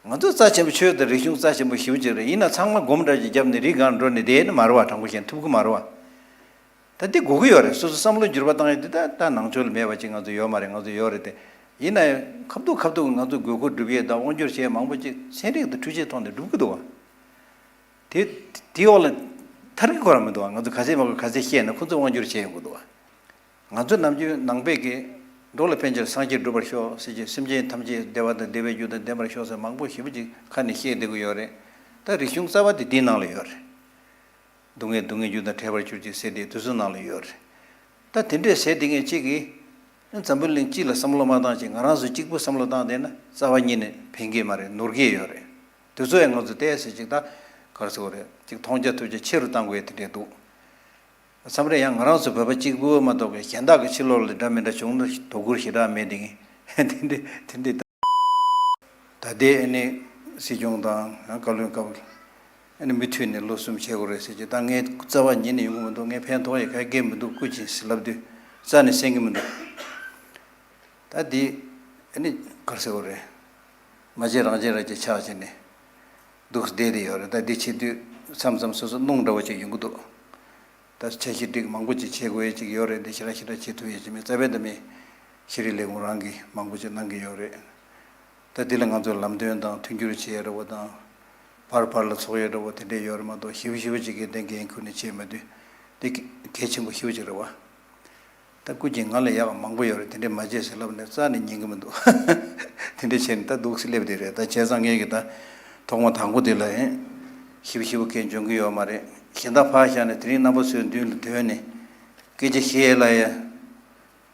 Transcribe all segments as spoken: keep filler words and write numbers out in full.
ང་ཚོ་རྩ་ཆེན་པོ་ཆོས་དང་རིག་གཞུང་རྩ་ཆེན་པོ་ཞེ་པོ་ཅིག་རེད། ཡིན་ན་ཚང་མ་སྒོམ་འདྲ་ཅིག་བརྒྱབ་ནས་རི་སྒང་འགྲོ་ནས་བསྡད་ནི་མ་རེད་བ། དྲང་པོ་བཤད་ན་ཐུབ་ཀྱི་མ་རེད་བ། ད་འདི་དགོས་ཀྱི་ཡོད་རེད། སོ་སོ་བསམ་བློ་འགྱུར་བ་བཏང་ཡས་འདི་ད་ད་ནང་ཆོས་ལ་མེད་པ་ཅིག་ང་ཚོ་ཡོད་མ་རེད། ང་ཚོ་ཡོད་རེད་དེ། ཡིན་ན་ཡང་ཁ་ཐུག་ཁ་ཐུག་ང་ཚོ་དགོས་མཁོ་སྒྲུབ་ཡས་དང་དབང་སྒྱུར་བྱེད་ཡས་མང་པོ་ཅིག་ཚན་རིག་དང་འཕྲུལ་ཆས་ཐོག་ནས་སྒྲུབ་ཀྱི་འདུག་བ། དེ་དེའི་འོག་ལ་ཐར་གྱི་ཁོ་རང་མི་འདུག་བ། ང་ཚོ་ག་ཚད་མང་པོ་ག་ཚད་བཤད་ན་ཁོ་ཚོས་དབང་སྒྱུར་བྱེད་ཡོང་གི་འདུག་བ། ང་ཚོ་ནམ་རྒྱུན་ནང་པའི་གི་འགྲོ་ལ་ཕན་ཕྱིར་སངས་རྒྱས་འགྲུབ་པར་ཤོག་ཟེར་གྱི། སེམས་ཅན་ཐམས་ཅད་བདེ་བ་དང་བདེ་བའི་རྒྱུ་དང་ལྡན་པར་ཤོག་ཟེར་མང་པོ་ཞེ་པོ་ཅིག་ཁ་ནས་བཤད་བསྡད་ཀྱི་ཡོད་རེད། ད་རིག་གཞུང་རྩ་བ་དེ་འདིའི་ནང་ལ་ཡོད་རེད། སྡུག་བསྔལ་སྡུག་བསྔལ་རྒྱུ་དང་བྲལ་བར་གྱུར་ཅིག་ཟེར་དེ་དུས་ཚོད་ནང་ལ་ཡོད་རེད། ད་དེ་འདྲས་ཟེར་དེ་ངས་གཅིག་གིས་འཛམ་བུ་གླིང་སྤྱི་ལ་བསམ་བློ་མ་བཏང་ཅིག་ང་རང་ཚོ་གཅིག་པུ་བསམ་བློ་བཏང་བསྡད་ན་རྩ་བ་ཉིད་ནས་ཕན་གྱི་མ་རེད། ནོར་གྱི་ཡོད་རེད། དུས་ཚོད་ཡང་ང་ཚོ་བལྟས་ཟེར་ཅིག་ད་ག་རེ་ཟེར་དགོས་རེད། ཅིག་མཐོང་རྒྱ་ཐོས་རྒྱ་ཆེ་རུ་བཏང་དགོས་ཡ་དེ་འདྲས་འདུག། མཚམས་རེ་ཡང་ང་རང་ཚོ་བོད་པ་གཅིག་པུ་མ་གཏོགས་པའི་གཞན་དག་གི་ཕྱི་ལོགས་ལ་འདྲ་མི་འདྲ་བྱུང་ན་དོ་ཁུར་ཞེ་དྲག་མེད་དེ་ངས་དེ་འདྲས་དེ་འདྲས། ད་ལྟའི་ཨ་ནི་སྲིད་སྐྱོང་དང་ཡང་བཀའ་བློན་སྐབས་ཨ་ནི་མུ་མཐུད་ནས་ལོ་གསུམ་བྱེད་དགོས་རེད་ཟེར་གྱི། ད་ངས་རྩ་བ་ཉིད་ནས་ཡོང་གི་མི་འདུག། ངས་ཕན་ཐོགས་ཡས་ག་གེ་མི་འདུག། སྐུ་མཁྱེན་ཟེར་ལབ་དུས་རྩ་ནས་གསན་གྱི་མི་འདུག། ད་འདི་ཨ་ནི་ག་རེ་ཟེར་དགོས་རེད། མ་བྱས་རང་བྱས་ར་ཅིག་ཆགས་བྱས་ནས་འདུག་བསྡད་དེ་ཡོད་རེད། ད་འདི་བྱེད་དུས་མཚམས་མཚམས་སོ་སོ་གནོང་འདྲ་བོ་ཅིག་ཡོང་གི་འདུག། ད་འཆར་གཞི་སྒྲིག་མང་པོ་ཅིག་བྱེད་དགོས་ཡས་ཅིག་ཡོད་རེད། འདི་ཞེ་དྲག་ཞེ་དྲག་བྱེད་ཐུབ་ཡས་ཅིག་མེད། རྩ་བའི་ད་མི་ཤེས་རིག་ལས་ཁུངས་རང་གིས་མང་པོ་ཅིག་གནང་གི་ཡོད་རེད། ད་འདི་ལ་ང་ཚོ་ལམ་སྟོན་དང་མཐུན་འགྱུར་བྱེད་ཡས་འདྲ་བོ་དང་། བར་བར་ལ་ཚོགས་ཡས་འདྲ་བོ་དེ་འདྲས་ཡོད་རེད་མ་གཏོགས་ཞེ་པོ་ཞེ་པོ་ཅིག་གི་འདི་འགན་ཁུར་ནས་བྱས་མ་དུས་འདི་གལ་ཆེན་པོ་ཞེ་པོ་ཅིག་རེད་བ། ད་སྐུ་མཁྱེན་ང་ལས་ཡག་མང་པོ་ཡོད་རེད། དེ་འདྲས་མ་བྱས་ཟེར་ལབ་ནས་རྩ་ནས་ཉན་གྱི་མི་འདུག། དེ་འདྲས་བྱས་ནས་ད་འདུག་སེ་སླེབས་བསྡད་རེད། ད་བྱས་ཙང་ངས་ཀྱི་ད་ཐོག་མ་དང་པོ་དེ་ལ་ཡིན་ཞིབ་ཞིབ་གས་འཇོན་གྱི་ཡོད་མ་རེད། གཞན་དག་ཕར་བཞག་ནས་དེ་རིང་རྣམ་པ་ཚོའི་མདུན་ལ་ཐོན་ནས་སྐད་ཆ་བཤད་ལ་ཡ་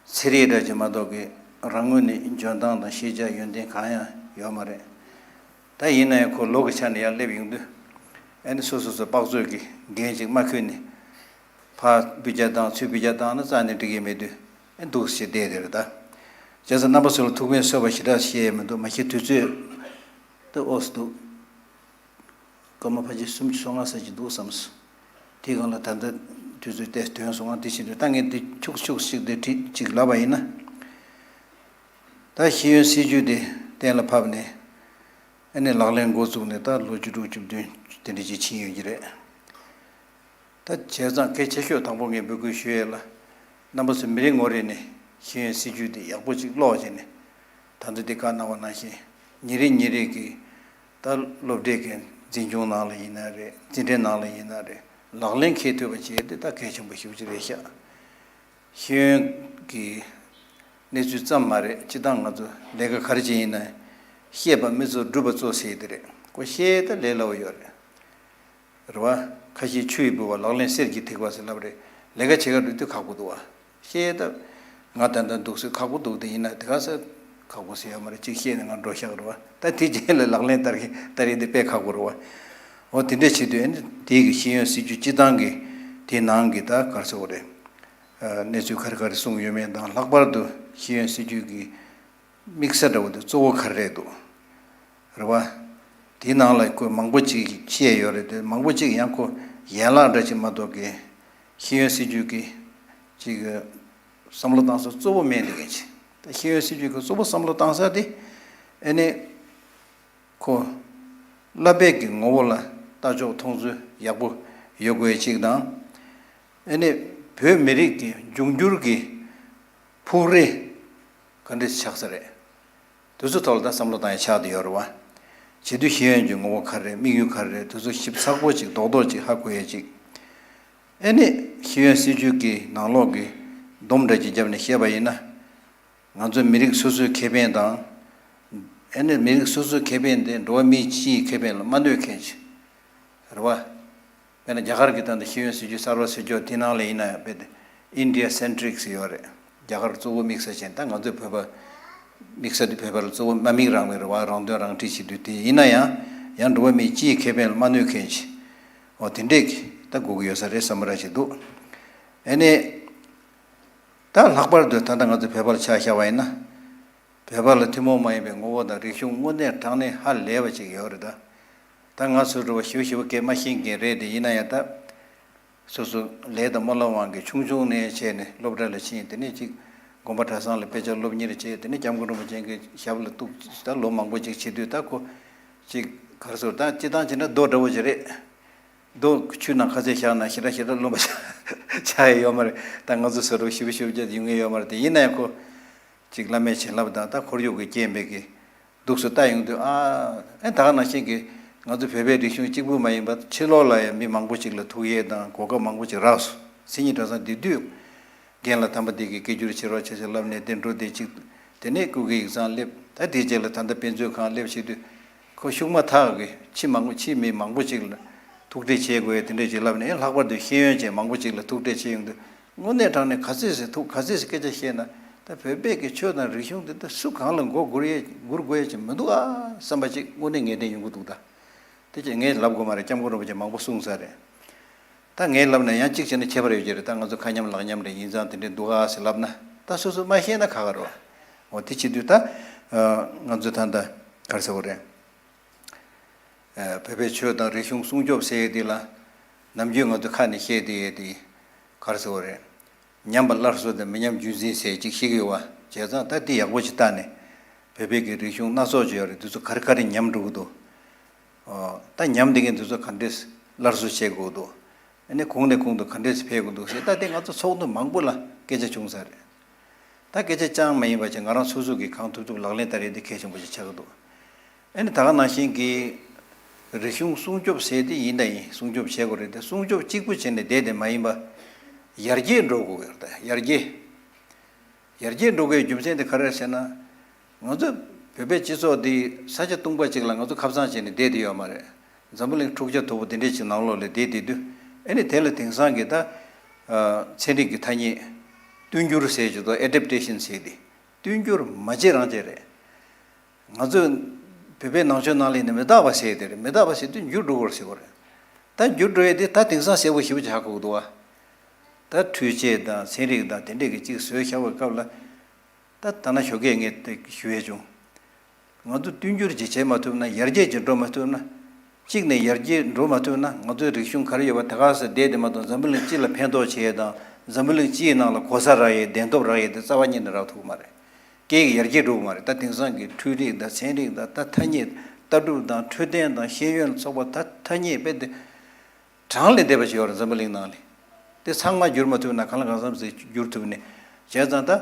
ཚེ་རིང་འདྲ་ཅིག་མ་གཏོགས་ཀྱི་རང་ངོས་ནས་འཇོན་ཐང་དང་ཤེས་བྱ་ཡོན་ཏན་གང་ཡང་ཡོད་མ་རེད། ད་ཡིན་ན་ཡང་ཁོ་ལོ་གི་ཆ་ནས་ཡར་སླེབས་ཡོང་དུས་ཨ་ནི་སོ་སོ་སོ་དཔག་ཚོད་ཀྱི་འགན་ཅིག་མ་འཁུར་ནས། ཕར་འབུད་རྒྱག་བཏང་ཚུར་འབུད་རྒྱག་བཏང་ན་རྩ་ནས་འགྲིག་གི་མེད་དུས་ཨེ་འདུག་སེ་བསྡད་དེ་རེད་ད། བྱས་ཙང་རྣམ་པ་ཚོ་ལ་ཐུགས་ཕན་གསོས་པ་ཞེ་དྲག་བཤད་ཡས་མི་འདུག། མ་གཞི་དུས་ཚོད་ད་ཨོ་སི་འདུག། སྐར་མ་ཕལ་ཆེར་སུམ་ཅུ་སོ་ལྔ་ཙམ་ཅིག་འདུག་བསམས། དེའི་སྒང་ལ་ད་ལྟ་དུས་ཚོད་ཏོག་ཙམ་ཐོན་སོང་ང་། དེ་བཞིན་དུ་ད་ངས་འདི་ཁྱུག་ཁྱུག་ཅིག་དེ་བྲིས་ཅིག་ལབ་པ་ཡིན་ན། ད་ཤེས་ཡོན་སྲིད་བྱུས་དེ་གཏན་ལ་ཕབ་ནས་ཨ་ནི་ལག་ལེན་འགོ་བཙུགས་ནས་ད་ལོ་བཅུ་དྲུག་བཅུ་བདུན་དེ་འདྲ་ཅིག་ཕྱིན་ཡོད་ཀྱི་རེད། ད་བྱས་ཙང་གལ་ཆེ་ཤོས་དང་པོ་ངས་འབོད་སྐུལ་ཞུ་ཡས་ལ། རྣམ་པ་ཚོ་མི་རེ་ངོ་རེ་ནས་ཤེས་ཡོན་སྲིད་བྱུས་འདི་ཡག་པོ་ཅིག་ཀློག་བྱས་ནས། ད་ལྟ་འདི་བཀའ་གནང་བ་ནང་བཞིན་ཉིན་རེ་ཉིན་རེ་གི་ད་སློབ་གྲྭའི་གི་འཛིན་སྐྱོང་ནང་ལ་ཡིན་ན་རེད། འཛིན་གྲྭའི་ནང་ལ་ཡིན་ན་རེད། ལག་ལེན་འཁེལ་ཐུབ་པ་བྱས་ཏེ་ད་གལ་ཆེན་པོ་ཞེ་པོ་ཅིག་རེད་ཤག། ཤེས་ཡོན་གྱི་གནས་ཚུལ་ཙམ་མ་རེད། སྤྱིར་བཏང་ང་ཚོ་ལས་ཀ་ག་རེ་བྱེད་ཡིན་ན་ཤེས་པ་མི་གཙོ་སྒྲུབ་པ་གཙོ་ཟེར་དེ་རེད། ཁོ་ཤེས་ད་ལས་སླ་བོ་ཡོད་རེད། རེད་བ། ཁ་ཤས་ཆུ་ཡིས་ཕུལ་བ་ལག་ལེན་གསེར་གྱིས་ཐེག་པ་ཟེར་ལབ་རེད། ལས་ཀ་བྱེད་ག་འགྲོ་དུས་ཁག་པོ་འདུག་བ། ཤེས་ད་ང་ད་ལྟ་འདུག་སེ་ཁག་པོ་འདུག་དེ་ཡིན་ན་དེ་ག་ས་ཁག་པོ་ཟེར་ཡོད་མ་རེད། གཅིག་ཤེས་ནས་ང་འགྲོ་ཤག་རེད་བ། ད་དེ་རྗེས་ལ་ལག་ལེན་བསྟར་གི་བསྟར་ཡིན་དེ་དཔེ་ཁག་པོ་རེད་བ། འོ་དེ་འདྲས་བྱེད་དུས་ཨ་ནི་དེའི་གི་ཤེས་ཡོན་སྲིད་བྱུས་སྤྱིར་བཏང་གི་དེའི་ནང་གི་ད་ག་རེ་ཟེར་དགོས་རེད། གནས་ཚུལ་ག་རེ་ག་རེ་གསུངས་ཡོད་མེད་དང་། ལྷག་པར་དུ་ཤེས་ཡོན་སྲིད་བྱུས་ཀྱི་དམིགས་ས་འདྲ་བོ་དེ་གཙོ་བོ་ག་རེ་རེད་འདུག། རེད་བ། དེའི་ནང་ལ་ཁོས་མང་པོ་ཅིག་བཤད་ཡོད་རེད་དེ། མང་པོ་ཅིག་ཡང་ཁོ་ཡན་ལག་འདྲ་ཅིག་མ་གཏོགས་ཀྱི་ཤེས་ཡོན་སྲིད་བྱུས་ཀྱི་ཅིག་བསམ་བློ་བཏང་ས་གཙོ་བོ་མེད་འདི་ག་ཅིག། ད་ཤེས་ཡོན་སྲིད་བྱུས་ཀྱི་གཙོ་བོ་བསམ་བློ་བཏང་ས་དེ་ཨ་ནི། ཁོ་བསླབ་པའི་གི་ངོ་བོ་ལ་ལྟ་ཕྱོགས་མཐོང་ཚུལ་ཡག་པོ་ཡོད་དགོས་གཅིག་དང་། ཨ་ནི་བོད་མི་རིགས་ཀྱི་འབྱུང་འགྱུར་གྱི་ཕུགས་རེ་ག་འདྲ་ཆགས་ས་རེད། དེ་ཚོ་ཐོག་ལ་ད་བསམ་བློ་བཏང་ཡ་ཆགས་བསྡད་ཡོད་རེད་བ། བྱེད་དུས་ཤེས་ཡོན་གྱི་ངོ་བོ་ག་རེ་རེད། དམིགས་ཡུལ་ག་རེ་རེད། དེ་ཚོ་ཞིབ་ཚགས་པོ་ཅིག་རྡོག་རྡོག་ཅིག་ཧ་གོ་ཡ་ཅིག། ཨ་ནི་ཤེས་ཡོན་སྲིད་བྱུས་ཀྱི་ནང་ལོགས་ཀྱི་སྡོམ་འདྲ་ཅིག་བརྒྱབ་ནས་བཤད་པ་ཡིན་ན། ང་ཚོ་མི་རིགས་སོ་སོའི་ཁེ་ཕན་དང་། ཨ་ནི་མི་རིགས་སོ་སོའི་ཁེ་ཕན་དེ་འགྲོ་བ་མི་སྤྱིའི་ཁེ་ཕན་ལ་མ་གནོད་མཁན་ཅིག་རེད་བ། དཔེར་ན་རྒྱ་གར་གྱི་ད་ལྟ་ཤེས་ཡོན་སྲིད་བྱུས་གསར་པ་ཟེར་ཆོག་དེ་ནང་ལ་ཡིན་ན་ཡང་དཔེ་དེ་India centric ཟེར་ཡོད་རེད། རྒྱ་གར་གཙོ་བོ་དམིགས་ས་བྱས། ད་ང་ཚོའི་བོད་པ་དམིགས་ས་དེ་བོད་པ་ལ་གཙོ་བོ་དམག་མི་རང་རེད་བ། རང་དོན་རང་འཁྲི་བྱེད་དུས་དེ་ཡིན་ན་ཡང་ཡང་འགྲོ་བ་མི་སྤྱིའི་ཁེ་ཕན་ལ་མ་གནོད་མཁན་ཅིག། འོ་དེ་འདྲས་ཀྱི་ད་དགོས་ཀྱི་ཡོད་ས་རེད་བསམ་པ་ར་ཞིག་འདུག། ཨ་ནི། ད་ལྷག་པར་དུ་ད་ལྟ་ང་ཚོ་བོད་པར་ཆ་བཞག་པ་ཡིན་ན། བོད་པ་ལ་ཐུན་མོང་མ་ཡིན་པའི་ངོ་བོ་དང་རིག་གཞུང་དངོས་གནས་དྲང་གནས་ཧ་ལས་པ་ཅིག་ཡོད་རེད་ད། ད་ང་ཚོ་འགྲོ་བ་ཞུ་ཞུ་བ་སྐད་མ་ཤེས་མཁན་རེད་དེ། ཡིན་ན་ཡང་ད་སོ་སོ་ལས་དང་སྨོན་ལམ་དབང་གིས་ཆུང་ཆུང་ནས་བྱས་ནས་སློབ་གྲྭ་ལ་ཕྱིན། དེ་ནས་ཅིག་དགོན་པ་གྲྭ་ཚང་ལ་དཔེ་ཆ་སློབ་གཉེར་བྱས། དེ་ནས་སྐྱབས་མགོན་རིན་པོ་ཆེ་གི་ཞབས་ལ་གཏུགས། ད་ལོ་མང་པོ་ཅིག་བྱེད་དུས་ད་ཁོ་ ཅིག་ག་རེ་ཟེར། ད་སྤྱིར་བཏང་བྱས་ན་རྡོ་འདྲ་བོ་ཅིག་རེད། རྡོ་ཆུ་ནང་ཁ་ཚིག་བཞག་ན་ཞེ་དྲག་ཞེ་དྲག་རློན་པ་ཆགས་ཡ་ཡོད་མ་རེད། ད་ང་ཚོ་བཟོ་འདྲ་བོ་ཞིབ་ཞིབ་བྱས་ཡོང་གི་ཡོད་མ་རེད་དེ། ཡིན་ན་ཡང་ཁོ་ཅིག་བླ་མས་བྱིན་རླབས་དང་ད་ཁོར་ཡུག་གི་རྐྱེན་པས་ཀྱི་འདུག་སེ་ལྟ་ཡོང་དུས། ཨ་ཨེ་ད་ག་ནང་བཞིན་གྱི་ང་ཚོ་བོད་པའི་རིག་གཞུང་གཅིག་པུ་མ་ཡིན་པར་ཕྱི་ལོགས་ལ་ཡང་མི་མང་པོ་ཅིག་ལ་ཐུག་ཡས་དང་གོ་སྐབས་མང་པོ་ཅིག་རག་སོང་། མཚན་ཉིད་གྲྭ་ཚང་དེ་དུས། རྒན་ལགས་དམ་པ་འདི་གིས་སྐད་སྒྱུར་བྱེད་རོགས་བྱེད་ཟེར་ལབ་ནས་དེ་འགྲོ། དེ་གཅིག་དེ་ནས་སྐུ་སྒེར་ཡིག་ཚང་སླེབས། ད་དེའི་རྗེས་ལ་ད་ལྟ་དཔེ་མཛོད་ཁང་སླེབས་བྱེད་དུས། ཁོ་ཤུགས་མ་ཐག་གིས་ཕྱི་མང་པོ་ཕྱི་མི་མང་པོ་ཅིག་ལ་ཐུག་འཕྲད་བྱེད་དགོས་ཡ་དེ་འདྲས་ཅིག་ལབ་ནས། ལྷག་པར་དུ་ཤེས་ཡོན་ཅན་མང་པོ་ཅིག་ལ་ཐུག་འཕྲད་བྱེད་ཡོང་དུས། དངོས་གནས་དྲང་གནས་ག་ཚོད་ཟེར་ཐུག་ག་ཚོད་ཟེར་སྐད་ཆ་བཤད་ན། ད་བོད་པའི་གི་ཆོས་དང་རིག་གཞུང་འདི་ད་སུ་གང་ལ་མགོ་སྒུར་ཡས་སྒུར་དགོས་ཡས་ཅིག་མི་འདུག་ཨ་བསམ་པ་ཅིག་དངོས་གནས་ངེས་གཏན་ཡོང་གི་འདུག་ད། དེ་ཅིག་ངས་ལབ་དགོས་མ་རེད། སྐྱབས་མགོན་རིན་པོ་ཆེ་མང་པོ་གསུངས་ཚར་རེད། ད་ངས་ལབ་ན་ཡང་གཅིག་བྱས་ན་ཁྱད་པར་ཡོད་ཀྱི་རེད། ད་ང་ཚོ་ཁ་མཉམ་ལག་མཉམ་རེད། ཡིན་ཙང་དེ་འདྲས་འདུག་ཨ་ཟེར་ལབ་ན། ད་སོ་སོ་མ་ཤེས་ན་ཁག་ཁག་རེད་བ། འོ་དེ་བྱེད་དུས་ད་ང་ཚོ་ད་ལྟ་ག་རེ་ཟེར་དགོས་རེད། བོད་པའི་ཆོས་དང་རིག་གཞུང་སྲུང་སྐྱོབ་ཟེར་ཡས་དེ་ལ། ནམ་རྒྱུན་ང་ཚོ་ཁ་ནས་བཤད་བསྡད་ཡས་དེ་ག་རེ་ཟེར་དགོས་རེད། ཉམས་པ་སླར་གསོ་དང་མི་ཉམས་རྒྱུན་འཛིན་ཟེར་ཅིག་བཤད་ཀྱི་ཡོད་བ། བྱས་ཙང་ད་འདི་ཡག་པོ་ཅིག་བལྟས་ནས། བོད་པའི་གི་རིག་གཞུང་སྣ་ཚོགས་ཅིག་ཡོད་རེད། འདི་ཚོ་ག་རེ་ག་རེ་ཉམས་འགྲོ་གི་འདུག་ཨོ། ད་ཉམས་བསྡད་མཁན་འདི་ཚོ་ག་འདྲས་སླར་གསོ་བྱེད་དགོས་འདུག་ཨ་ནི་གོང་ནས་གོང་དུ་ག་འདྲས་འཕེལ་དགོས་འདུག་ཟེར། ད་དེ་ང་ཚོ་ཚོགས་འདུ་མང་པོ་ལ་སྐད་ཆ་བྱུང་ཚར་རེད། ད་སྐད་ཆ་རྐྱང་མ་ཡིན་པ་བྱས། ང་རང་སོ་སོ་གིས་གང་ཐུབ་ཐུབ་ལག་ལེན་བསྟར་ཡས་དེ་གལ་ཆེན་པོ་ཞིག་ཆགས་ཀྱི་འདུག་ཨ་ནི་ད་ག་ནང་བཞིན་གྱི་རིག་གཞུང་སྲུང་སྐྱོབ་ཟེར་དེ་ཡིན་ད་ཡིན། སྲུང་སྐྱོབ་བྱེད་དགོས་རེད་དེ། སྲུང་སྐྱོབ་གཅིག་པུ་བྱས་ནས་བསྡད་དེ་མ་ཡིན་པ། ཡར་རྒྱས་འགྲོ་དགོས་ཀྱི་རེད། ད་ཡར་རྒྱས། ཡར་རྒྱས་འགྲོ་དགོས་རྒྱུ་མཚན་དེ་ག་རེ་རེད་ཟེར་ན། ང་ཚོ་བོད་པའི་སྤྱི་ཚོགས་འདི་ས་ཆ་སྟོང་པ་ཅིག་ལ་ང་ཚོ་ཁ་སང་བྱས་ནས་བསྡད་དེ་ཡོད་མ་རེད། འཛམ་བུ་གླིང་འཁྲུག་ཆ་དོད་པོ་དེ་འདྲས་ཅིག་ནང་ལོགས་ལ་བསྡད་བསྡད་དུས། ཨ་ནི་དེ་ལ་དེང་སང་གི་ད་ཨ་ཚན་རིག་གི་ཐ་སྙད་བསྟུན་འགྱུར་ཟེར་གྱི་འདུག་ཨེ་ཌེབ་ཊེ་ཤན་ཟེར་དེ། བསྟུན་འགྱུར་མ་བྱེད་རང་བྱེད་རེད། ང་ཚོས་བོད་པའི་ནང་ཆོས་ནང་ལ་ནི་མི་རྟག་པ་ཟེར་དེ་རེད། མི་རྟག་པ་ཟེར་དུས་འགྱུར་འགྲོ་དགོས་ཟེར་བ་རེད། ད་འགྱུར་འགྲོ་ཡས་དེ་ད་དེང་སང་གསལ་པོ་ཞེ་པོ་ཅིག་ཧ་གོ་གི་འདུག་བ། ད་འཕྲུལ་ཆས་དང་ཚན་རིག་དང་དེ་འདྲས་ཀྱི་ཅིག་བཟོས་བཞག་པའི་སྐབས་ལ། ད་ད་ན་ཞོགས་ཀས་ངས་དེ་ཞུ་ཡས་བྱུང་། ང་ཚོ་བསྟུན་འགྱུར་ཅིག་བྱེད་མ་ཐུབ་ན། ཡར་རྒྱས་ཅིག་འགྲོ་མ་ཐུབ་ན། གཅིག་ནས་ཡར་རྒྱས་འགྲོ་མ་ཐུབ་ན། ང་ཚོའི་རིག་གཞུང་ག་རེ་ཡོད་པ་དེ་ག་ས་བསྡད་དེ་མ་གཏོགས། འཛམ་བུ་གླིང་སྤྱི་ལ་ཕན་ཐོགས་བྱེད་ཡས་དང་། འཛམ་བུ་གླིང་སྤྱིའི་ནང་ལ་གོ་ས་རག་ཡས། གདན་ཐོབ་རག་ཡས་དེ་རྩ་བ་ཉིད་ནས་རག་ཐུབ་ཀྱི་མ་རེད། སྐད་ཀྱི་ཡར་རྒྱས་འགྲོ་གི་མ་རེད། ད་དེང་སང་གི་འཕྲུལ་རིག་དང་ཚན་རིག་དང་། ད་ཐ་སྙད་ལྟ་གྲུབ་དང་། འཕྲོད་བསྟེན་དང་ཤེས་ཡོན་ཚོགས་པ། ད་ཐ་སྙད་དཔེ་དེ་གྲངས་ལས་འདས་པ་ཞིག་ཡོད་རེད། འཛམ་བུ་གླིང་ནང་ལ་དེ་ཚང་མ་བསྒྱུར་མ་ཐུབ་ན། གང་ལ་གང་འཚམ་ཞིག་བསྒྱུར་ཐུབ་ནས། བྱས་ཙང་ད་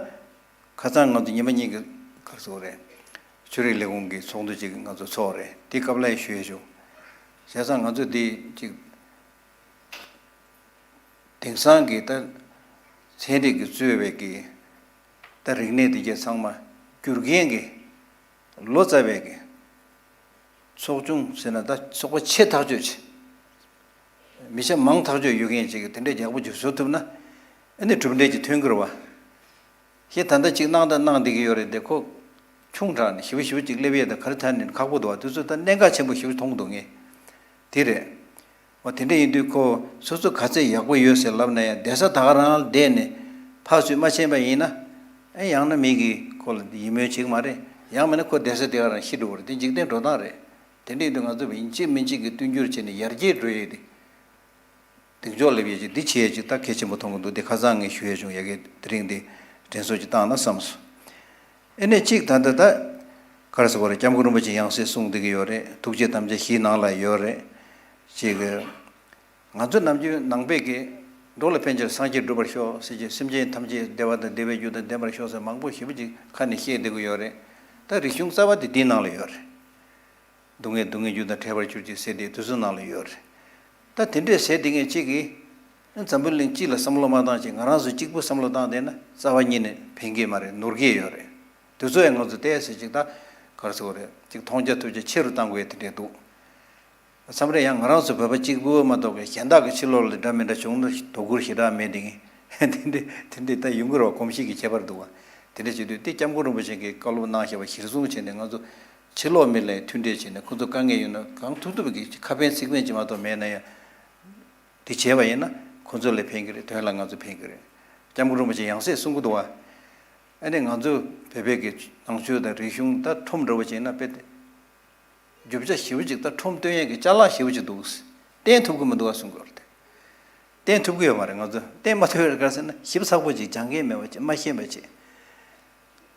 ཁ་སང་ང་ཚོ་ཉི་མ་གཉིས་ཀྱི་ག་རེ་ཟེར་དགོས་རེད། ཆོས་རིག་ལས་ཁུངས་ཀྱི་ཚོགས་འདུ་ཅིག་ང་ཚོ་ཚོགས་རེད། དེ་སྐབས་ལ་ཡང་ཞུ་ཡས་བྱུང་། བྱས་ཙང་ང་ཚོ་འདི་ཅིག་དེང་སང་གི་ད་ཚན་རིག་གིས་གཙོས་པའི་གི་ད་རིག་གནས་འདི་གས་ཚང་མ་བསྒྱུར་མཁན་གྱི་ལོ་ཙཱ་བའི་གི་ཚོགས་ཆུང་ཟེར་ན། ད་ཚོགས་པ་ཆེ་ཐག་ཆོད་ཆེ། མི་ཆ་མང་ཐག་ཆོད་ཡོད་མཁན་ཅིག་གིས་དེ་འདྲའི་ཡག་པོ་ཅིག་བཟོ་ཐུབ་ན། ཨ་ནི་གྲུབ་འབྲས་ཅིག་ཐོན་གྱི་རེད་བ། ཞེས་ད་ལྟ་ཅིག་གནང་དང་གནང་བསྡད་ཀྱི་ཡོད་རེད་དེ། ཁོ་ཆུང་དྲགས་ནས་ཞེ་པོ་ཞེ་པོ་ཅིག་སླེབས་ཡས་དང་ག་རེ་ཐད་ནས་ཁག་པོ་འདུག་བ། དེ་ཚོ་ད་གནད་འགག་ཆེན་པོ་ཞེ་པོ་མཐོང་གི་འདུག་ངས། དེ་རེད། འོ་དེ་འདྲ་ཡིན་དུས་ཁོ་སོ་སོ་ག་ཚོད་ཡག་པོ་ཡོད་ཟེར་ལབ་ན་ཡང་། བསྡད་ས་ད་ག་རང་ལ་བསྡད་ནས་ཕར་ཚུར་མ་ཕྱིན་པ་ཡིན་ན། ཨེ་ཡང་ན་མི་གིས་ཁོ་ལ་ཡིད་སྨོན་བྱེད་ཀྱི་མ་རེད། ཡང་མིན་ན་ཁོ་བསྡད་ས་དེ་ག་རང་ཤི་འགྲོ་གི་རེད། དེ་འཇིག་རྟེན་འགྲོ་སྟངས་རེད། དེ་འདྲ་ཡིན་དུས་ང་ཚོ་ཡིན་གཅིག་མིན་གཅིག་གིས་བསྟུན་འགྱུར་བྱས་ནས་ཡར་རྒྱས་འགྲོ་ཡས་དེ། གདེང་འཇོག་སླེབས་ཡས་ཅིག་འདི་བྱེད་ཡས་ཅིག་ད་གལ་ཆེན་པོ་མཐོང་གི་འདུག་དེ་ཁ་སང་ངས་ཞུ་ཡས་བྱུང་། ཡ་གི་དེ་རིང་འདི་དྲན་གསོ་ཅིག་བཏང་ན་བསམ་སོང་། ཨེ་ནས་གཅིག་ད་ལྟ་ད་ག་རེ་ཟེར་དགོས་རེད། སྐྱབས་མགོན་རིན་པོ་ཆེ་ཡང་སེ་གསུངས་བསྡད་ཀྱི་ཡོད་རེད། ཐུགས་བསྐྱེད་དམ་བཅའ་བཞིའི་ནང་ལ་ཡོད་རེད། ཅིག་ང་ཚོ་ནམ་རྒྱུན་ནང་པའི་གི་འགྲོ་ལ་ཕན་ཕྱིར་སངས་རྒྱས་འགྲུབ་པར་ཤོག་ཟེར་གྱི། སེམས་ཅན་ཐམས་ཅད་བདེ་བ་དང་བདེ་བའི་རྒྱུ་དང་ལྡན་པར་ཤོག་ཟེར་མང་པོ་ཞེ་པོ་ཅིག་ཁ་ནས་བཤད་བསྡད་ཀྱི་ཡོད་རེད། ད་རིག་གཞུང་རྩ་བ་དེ་འདིའི་ནང་ལ་ཡོད་རེད། སྡུག་བསྔལ་སྡུག་བསྔལ་རྒྱུ་དང་བྲལ་བར་གྱུར་ཅིག་ཟེར་དེ་དེ་ཚོའི་ནང་ལ་ཡོད་རེད། ད་དེ་འདྲས་ཟེར་དེ་ངས་གཅིག་གིས་འཛམ་བུ་གླིང་སྤྱི་ལ་བསམ་བློ་མ་བཏང་ཅིག་ང་རང་ཚོ་གཅིག་པུ་བསམ་བློ་བཏང་བསྡད་ན་རྩ་བ་ཉིད་ནས་ཕན་གྱི་མ་རེད། ནོར་གྱི་ཡོད་རེད། དེ་ཚོ་ཡང་ང་ཚོ་ཏོག་ཙམ་ཅིག་ད་ག་རེ་ཟེར་དགོས་རེད། ཅིག་མཐོང་རྒྱ་ཐོས་རྒྱ་ཆེ་རུ་བཏང་དགོས་ཡ་དེ་འདྲས་འདུག་མཚམས་རེ་ཡང་ང་རང་ཚོ་བོད་པ་གཅིག་པུ་མ་གཏོགས་པའི་གཞན་དག་གི་ཕྱི་ལོགས་ལ་འདྲ་མི་འདྲ་བྱུང་ན་དོ་ཁུར་ཞེ་དྲག་མེད་དེ། དེ་འདྲས་དེ་འདྲས་ད་ཡོང་གི་རེད་བ། གོམས་གཤིས་ཀྱི་ཁྱད་པར་འདུག་བ། དེ་འདྲས་བྱེད་དུས་དེ་སྐྱབས་མགོན་རིན་པོ་ཆེ་གིས་བཀའ་སློབ་གནང་བཞག་པ་གཞིར་བཟུང་བྱས་ནས། ང་ཚོ་ཕྱི་ལོགས་མི་ལ་མཐུན་འབྲེལ་བྱས་ནས་ཁོ་ཚོ་དཀའ་ངལ་ཡོད་ན་གང་ཐུབ་ཐུབ་ཀྱིས་ཁ་ཕན་ཚིག་ཕན་ཅིག་མ་གཏོགས་མེད་ན་ཡང་། དེ་བྱས་པ་ཡིན་ན་ཁོ་ཚོ་ལ་ཕན་གྱི་རེད། དོན་ལ་ང་ཚོ་ཕན་གྱི་རེད། སྐྱབས་མགོན་རིན་པོ་ཆེ་ཡང་སེ་གསུང་གི་འདུག་བ། ཨ་ནི་ང་ཚོ་བོད་པའི་གི་ནང་ཆོས་དང་རིག་གཞུང་ད་ཁྲོམ་འདྲ་བོ་བྱས་ན་དཔེ་དེ། རྒྱུ་ཆ་ཞེ་པོ་ཅིག་ད་ཁྲོམ་སྟོན་ཡས་ཀྱི་ཅ་ལག་ཞེ་པོ་ཅིག་འདུག་བསྟན་ཐུབ་ཀྱི་མི་འདུག་ག་གསུང་གི་ཡོད་རེད། བསྟན་ཐུབ་ཀྱི་ཡོད་མ་རེད། ང་ཚོ་བསྟན་མ་ཐུབ་ཡོད་རེད། ག་རེ་ཟེར་ན་ཞིབ་ཚགས་པོ་ཅིག་སྦྱང་མཁན་མེད་པ་ཅིག་མ་ཤེས་པ་ཅིག་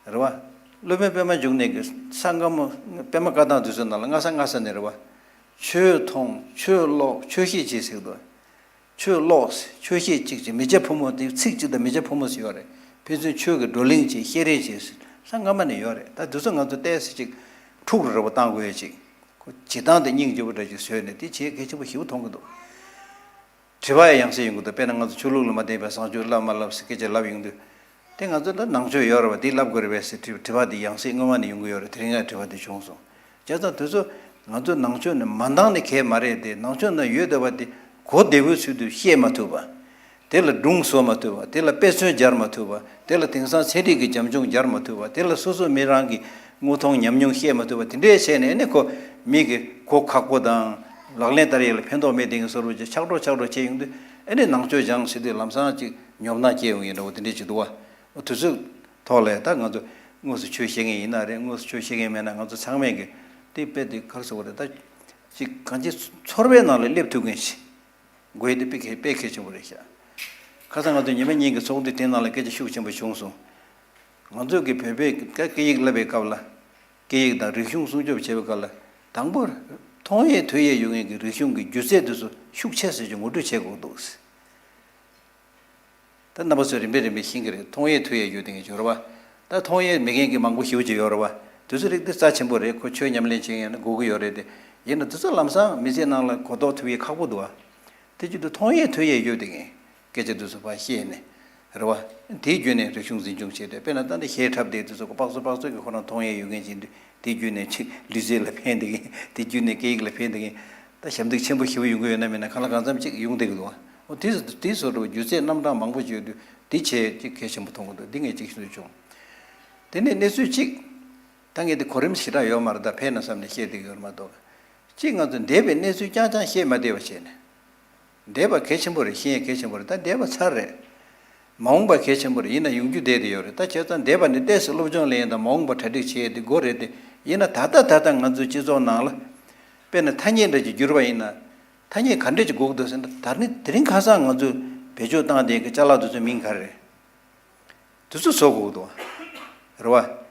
རེད་བ། སློབ་དཔོན་པདྨ་འབྱུང་གནས་ཀྱི་ས་སྔ་མོ་པདྨ་བཀའ་ཐང་དེ་ཚོའི་ནང་ལ་སྔ་ས་སྔ་ས་ནས་རེད་བ། ཆོས་མཐོང་། ཆོས་ཀློག། ཆོས་བཤད་བྱེད་ཟེར་གི་འདུག་ཆོས་ཀློག། ཆོས་བཤད་ཅིག་ཅིག་མི་བྱ་ཕོ་མོ་དེ་ཚིག་ཅིག་དང་མི་བྱ་ཕོ་མོ་ཟེར་ཡོད་རེད། ཕན་ཚུན་ཆོས་ཀྱི་བགྲོ་གླེང་བྱེད། བཤད་རེས་བྱེད། ས་སྔ་མ་ནས་ཡོད་རེད། ད་དེ་ཚོ་ང་ཚོ་ཏོག་ཙམ་ཅིག་འཁྲུག་རུ་རེ་བ་བཏང་དགོས་ཡ་ཅིག་ཁོ་བྱེད་སྟངས་དེ་སྙིང་རྗེ་པོ་འདྲ་ཅིག་བཟོས་ནས་དེ་བྱེད་གལ་ཆེན་པོ་ཞེ་པོ་མཐོང་གི་འདུག་དྲི་བ་ཡང་ཡང་སེ་ཡོང་གི་འདུག་དཔེར་ན་ང་ཚོ་ཆོས་ལུགས་ལ་མ་བརྟེན་པའི་བཟང་སྤྱོད་བསླབ་མ་བསླབ་ཟེར་སྐད་ཆ་ལབ་ཡོང་དུས། དེ་ང་ཚོ་ལ་ནང་ཆོས་ཡོད་རེད་བ། དེ་བསླབ་དགོས་རེད་པས་ཟེར་དྲི་དྲི་བ་དེ་ཡང་སེ་སྔོན་མ་ནས་ཡོང་གི་ཡོད་རེད། དེ་རིང་ཡང་དྲི་བ་དེ་བྱུང་སོང་། བྱས་ཙང་དེ་ཚོ་ང་ཚོ་ནང་ཆོས་ནས་མ་འདང་ནི་གང་ཡང་མ་རེད་དེ། ནང་ཆོས་ནང་ཡོད་བསྡད་པ་དེ་གོ་བདེ་པོའི་ཚུལ་དུ་བཤད་མ་ཐུབ་པ། དེ་ལ་སྒྲུང་བཟོ་མ་ཐུབ་པ། དེ་ལ་དཔེ་མཚོན་སྦྱར་མ་ཐུབ་པ། དེ་ལ་དེང་སང་ཚན་རིག་གི་རྒྱབ་ལྗོངས་སྦྱར་མ་ཐུབ་པ། དེ་ལ་སོ་སོ་མི་རང་གི་དངོས་མཐོང་ཉམས་མྱོང་བཤད་མ་ཐུབ་པ། དེ་འདྲས་བྱས་ནས་ཨ་ནི་ཁོ་མི་གི་གོ་ཁག་པོ་དང་ལག་ལེན་བསྟར་ཡས་ལ་ཕན་ཐོགས་མེད་དེ་གི་བཟོ་འདྲ་ཅིག་ཆགས་འགྲོ་ཆགས་འགྲོ་བྱས་ཡོང་དུས། ཨ་ནི་ནང་ཆོས་སྦྱངས་ཟེར་དུས་ལམ་སང་ཅིག་ཉོབ་སྣང་སྐྱེ་ཡོང་ཡིན་འདྲ་བོ་དེ་འདྲས་ཅིག་འདུག་བ། འོ་དུས་ཚོད་ཐོག་ལ་ད་ང་ཚོ་དངོས་སུ་ཆོས་བཤད་མཁན་ཡིན་ན་རེད། དངོས་སུ་ཆོས་བཤད་མཁན་མེད་ན་ང་ཚོ་ཚང་མས་གི་དེ་དཔེ་དེ་ག་རེ་ཟེར་དགོས་རེད། ད་ཅིག་གང་ཅི་ཚོར་བའི་ནང་ལ་སླེབས་ཐུབ་མཁན་ཞིག་དགོས་དེ་དཔེ་གལ་དཔེ་གལ་ཆེན་པོ་རེད་ཤག་ཁ་སང་ང་ཚོ་ཉི་མ་གཉིས་ཀྱི་ཚོགས་འདུ་དེ་ནང་ལ་སྐད་ཆ་ཤུགས་ཆེན་པོ་བྱུང་སོང་། ང་ཚོ་གི་བོད་པའི་སྐད་ཡིག་བསླབ་པའི་སྐབས་ལ། སྐད་ཡིག་དང་རིག་གཞུང་སྲུང་སྐྱོབ་བྱེད་པའི་སྐབས་ལ། དང་པོ་མཐོང་ཡས་ཐོས་ཡས་ཡོད་མཁན་གྱི་རིག་གཞུང་གི་སྒྱུ་རྩལ་དེ་ཚོ་ཤུགས་ཆེ་ཙམ་ཅིག་ངོ་སྤྲོད་བྱེད་དགོས་འདུག་ད་རྣམ་པ་ཚོས་རིམ་པས་རིམ་པས་ཤེས་ཀྱི་རེད། མཐོང་ཡས་ཐོས་ཡས་ཡོད་དེ་ངས་བརྗོད་ར་བ། ད་མཐོང་ཡས་མེད་མཁན་གྱི་མང་པོ་ཞེ་པོ་ཅིག་ཡོད་ར་བ། དེ་ཚོ་རིགས་དེ་རྩ་ཆེན་པོ་རེད། ཁོ་ཆོས་ཉམས་ལེན་བྱེད་མཁན་ཡང་ན་དགོས་ཀྱི་ཡོད་རེད་དེ། ཡིན་ན་དེ་ཚོ་ལམ་སང་མི་ཚེ་ནང་ལ་གོ་རྟོགས་ཐུབ་ཡས་ཁག་པོ་འདུག་བ། དེ་བྱེད་དུས་མཐོང་ཡས་ཐོས་ཡས་ཡོད་དེ་ངས་སྐད་ཆ་དེ་ཚོ་ཕར་བཤད་ནས། རེད་བ། དེའི་བརྒྱུད་ནས་རིག་གཞུང་འཛིན་སྐྱོང་བྱས་ཏེ། དཔེར་ན་ད་ནི་གཞས་འཁྲབ་བསྡད་དུས་ཚོ་ཁོ་དཔག་ཚོད་དཔག་ཚོད་ཀྱི་ཁོ་རང་མཐོང་ཡས་ཡོད་མཁན་ཅིག་འདུག་དེའི་བརྒྱུད་ནས་ཅིག་ལུས་རྩལ་ལ་ཕན་བསྡད་མཁན། དེའི་བརྒྱུད་ནས་སྐད་ཡིག་ལ་ཕན་བསྡད་མཁན། ད་ཞབས་འདེགས་ཆེན་པོ་ཞེ་པོ་ཡོང་གི་ཡོད་ན་མེད་ན་གང་ལ་གང་འཚམ་ཅིག་ཡོང་བསྡད་ཀྱི་འདུག་བ། འོ་དེ་དེ་བཟོ་འདྲ་བ་སྒྱུ་རྩལ་རྣམ་གྲངས་མང་པོ་ཅིག་ཡོད་དུས་དེ་བྱས་ཅིག་གལ་ཆེན་པོ་མཐོང་གི་འདུག་འདི་ངས་ཅིག་ཞུ་བྱུང་། དེ་ནས་གནས་ཚུལ་གཅིག་ད་ངས་དེ་གོ་རིམ་ཞེ་དྲག་ཡོད་མ་རེད། ད་ཕན་ན་བསམ་ནས་བཤད་བསྡད་ཀྱི་ཡོད་མ་གཏོགས། གཅིག་ང་ཚོ་འདས་པའི་གནས་ཚུལ་རྐྱང་རྐྱང་བཤད་མ་བསྡད་པ་བྱས་ནས། འདས་པ་གལ་ཆེན་པོ་རེད། ཤེས་ཡས་གལ་ཆེན་པོ་རེད། ད་འདས་པ་ཚར་རེད། མ་འོངས་པ་གལ་ཆེན་པོ་རེད། ཡིན་ན་ཡོང་རྒྱུ་བསྡད་དེ་ཡོད་རེད། ད་བྱས་ཙང་འདས་པ་ནས་ཏོག་ཙམ་སློབ་སྦྱོང་ལེན་ཡས་དང་མ་འོངས་པ་གྲ་སྒྲིག་བྱེད་ཡས་དེ་དགོས་རེད་དེ། ཡིན་ན་ད་ལྟ་ད་ལྟ་ང་ཚོའི་སྤྱི་ཚོགས་ནང་ལ། དཔེར་ན་ཐ་སྙད་འདྲ་ཅིག་བསྒྱུར་བ་ཡིན་ན། ཐ་སྙད་ག་འདྲ་ཅིག་དགོས་ཀྱི་འདུག་ཟེར་ན། ད་ནི་དེ་རིང་ཁ་སང་ང་ཚོས་བེད་སྤྱོད་བཏང་བསྡད་ཀྱི་ཅ་ལག་དེ་ཚོའི་མིང་ག་རེ་རེད། དེ་ཚོ་བཟོ་དགོས་ཀྱི་འདུག་བ། རེད་བ།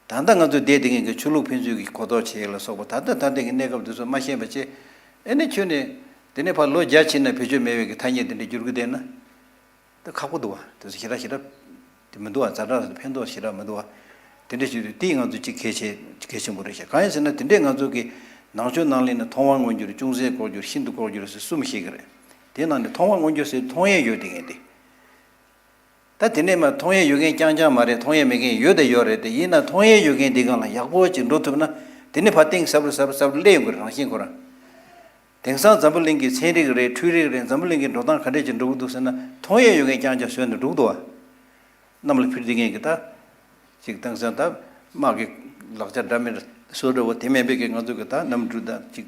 ད་ལྟ་ང་ཚོ་བསྡད་བསྡད་མཁན་གྱི་ཆོས་ལུགས་ཕན་ཚུན་གྱི་གོ་རྟོགས་བྱེད་ཡས་ལ་སོགས་པ། ད་ལྟ་ད་ལྟ་གི་གནས་སྐབས་དེ་ཚོ་མ་ཤེས་པ་བྱས། ཨེ་ནས་ཁྱོན་ནས་དེ་ནས་ཕར་ལོ་བརྒྱ་ཕྱིན་ན་བེད་སྤྱོད་མེད་པའི་གི་ཐ་སྙད་དེ་འདྲ་བསྒྱུར་གྱི་བསྡད་ན། ད་ཁག་པོ་འདུག་བ། དེ་ཚོ་ཞེ་དྲག་ཞེ་དྲག་དེ་མི་འདུག་བ། ཛ་དྲག་ཕན་ཐོགས་ཞེ་དྲག་མི་འདུག་བ། དེ་འདྲ་ཞིག་རེད། དེ་ང་ཚོ་གཅིག་གལ་ཆེ་གལ་ཆེན་པོ་རེད་ཤག་གང་ཡིན་ཟེར་ན་དེ་འདྲས་ང་ཚོ་གི་ནང་ཆོས་ནང་ལ་ཡིན་ན་མཐོང་བ་མངོན་གྱུར། ཅུང་ཟད་ལྐོག་གྱུར། ཤིན་ཏུ་ལྐོག་གྱུར་ཟེར་གསུམ་ཞིག་གི་རེད། དེ་ནང་ནས་མཐོང་བ་མངོན་གྱུར་ཟེར་མཐོང་ཡས་ཡོད་དེ་ངས་དེ། ད་དེ་ནས་མ་མཐོང་ཡས་ཡོད་མཁན་རྐྱང་རྐྱང་མ་རེད། མཐོང་ཡས་མེད་མཁན་ཡོད་དེ་ཡོད་རེད་དེ། ཡིན་ན་མཐོང་ཡས་ཡོད་མཁན་དེ་སྒང་ལ་ཡག་པོ་ཅིག་འགྲོ་ཐུབ་ན། དེ་ནས་ཕར་གཏིང་ཟབ་རུ་ཟབ་རུ་ཟབ་རུ་སླེབས་ཡོང་གི་རེད། རང་བཞིན་ཁོ་རང་། དེང་སང་འཛམ་བུ་གླིང་གི་ཚན་རིག་རེད། འཕྲུལ་རིག་རེད། འཛམ་བུ་གླིང་གི་འགྲོ་སྟངས་ག་འདྲས་ཅིག་འགྲོ་གི་འདུག་ཟེར་ན། མཐོང་ཡས་ཡོད་མཁན་རྐྱང་རྐྱང་བཟོས་ནས་འགྲོ་གི་འདུག་བ། གནམ་ལ་འཕུར་བསྡད་མཁན་གྱི་ད། ཅིག་དེང་སང་ད་དམག་གི་ལག་ཆ་འདྲ་མི་འདྲ་བཟོ་འདྲ་བོ་དེ་མིན་པའི་གི་ང་ཚོ་གི་ད་གནམ་གྲུ་དང་ཅིག་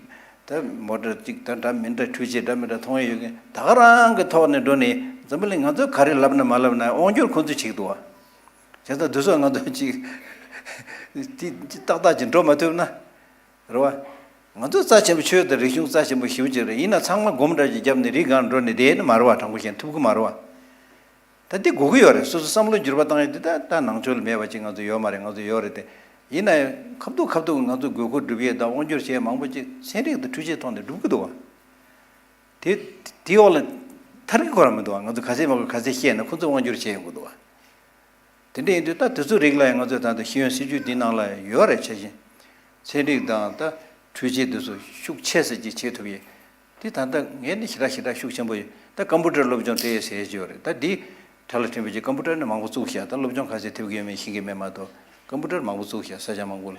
ད་མོ་ཊ་ཅིག་ད་འདྲ་མི་འདྲ་འཕྲུལ་ཆས་འདྲ་མི་འདྲ་མཐོང་ཡས་ཡོད་མཁན་ད་ག་རང་གི་ཐོག་ནས་འགྲོ་ནས། འཛམ་བུ་གླིང་ང་ཚོ་ག་རེ་ལབ་ན་མ་ལབ་ན་དབང་སྒྱུར་ཁོ་ཚོས་བྱེད་ཀྱི་འདུག་བ། བྱས་ཙང་དེ་ཚོ་ང་ཚོ་ཅིག་དེ་ཏག་ཏག་ཅིག་འགྲོ་མ་ཐུབ་ན། རེད་བ། ང་ཚོ་རྩ་ཆེན་པོ་ཆོས་དང་རིག་གཞུང་རྩ་ཆེན་པོ་ཞེ་པོ་ཅིག་རེད། ཡིན་ན་ཚང་མ་སྒོམ་འདྲ་ཅིག་བརྒྱབ་ནས་རི་སྒང་འགྲོ་ནས་བསྡད་ནི་མ་རེད་བ། དྲང་པོ་བཤད་ན་ཐུབ་ཀྱི་མ་རེད་བ། ད་འདི་དགོས་ཀྱི་ཡོད་རེད། སོ་སོ་བསམ་བློ་འགྱུར་བ་བཏང་ཡས་འདི་ད་ད་ནང་ཆོས་ལ་མེད་པ་ཅིག་ང་ཚོ་ཡོད་མ་རེད། ང་ཚོ་ཡོད་རེད་དེ། ཡིན་ན་ཡང་ཁ་ཐུག་ཁ་ཐུག་ང་ཚོ་དགོས་མཁོ་སྒྲུབ་ཡས་དང་དབང་སྒྱུར་བྱེད་ཡས་མང་པོ་ཅིག་ཚན་རིག་དང་འཕྲུལ་ཆས་ཐོག་ནས་སྒྲུབ་ཀྱི་འདུག་བ། དེ་དེའི་འོག་ལ་ཐར་གྱི་ཁོ་རང་མི་འདུག་བ། ང་ཚོ་ག་ཚད་མ་དགོས་ག་ཚད་བཤད་ན་ཁོ་ཚོས་དབང་སྒྱུར་བྱེད་ཡོང་གི་འདུག་བ། དེ་འདྲ་ཡིན་དུས་ད་དེ་ཚོའི་རིགས་ལ་ཡང་ང་ཚོས་ད་ལྟ་ཤེས་ཡོན་སྲིད་བྱུས་འདི་ནང་ལ་ཡོད་རེད། ཆ་བཞིན་ཚན་རིག་དང་ད་འཕྲུལ་ཆས་འདི་ཚོ་ཤུགས་ཆེ་ས་ཅིག་བྱེད་ཐུབ་ཡས། དེ་ད་ལྟ་ངས་ནི་ཞེ་དྲག་ཞེ་དྲག་ཤུགས་ཆེན་པོ་ཡོད། ད་ཀམ་པུ་ཊར་སློབ་སྦྱོང་སྤྲད་ཡས་ཟེར་གྱི་ཡོད་རེད། ད་འདི་ཁྲ་ལ་ཕྲན་བུ་ཅིག་ཀམ་པུ་ཊར་ནི་མང་པོ་བཙུགས་ཤག་ད་སློབ་སྦྱོང་ག་ཚད་ཐེབས་ཀྱི་ཡོད་མེད་ཤེས་ཀྱི་མེད་མ་གཏོགས། ཀམ་པུ་ཊར་མང་པོ་བཙུགས་ཤག་ས་ཆ་མང་པོ་ལ།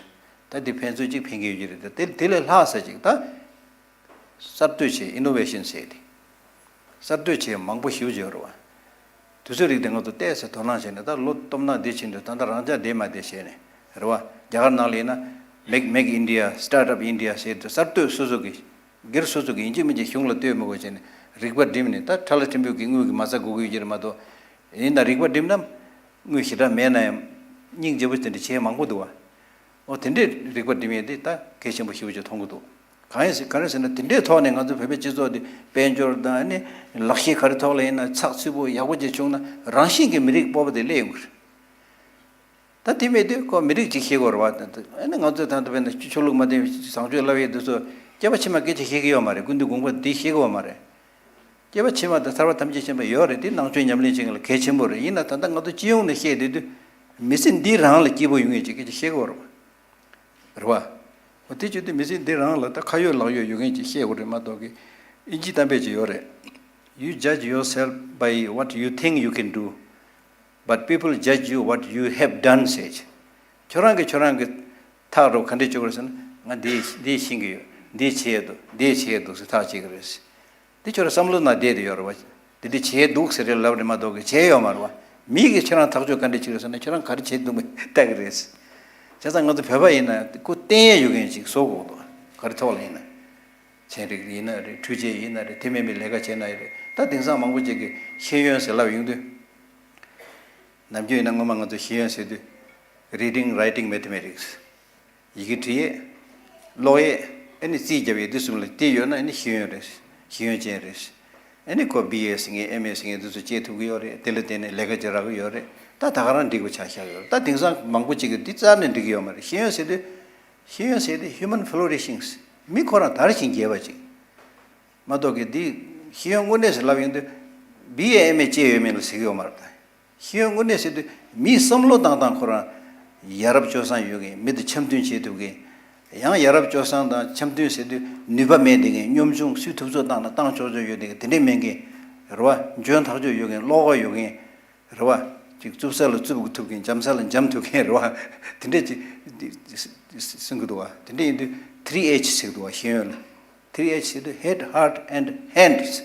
ད་འདི་ཕན་ཚུན་གཅིག་ཕན་གྱི་ཡོད་ཀྱི་རེད། ད་དེ་དེ་ལས་ལྷག་ས་ཅིག་ད། གསར་གཏོད་བྱེད། ཨི་ནོ་ཝེ་ཤན་ཟེར་ཏེ། གསར་གཏོད་བྱེད་མང་པོ་ཞེ་པོ་ཅིག་ཡོད་རེད་བ། དུས་ཚོད་རིགས་དེ་ང་ཚོ་ཏོག་ཙམ་དོ་སྣང་བྱས་ནས། ད་ལོ་སྟོབས་ན་བདེ་ཕྱིན་དུས་ད་ལྟ་རང་ཅག་བདེ་མ་བདེ་བྱས་ནས་རེད་བ། རྒྱ་གར་ནང་ལ་ཡིན་ན་Make Make India, Start Up India ཟེར་དུས་གསར་གཏོད་སོ་སོ་གི་སྒེར་སོ་སོ་གི་ཡིན་གཅིག་མིན་གཅིག་གཞུང་ལ་ལྟོས་མི་དགོས་བྱས་ནས་རིག་པ་བསྒྲིམས་ནས། ད་ཁྲ་ལ་ཕྲན་བུ་གི་དངུལ་གི་མ་རྩ་དགོས་ཀྱི་ཡོད་ཀྱི་རེད་མ་གཏོགས། ཡིན་ན་རིག་པ་བསྒྲིམས་ན་དངུལ་ཞེ་དྲག་མེད་ན་ཡང་སྙིང་རྗེ་པོ་དེ་འདྲ་བྱེད་མང་པོ་འདུག་བ། འོ་དེ་འདྲའི་རིག་པ་བསྒྲིམས་ཡས་དེ་ད་གལ་ཆེན་པོ་ཞེ་པོ་ཅིག་མཐོང་གི་འདུག་གང་ཡིན་ཟེར་ག་རེ་ཟེར་ན། དེ་འདྲའི་ཐོག་ནས་ང་ཚོ་བོད་པའི་སྤྱི་ཚོགས་འདི་དཔལ་འབྱོར་དང་ནི་ལག་ཤེས་ག་རེ་ཐོག་ལ་ཡིན་ན་ཚགས་ཚུད་པོ་ཡག་པོ་ཅིག་བྱུང་ན་རང་བཞིན་གྱིས་མི་རིགས་སྤོབས་པ་དེ་སླེབས་ཡོང་གི་རེད། ད་དེ་མེད་དུས་ཁོ་མི་རིགས་གཅིག་ཤེས་དགོས་རེད་བ། ཨ་ནི་ང་ཚོས་ད་ལྟ་བས་ན་ཆོས་ལུགས་མ་བརྟེན་པའི་བཟང་སྤྱོད་བསླབ་ཡས་འདི་ཚོ་སྐྱེ་བ་ཕྱི་མ་སྐད་ཆ་ཤེས་ཀྱི་ཡོད་མ་རེད། ཀུན་འདུས་སྒོམ་པ་འདི་ཤེས་ཀྱི་ཡོད་མ་རེད། སྐྱེ་བ་ཕྱི་མ་དང་ཐར་པ་ཐམས་ཅད་མཁྱེན་པ་ཡོད་རེད། དེ་ནང་ཆོས་ཉམས་ལེན་བྱེད་མཁན་ལ་གལ་ཆེན་པོ་རེད། ཡིན་ན་ད་ལྟ་ང་ཚོ་སྤྱི་ཡོངས་ནས་བཤད་བསྡད་དུས་མི་ཚེ་འདི་རང་ལ་སྐྱིད་པོ་ཡོང་ངེས་ཀྱི་སྐད་ཆ་བཤད་དགོས་རེད་བ། རེད་བ། འོ་དེ་བྱེད་དུས་མི་ཚེ་འདི་རང་ལ་ད་ཁ་ཡོད་ལག་ཡོད་ཡོད་མཁན་ཅིག་བཤད་དགོས་རེད་མ་གཏོགས་ཀྱི། ཨིན་ཇི་གཏམ་དཔེ་ཅིག་ཡོད་རེད། You judge yourself by what you think you can do, but people judge you what you have done ཟེར། ཁྱོད་རང་གིས་ཁྱོད་རང་གི་ཐག་རོ་ག་འདྲས་གཅོད་དགོས་རེད་ཟེར་ན། ང་འདི་འདི་ཤེས་ཀྱི་ཡོད། འདི་བྱས་འདུག་འདི་བྱས་འདུག་ཟེར་ཐག་བཅད་ཀྱི་རེད། འདི་ཁྱོད་རང་བསམ་བློ་ནང་བསྡད་དེ་ཡོད་རེད་བ། འདི་འདི་བྱས་འདུག་ཟེར་རེད་ལབ་རེད་མ་གཏོགས་ཀྱི་བྱས་ཡོད་མ་རེད་བ། མིས་ཀྱིས་ཁྱོད་རང་ཐག་གཅོད་ག་འདྲས་བྱེད་ཀྱི་རེད་ཟེར་ན། ཁྱོད་རང་ག་རེ་བྱས་འདུག་མིན་ལྟ་གི་རེད། བྱས་ཙང་ང་ཚོ་བོད་པ་ཡིན་ན་ཁོ་བསྟན་ཡས་ཡོད་མཁན་ཅིག་བཟོ་དགོས་འདུག་ག་རེ་ཐོག་ལ་ཡིན་ན། ཚན་རིག་ཡིན་ན་རེད། འཕྲུལ་ཆས་ཡིན་ན་རེད། དེ་མིན་པའི་ལས་ཀ་བྱས་ན་ཡང་རེད། ད་དེང་སང་མང་པོ་ཅིག་གིས་ཤེས་ཡོན་ཟེར་ལབ་ཡོང་དུས། ནམ་རྒྱུན་ཡིན་ན་སྔོན་མ་ང་ཚོ་ཤེས་ཡོན་ཟེར་དུས། Reading, writing, mathematics. ཡི་གེ་འབྲི་ཡས། ཀློག་ཡས། ཨ་ནི་རྩིས་རྒྱབ་ཡས། འདི་གསུམ་ལ་དེ་ཡོད་ན་ཨ་ནི་ཤེས་ཡོན་རེད། ཤེས་ཡོན་ཅན་རེད། ཨ་ནི་ཁོ་བི་ཨེ་ཟེར་མཁན། ཨེམ་ཨེ་ཟེར་མཁན་འདི་ཚོ་བྱེད་ཐུབ་ཀྱི་ཡོད་རེད། དེ་ལ་བརྟེན་ནས་ལས་ཀ་ཅིག་རག་གི་ཡོད་རེད། ད་ད་ག་རང་འགྲིག་པ་ཆགས་བཞག་ཡོད་རེད། ད་དེང་སང་མང་པོ་ཅིག་གིས་འདི་རྩ་ནས་འགྲིག་གི་ཡོད་མ་རེད། ཤེས་ཡོན་ཟེར་དུས། ཤེས་ཡོན་ཟེར་དུས་human flourishing། མི་ཁོ་རང་དར་ཞིང་རྒྱས་པ་ཅིག་མ་གཏོགས་ཀྱི། འདི་ཤེས་ཡོན་དངོས་གནས་སུ་ལབ་ཡོང་དུས་བི་ཨེ་ཨེམ་ཨེ་བྱས་ཡོད་མེད་ལ་ཟེར་གྱི་ཡོད་མ་རེད། ད་ཤེས་ཡོན་དངོས་གནས་ཟེར་དུས་མིའི་བསམ་བློ་བཏང་སྟངས་ཁོ་རང་ཡ་རབས་སྤྱོད་བཟང་ཡོད་མཁན། མི་དང་འཆམ་མཐུན་བྱེད་ཐུབ་མཁན། ཡང་ཡ་རབས་སྤྱོད་བཟང་དང་འཆམ་མཐུན་ཟེར་དུས་ནུས་པ་མེད་བསྡད་མཁན། གཉོམ་ཆུང་། སུས་ཐུབ་ཚོད་བཏང་ན་བཏང་ཆོག་ཆོག་ཡོད་བསྡད་མཁན་དེ་འདྲས་མེད་མཁན། རེད་བ། འཇོན་ཐག་ཆོད་ཡོད་མཁན། བློ་ཁོག་ཡོད་མཁན། རེད་བ། ཅིག་རྩུབ་ས་ལ་རྩུབ་ཐུབ་མཁན། འཇམ་ས་ལ་འཇམ་ཐུབ་མཁན། རེད་བ། དེ་འདྲས་ཅིག་གསུང་གི་འདུག་བ། དེ་འདྲས་ཡིན་དུས་three H ཟེར་གི་འདུག་བ། ཤེས་ཡོན་ལ། three H ཟེར་དུས་head, heart and hands།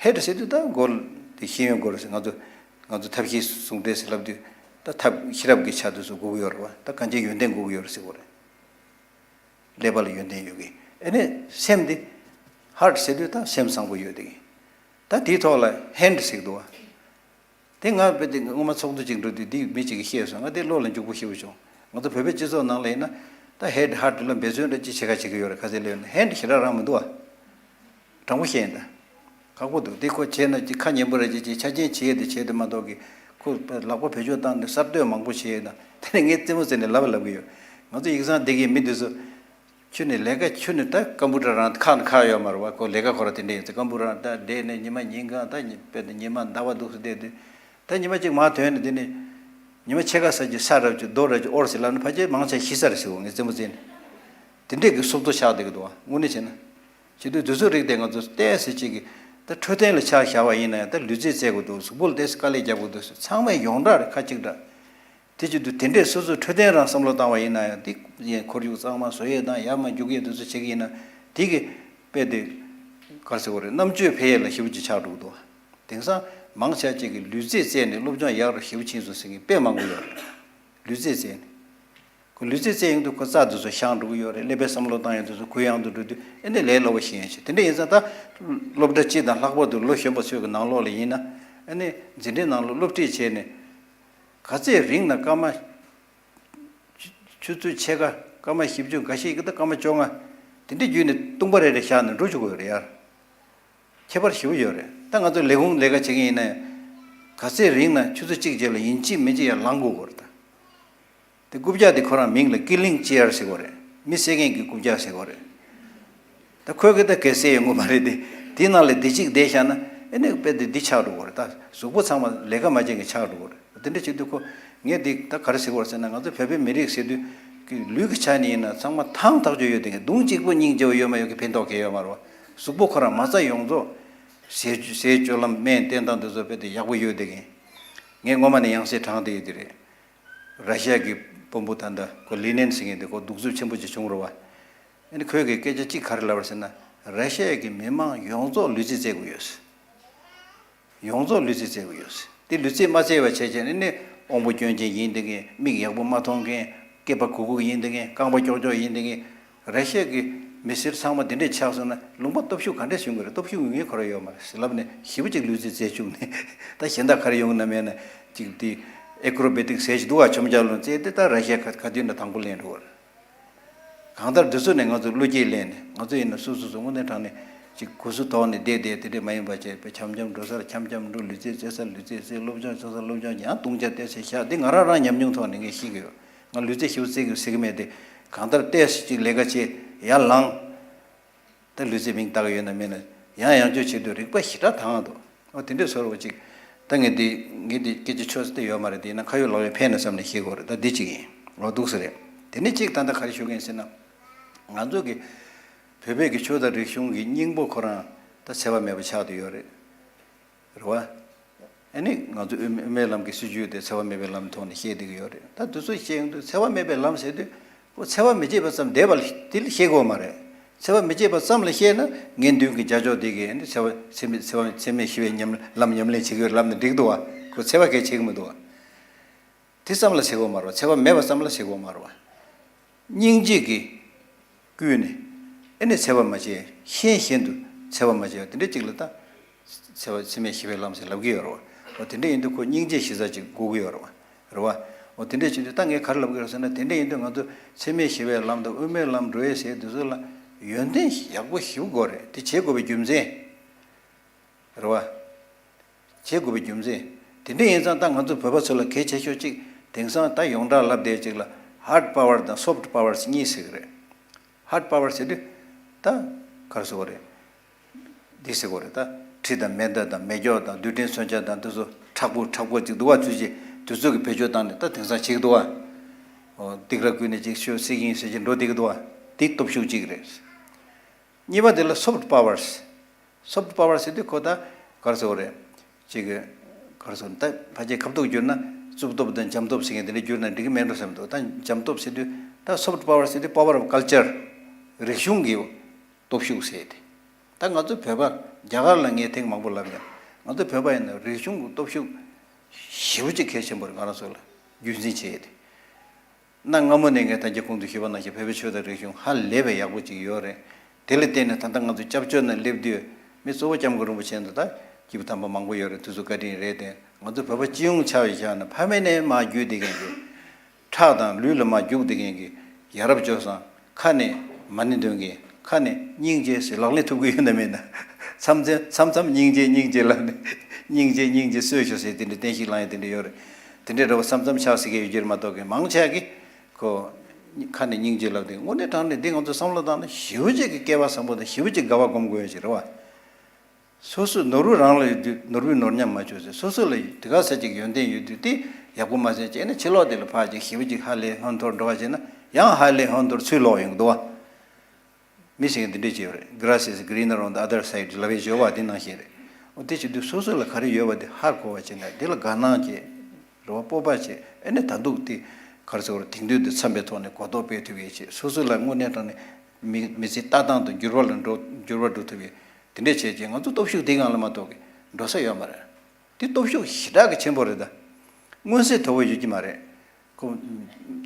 ཧེཌ་ཟེར་དུས་ད་མགོ་དེ་ཤེས་ཡོན་སྐོར་ཟེར། ང་ཚོ་ང་ཚོ་ཐབས་ཤེས་ཟུང་འབྲེལ་ཟེར་ལབ་དུས། ད་ཐབས་ཤེས་རབ་ཀྱི་ཆ་དེ་ཚོ་དགོས་ཀྱི་ཡོད་རེད་བ། ད་གང་ཅིའི་ཡོན་ཏན་དགོས་ཀྱི་ཡོད་རེད་ཟེར་གོ་རེད། ཀླད་པ་ལ་ཡོན་ཏན་ཡོད་ཀྱི། ཨ་ནི་སེམས་དེ། ཧར་ཊི་ཟེར་དུས་ད་སེམས་བཟང་པོ་ཡོད་དེ། ད་དེའི་ཐོག་ལ་ཧེནཌ་ཟེར་གི་འདུག་བ། དེ་ང་དཔེ་དེ་སྔོན་མ་ཚོགས་འདུ་ཅིག་འགྲོ་དུས་དེ་མི་གཅིག་གིས་བཤད་སོང་། ང་དེ་བློ་ལ་འཇུག་པོ་ཞེ་པོ་བྱུང་། ང་ཚོ་བོད་པའི་སྤྱི་ཚོགས་ནང་ལ་ཡིན་ན། ད་ཧེཌ་ཧར་ཊི་ལ་འབད་བརྩོན་འདྲ་ཅིག་བྱེད་ཁ་བྱེད་ཀྱི་ཡོད་རེད། ཁ་ཟས་ལས་ཡོད་ན་ཧེནཌ་ཞེ་དྲག་རང་མི་འདུག་བ། དྲང་པོ་བཤད་ཡིན་ད། ཁག་པོ་འདུག་དེ་ཁོ་བྱས་ན་ཅིག་ཁ་ཉན་པོ་རེད། ཅིག་ཅིག་ཆ་རྐྱེན་བྱས་ཏེ་བྱས་ཏེ་མ་གཏོགས་ཀྱི། ཁོ་ལག་པ་བེད་སྤྱོད་བཏང་ནས་གསར་གཏོད་མང་པོ་བྱས་ཡོད་ན། དེ་ནས་ངས་རྩེད་མོ་རྩེ་ནས་ལབ་ལབ་ཀྱི་ཡོད། ང་ཚོ་ཡིག་ཚང་བསྡད་ཀྱི་མི་འདི་ཚོ། ཁྱོད་ནི་ལས་ཀ་ཁྱོད་ནི་ད་ཀམ་པུ་ཊར་རང་ཁ་ནས་ཁ་ཡོད་མ་རེད་བ། ཁོ་ལས་ཀ་ཁོ་ར་དེ་འདྲ་ཡིན་ཙང་ཀམ་པུ་ཊར་རང་ད་བསྡད་ནས་ཉི་མ་ཉིན་གང་ད་ཉི་དཔེ་དང་ཉི་མ་ཟླ་བ་འདུག་སེ་བསྡད་དུས། ད་ཉི་མ་གཅིག་མར་ཐོན་ནས་དེ་ནས་ཉི་མ་ཕྱེད་ཀ་ཟ་རྒྱུ་ས་རབ་ཀྱི་རྡོ་རབ་ཀྱི་ཨོར་ཟེར་ལབ་ན་ཕལ་ཆེར་མང་ཆེ་ཤི་ས་རེད་ཟེར་བ། ངས་རྩེད་མོ་རྩེ་ནས་དེ་འདྲས་ཀྱི་སྲོག་ཐོག་ཆགས་བསྡད་ཀྱི་འདུག་བ། དངོས་གནས་བྱས་ན། བྱེད་དུས་དུས་ཚོད་རིགས་དེ་ང་ཚོ་ཏོག་ཙམ་ཅིག་གི་ད་འཕྲོད་བསྟེན་ལ་ཆ་བཞག་པ་ཡིན་ན་ཡང་། ད་ལུས་རྩལ་རྩེ་དགོས་འདུག་གཟུགས་པོ་ལ་ཏོག་ཙམ་དཀའ་ལས་རྒྱག་དགོས་འདུག་ཚང་མས་ཡོངས་གྲགས་རེད། ཁ་གཅིག་གྲགས། དེ་བྱེད་དུས་དེ་འདྲས་སོ་སོའི་འཕྲོད་བསྟེན་རང་བསམ་བློ་བཏང་བ་ཡིན་ན་ཡང་། དེ་ཡན་ཁོར་ཡུག་གཙང་མ་བཟོ་ཡས་དང་ཡར་མར་རྒྱུག་ཡས་དེ་ཚོ་བྱེད་ཀྱི་ཡིན་ན། དེ་གི་དཔེ་དེ་ག་རེ་ཟེར་དགོས་རེད། རྣམ་དཔྱོད་འཕེལ་ཡས་ལ་ཞེ་པོ་ཅིག་ཆགས་འགྲོ་གི་འདུག་དེང་སང་མང་ཆེ་ཅིག་གིས་ལུས་རྩལ་རྩེས་ནས་སློབ་སྦྱོང་ཡག་རུ་ཞེ་པོ་ཕྱིན་སོང་ཟེར་མཁན་དཔེ་མང་པོ་ཡོད་རེད། ལུས་རྩལ་རྩེས་ནས། ཁོ་ལུས་རྩལ་རྩེ་ཡོང་དུས་ཁོ་རྩ་དེ་ཚོ་ཤང་འགྲོ་གི་ཡོད་རེད། ཀླད་པའི་བསམ་བློ་བཏང་ཡས་དེ་ཚོ་གུ་ཡངས་དུ་འགྲོ་དུས་ཨེ་ནི་ལས་སླ་པོ་ཞིག་ཡིན་ཞིང་། དེ་འདྲ་ཡིན་ཙང་ད་སློབ་གྲྭ་སྤྱི་དང་ལྷག་པར་དུ་ལོ་གཞོན་པ་ཚོའི་གི་ནང་ལོགས་ལ་ཡིན་ན། ཨེ་ནི་འཛིན་གྲྭའི་ནང་ལ་སློབ་ཁྲིད་བྱས་ནས། ག་ཚོད་རིང་ན་སྐར་མ། ཆུ་ཆུ་ཚོད་ཕྱེད་ཀ། སྐར་མ་བཞི་བཅུ་འགའ་ཤས་ཀྱི། ད་སྐར་མ་བཅོ་ལྔ། དེ་འདྲ་བརྒྱུད་ནས་ལྟུང་བ་རེ་རེ་བཞག་ནས་འགྲོ་བཅུག་དགོས་རེད་ཡ། ཁྱད་པར་ཞེ་པོ་ཡོད་རེད། ད་ང་ཚོ་ལས་ཁུངས་ལས་ཀ་བྱེད་མཁན་ཡིན་ན་ཡང་། ག་ཚོད་རིང་ན་ཆུ་ཚོད་གཅིག་རྗེས་ལ་ཡིན་གཅིག་མིན་གཅིག་ཡར་ལངས་དགོས་ཀྱི་རེད་ད། དེ་རྐུབ་བཀྱག་དེ་ཁོ་རང་མིང་ལ་ཀི་ལིང་ཅེར་ཟེར་གྱི་ཡོད་རེད། མི་བསད་མཁན་གྱི་རྐུབ་བཀྱག་ཟེར་གྱི་ཡོད་རེད། ད་ཁོས་གི་ད་གས་བསད་ཡོང་གི་མ་རེད་དེ། དེའི་ནང་ལ་དེ་གཅིག་བསྡད་བཞག་ན་ཨེ་ནི་དཔེ་དེ་འདི་ཆགས་འགྲོ་གི་རེད། ད་གཟུགས་པོ་ཚང་མ་ལས་ཀ་མ་བྱེད་མཁན་ཆགས་འགྲོ་གི་རེད། དེ་འདྲ་བྱེད་དུས་ཁོ། ངས་འདི་ད་ག་རེ་ཟེར་གྱི་ཡོད་རེད་ཟེར་ན། ང་ཚོ་བོད་པའི་མི་རིགས་ཟེར་དུས་ཀྱི་ལུས་ཀྱི་ཆ་ནས་ཡིན་ན་ཚང་མ་ཐང་ཐག་ཆོད་ཡོད་དེ། མདུང་གཅིག་པོ་སྙིང་རྗེ་པོ་ཡོད་མ་ཡོད་ཀྱི་ཕན་ཐོགས་གང་ཡང་ཡོད་མ་རེད་བ། གཟུགས་པོ་ཁོ་རང་མ་རྩ་ཡོངས་རྫོགས། ཟས་ཟས་སྤྱོད་ལམ་སྨན་བསྟེན་སྟངས་དེ་ཚོ་དཔེ་དེ་ཡག་པོ་ཡོད་དེ་གིན། ངས་སྔོན་མ་ནས་ཡང་སེ་དྲངས་བསྡད་ཡོད་དེ་རེད། ར་ཤི་ཡ་གི་དཔོན་པོ་ད་ལྟ་ཁོ་ལི་ནན་ཟེར་མཁན་དེ་ཁོ་གདུག་རྩུབ་ཆེན་པོ་ཅིག་བྱུང་རེད་བ། ཨ་ནི་ཁོས་གི་སྐད་ཆ་གཅིག་ག་རེ་ལབ་པ་རེད་ཟེར་ན། ར་ཤི་ཡ་གི་མི་མང་ཡོངས་རྫོགས་ལུས་རྩལ་རྩེ་དགོས་ཡོད་ཟེར། ཡོངས་རྫོགས་ལུས་རྩལ་རྩེ་དགོས་ཡོད་ཟེར། དེ་ལུས་རྩལ་མ་རྩེ་བ་བྱས་བྱས་ནས་ནི་དབང་པོ་སྐྱོན་ཅན་ཡིན་བསྡད་མཁན། མིག་ཡག་པོ་མ་མཐོང་མཁན། སྐེད་པ་གུག་གུག་ཡིན་བསྡད་མཁན། རྐང་པ་ཀྱོག་ཀྱོག་ཡིན་བསྡད་མཁན། ར་ཤི་ཡ་གི་མི་སེར་ཚང་མ་དེ་འདྲས་ཆགས་སོང་ན་ལུང་པ་སྟོབས་ཤུགས་ག་འདྲས་བྱུང་གི་རེད། སྟོབས་ཤུགས་ཡོད་མཁན་ཁོ་རང་ཡོད་མ་རེད་ཟེར་ལབ་ནས་ཞེ་པོ་ཅིག་ལུས་རྩལ་རྩེ་བཅུག་ནས། ད་གཞན་དག་ག་རེ་ཡོང་གི་ན་མེད་ན། ཅིག་དེ་ཨེ་ཀྲོ་བེ་ཊིག་ཟེར་ཞིག་འདུག་བ། མཆོང་རྒྱུག་ལུང་རྩེ་དེ་ད་ར་ཤི་ཡ་ག་ག་དུས་ན་དང་པོ་ལེན་འགྲོ་བ་རེད། གང་ལྟར་འདི་ཚོ་ནས་ང་ཚོ་བློ་སྐྱེད་ལེན་ནས། ང་ཚོ་ཡིན་ན་སོ་སོ་སོ་དངོས་གནས་དྲང་ནས་ ཅིག་གུ་སུ་ཐོག་ནས་བསྡད་བསྡད་དེ་འདྲས་མ་ཡིན་པ་བྱས་པའི་འཆམ་འཆམ་འགྲོ་སར་འཆམ་འཆམ་འགྲོ། ལུས་རྩལ་རྩེ་སར་ལུས་རྩལ་རྩེ། སློབ་སྦྱོང་བྱེད་སར་སློབ་སྦྱོང་བྱེད། ཡང་བཏུང་བྱ་བལྟས་སར་བཞག་འདི་ང་རང་རང་ཉམས་མྱོང་ཐོག་ནས་ངས་ཤེས་ཀྱི་ཡོད། ང་ལུས་རྩལ་ཞེ་པོ་རྩེ་གི་ཟེར་གི་མེད་དེ། གང་ལྟར་བལྟས་སར་ཅིག་ལས་ཀ་བྱེད། ཡར་ལངས། ད་ལུས་རྩལ་མིང་བཏགས་ཡོད་ན་མེད་ན། ཡང་ཡང་བསྐྱར་བྱེད་དུས་རིག་པ་ཞེ་དྲག་དྭངས་འདུག་ཨོ་དེ་འདྲས་བཟོ་འདྲ་བོ་ཅིག་ད་ངས་འདི་ངས་འདི་སྐད་ཆ་ཆོད་ས་དེ་ཡོད་མ་རེད། དེ་ཡིན་ན་ཁ་ཡོད་ལག་ཡོད་ཕན་ན་བསམ་ནས་བཤད་དགོས་རེད། ད་འདི་གཅིག་ཡིན། ཨོ་འདུག་སེ་རེད། དེ་ནས་གཅིག་ད་ལྟ་ག་རེ་ཞུ་གི་ཡིན་ཟེར་ན། ང་ཚོ་གི་བོད་པའི་གི་ཆོས་དང་རིག་གཞུང་གི་སྙིང་པོ་ཁོ་རང་ད་འཚེ་བ་མེད་པ་ཆགས་བསྡད་ཡོད་རེད། རེད་བ། ཨ་ནི་ང་ཚོ་དབུ་དབུ་མའི་ལམ་གྱི་སྲིད་བྱུས་དེ་འཚེ་བ་མེད་པའི་ལམ་ཐོག་ནས་བཤད་བསྡད་ཀྱི་ཡོད་རེད། ད་དེ་ཚོ་བཤད་ཡོང་དུས་འཚེ་བ་མེད་པའི་ལམ་ཟེར་དུས་ཁོ་འཚེ་བ་མི་བྱེད་པ་ཙམ་བསྡད་པ་དེ་ལ་བཤད་དགོས་མ་རེད། འཚེ་བ་མི་བྱེད་པ་ཙམ་ལ་བཤད་ན་ངན་འདུན་གྱི་བྱ་སྤྱོད་དེ་གིས་ཨ་ནི་འཚེ་བ་འཚེ་མེད་འཚེ་བ་འཚེ་མེད་ཞི་བའི་ཉམས་ལམ་ཉམས་ལེན་བྱེད་ཀྱི་ཡོད་ལབ་ན་འགྲིག་འདུག་བ། ཁོ་འཚེ་བ་གས་བྱེད་ཀྱི་མི་འདུག་བ། དེ་ཙམ་ལ་བྱེད་དགོས་མ་རེད་བ། འཚེ་བ་མེད་པ་ཙམ་ལ་བྱེད་དགོས་མ་རེད་བ། སྙིང་རྗེ་གིས་བསྐུལ་ནས་ཨེ་ནས་འཚེ་བ་མ་བྱེད། ཤེས་བཞིན་དུ་འཚེ་བ་མ་བྱེད་པ་དེ་འདྲ་ཅིག་ལ་ད་འཚེ་བ་འཚེ་མེད་ཞི་བའི་ལམ་ཟེར་ལབ་ཀྱི་ཡོད་རེད་བ། འོ་དེ་འདྲ་ཡིན་དུས་ཁོ་སྙིང་རྗེ་གཞི་རྩ་ཅིག་དགོས་ཀྱི་ཡོད་རེད་བ། རེད་བ། འོ་དེ་འདྲ་བྱེད་དུས་ད་ངས་ག་རེ་ལབ་ཀྱི་ཡོད་ཟེར་ན། དེ་འདྲ་ཡིན་དུས་ང་ཚོ་འཚེ་མེད་ཞི་བའི་ལམ་དང་དབུ་མའི་ལམ་འགྲོ་ཡས་ཟེར་དེ་ཚོ་ལ་ཡོན་ཏན་ཡག་པོ་ཞེ་པོ་དགོས་རེད། དེ་བྱེད་དགོས་པའི་རྒྱུ་མཚན། རེད་བ། བྱེད་དགོས་པའི་རྒྱུ་མཚན། དེ་འདྲ་ཡིན་ཙང་ད་ང་ཚོ་བོད་པ་ཚོ་ལ་གལ་ཆེ་ཤོས་གཅིག་དེང་སང་ད་ཡོངས་གྲགས་ལབ་བསྡད་ཅིག་ལ་ཧར་ཌི་པ་ཝར་དང་སོཕ་ཊི་པ་ཝར་གཉིས་ཟེར་གི་རེད། ཧར་ཌི་པ་ཝར་ཟེར་དུས་ད་ག་རེ་ཟེར་དགོས་རེད། འདི་ཟེར་དགོས་རེད། ད་གྲི་དང་མེ་མདའ་དང་མེ་སྒྱོགས་དང་རྡུལ་ཕྲན་མཚོན་ཆ་དང་དེ་ཚོ་མཁྲེགས་པོ་མཁྲེགས་པོ་ཅིག་འདུག་བ། ཚུལ་བཞིན་དུས་ཚོད་ཀྱི་བེད་སྤྱོད་བཏང་ནས་ད་དེང་སང་བྱེད་ཀྱི་འདུག་བ། འོ་སྡིགས་ར་བསྐུལ་ནས་ཅིག་ཤོད་སྲིད་ཀྱི་ཡིན་ཟེར་གྱི་འགྲོ་བསྡད་ཀྱི་འདུག་བ། འདི་སྟོབས་ཤུགས་གཅིག་རེད། གཉིས་པ་དེ་ལ་སོཕ་ཊི་པ་ཝར། སོཕ་ཊི་པ་ཝར་ཟེར་དུས་ཁོ་ད་ག་རེ་ཟེར་དགོས་རེད། ཅིག་ག་རེ་ཟེར་དགོས་རེད། ད་ཕལ་ཆེར་ཁ་ཐུག་བསྒྱུར་ན་རྩུབ་སྟོབས་དང་འཇམ་སྟོབས་ཟེར་མཁན་དེ་འདྲ་བསྒྱུར་ན་འགྲིག་གི་མེད་འགྲོ་བསམ་འདུག་ད་འཇམ་སྟོབས་ཟེར་དུས་ད་སོཕ་ཊི་པ་ཝར་ཟེར་དུས་པ་ཝར་ཨོཕ་ཀལ་ཅར། རིག་གཞུང་གི་སྟོབས་ཤུགས་ཟེར་ཏེ། ད་ང་ཚོ་བོད་པ་རྒྱ་གར་ལ་ངས་ཐེངས་མང་པོ་ལབ་ཡོད། ང་ཚོ་བོད་པ་ཡིན་ན་རིག་གཞུང་གི་སྟོབས་ཤུགས་ཞེ་པོ་ཅིག་གལ་ཆེན་པོ་རེད། ང་རང་ཚོ་ལ་རྒྱུན་འཛིན་བྱེད་ཡས་དེ། གནའ་སྔ་མོ་ནས་ངས་ད་གིན་གོང་དུ་ཞུས་པ་ནང་བཞིན་བོད་པའི་ཆོས་དང་རིག་གཞུང་ཧ་ལས་པའི་ཡག་པོ་ཅིག་ཡོད་རེད། དེ་ལ་བརྟེན་ནས་ད་ལྟ་ང་ཚོ་སྐྱབས་བཅོལ་ནང་སླེབས་དུས་མི་གཙོ་བོ་སྐྱབས་མགོན་རིན་པོ་ཆེ་ཚོ་ད་སྐྱིད་པོ་དམ་པ་མང་པོ་ཡོད་རེད། དེ་ཚོ་བཀའ་དྲིན་རེད་དེ། ང་ཚོ་བོད་པ་སྤྱི་ཡོངས་ཆ་བཞག་ན་ཕ་མེས་ནས་མར་བརྒྱུད་བསྡད་མཁན་གྱི་ཁྲག་དང་ལུས་ལ་མར་རྒྱུག་བསྡད་མཁན་གྱི་ཡ་རབས་སྤྱོད་བཟང་། ཁ་ནས་མ་ཎི་འདོན་མཁན། ཁ་ནས་སྙིང་རྗེ་ཟེར་ལག་ལེན་ཐུབ་ཀྱི་ཡོད་ན་མེད་ན། མཚམས་མཚམས་མཚམས་མཚམས་སྙིང་རྗེ་སྙིང་རྗེ་ལབ་ནས་སྙིང་རྗེ་སྙིང་རྗེ་གསོས་ཤོག་ཟེར་དེ་འདྲའི་བསྟན་བཤིག་ལངས་ཡ་དེ་འདྲ་ཡོད་རེད། དེ་འདྲའི་འདྲ་བོ་མཚམས་མཚམས་ཆགས་སྲིད་ཀྱི་ཡོད་རྒྱུ་རེད་མ་གཏོགས་ཀྱི་མང་ཆེ་གིས་ཁོ་ཁ་ནས་སྙིང་རྗེ་ལབ་དེ་དངོས་གནས་དྲང་གནས་འདི་ང་ཚོ་བསམ་བློ་བཏང་ན་ཞེ་པོ་ཅིག་གི་སྐལ་བ་བཟང་པོ་དང་ཞེ་པོ་ཅིག་དགའ་བ་སྒོམ་དགོས་ཡ་ཅིག་རེད་བ། སོ་སོའི་ནོར་བུ་རང་ལ་ཡོད་དུས་ནོར་བུས་ནོར་ཉམས་མ་བཅོས་ཚེ་སོ་སོ་ལ་དེ་ག་ཚད་ཅིག་ཡོན་ཏན་ཡོད་དུས་དེ་ཡག་པོ་མ་ཟིན་བྱས་ན་ཕྱི་ལོགས་དེ་ལ་ཕར་ཅིག་ཞེ་པོ་ཅིག་ཧ་ལས་ཧོན་ཐོར་འགྲོ་བ་བྱས་ན་ཡང་ཧ་ལས་ཧོན་ཐོར་ཚུར་ལོག་ཡོང་གི་འདུག་བ། མི་ཞིག་གིས་འདི་འདྲས་བྱས་ཡོད་རེད། Grass is greener on the other side ལབ་པའི་སྦྱོར་བ་དེ་ནང་བཞིན་རེད། འོ་དེ་བྱེད་དུས་སོ་སོ་ལ་ག་རེ་ཡོད་པ་དེ་ཧ་གོ་བ་བྱས་ན་དེ་ལ་དགའ་སྣང་བྱས། རེ་བ་སྤོབས་པ་བྱས། ཨེ་ནས་ད་འདུག་དེ་ག་རེ་ཟེར་དགོས་རེད། དེང་དུས་འདི་འཚམས་པའི་ཐོག་ནས་གོ་རྟོགས་སྤེལ་ཐུབ་ཡས་བྱས། སོ་སོ་ལ་དངོས་གནས་དྲང་གནས་མི་མི་ཚེ་ལྟ་སྟངས་དང་འགྱུར་བ་ལ་འགྲོ་འགྱུར་བ་འགྲོ་ཐུབ་ཡས་དེ་འདྲས་བྱས་རྗེས་ང་ཚོ་སྟོབས་ཤུགས་དེ་སྒང་ལ་མ་གཏོགས་ཀྱི་འགྲོ་ས་ཡོད་མ་རེད། དེ་སྟོབས་ཤུགས་ཞེ་དྲག་གི་ཆེན་པོ་རེད་ད། མངོན་གསལ་དོད་པོ་ཡོད་ཀྱི་མ་རེད། ཁོ་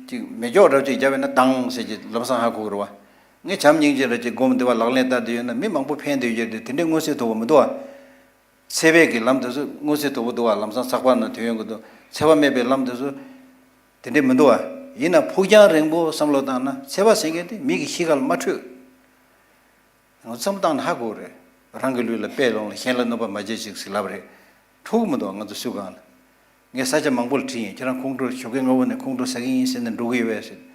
ཅིག་མེ་སྒྱོགས་འདྲ་ཅིག་བརྒྱབ་པ་ཡིན་ན་དང་ཟེར་གྱི་ལམ་སང་ཧ་གོ་གི་རེད་བ། ངས་བྱམས་སྙིང་རྗེ་འདྲ་ཅིག་སྒོམ་བསྡད་པ་ལག་ལེན་བསྟར་བསྡད་ཡོད་ན་མི་མང་པོ་ཕན་བསྡད་ཡོད་དེ་དེ་འདྲའི་མངོན་གསལ་དོད་པོ་མི་འདུག་བ། འཚེ་བའི་གི་ལམ་དེ་ཚོ་མངོན་གསལ་དོད་པོ་འདུག་བ། ལམ་སང་ཚགས་པར་ནང་ཐོན་ཡོང་གི་འདུག་འཚེ་བ་མེད་པའི་ལམ་དེ་ཚོ་དེ་འདྲས་མི་འདུག་བ། ཡིན་ན་ཕུགས་རྒྱང་རིང་པོ་བསམ་བློ་བཏང་ན་འཚེ་བ་ཟེར་མཁན་དེ་མི་གི་གཤིས་ཀ་ལ་མ་འཕྲོད། ང་ཚོ་བསམ་བློ་བཏང་ན་ཧ་གོ་རེད། རང་གི་ལུས་ལ་དཔེ་སློང་ལ་གཞན་ལ་གནོད་པ་མ་བྱེད་ཅིག་ཟེར་ལབ་རེད། འཕྲོད་གི་མི་འདུག་ང་ཚོ་སུ་གང་ལ། ངས་ས་ཆ་མང་པོ་ལ་དྲིས་ཡིན། ཁྱེད་རང་ཁོང་ཁྲོ་ཞོགས་ཀས་སྔ་པོ་ནས་ཁོང་ཁྲོ་ཟ་གི་ཡིན་ཟེར་ནས་འགྲོ་གི་ཡོད་པས་ཟེར།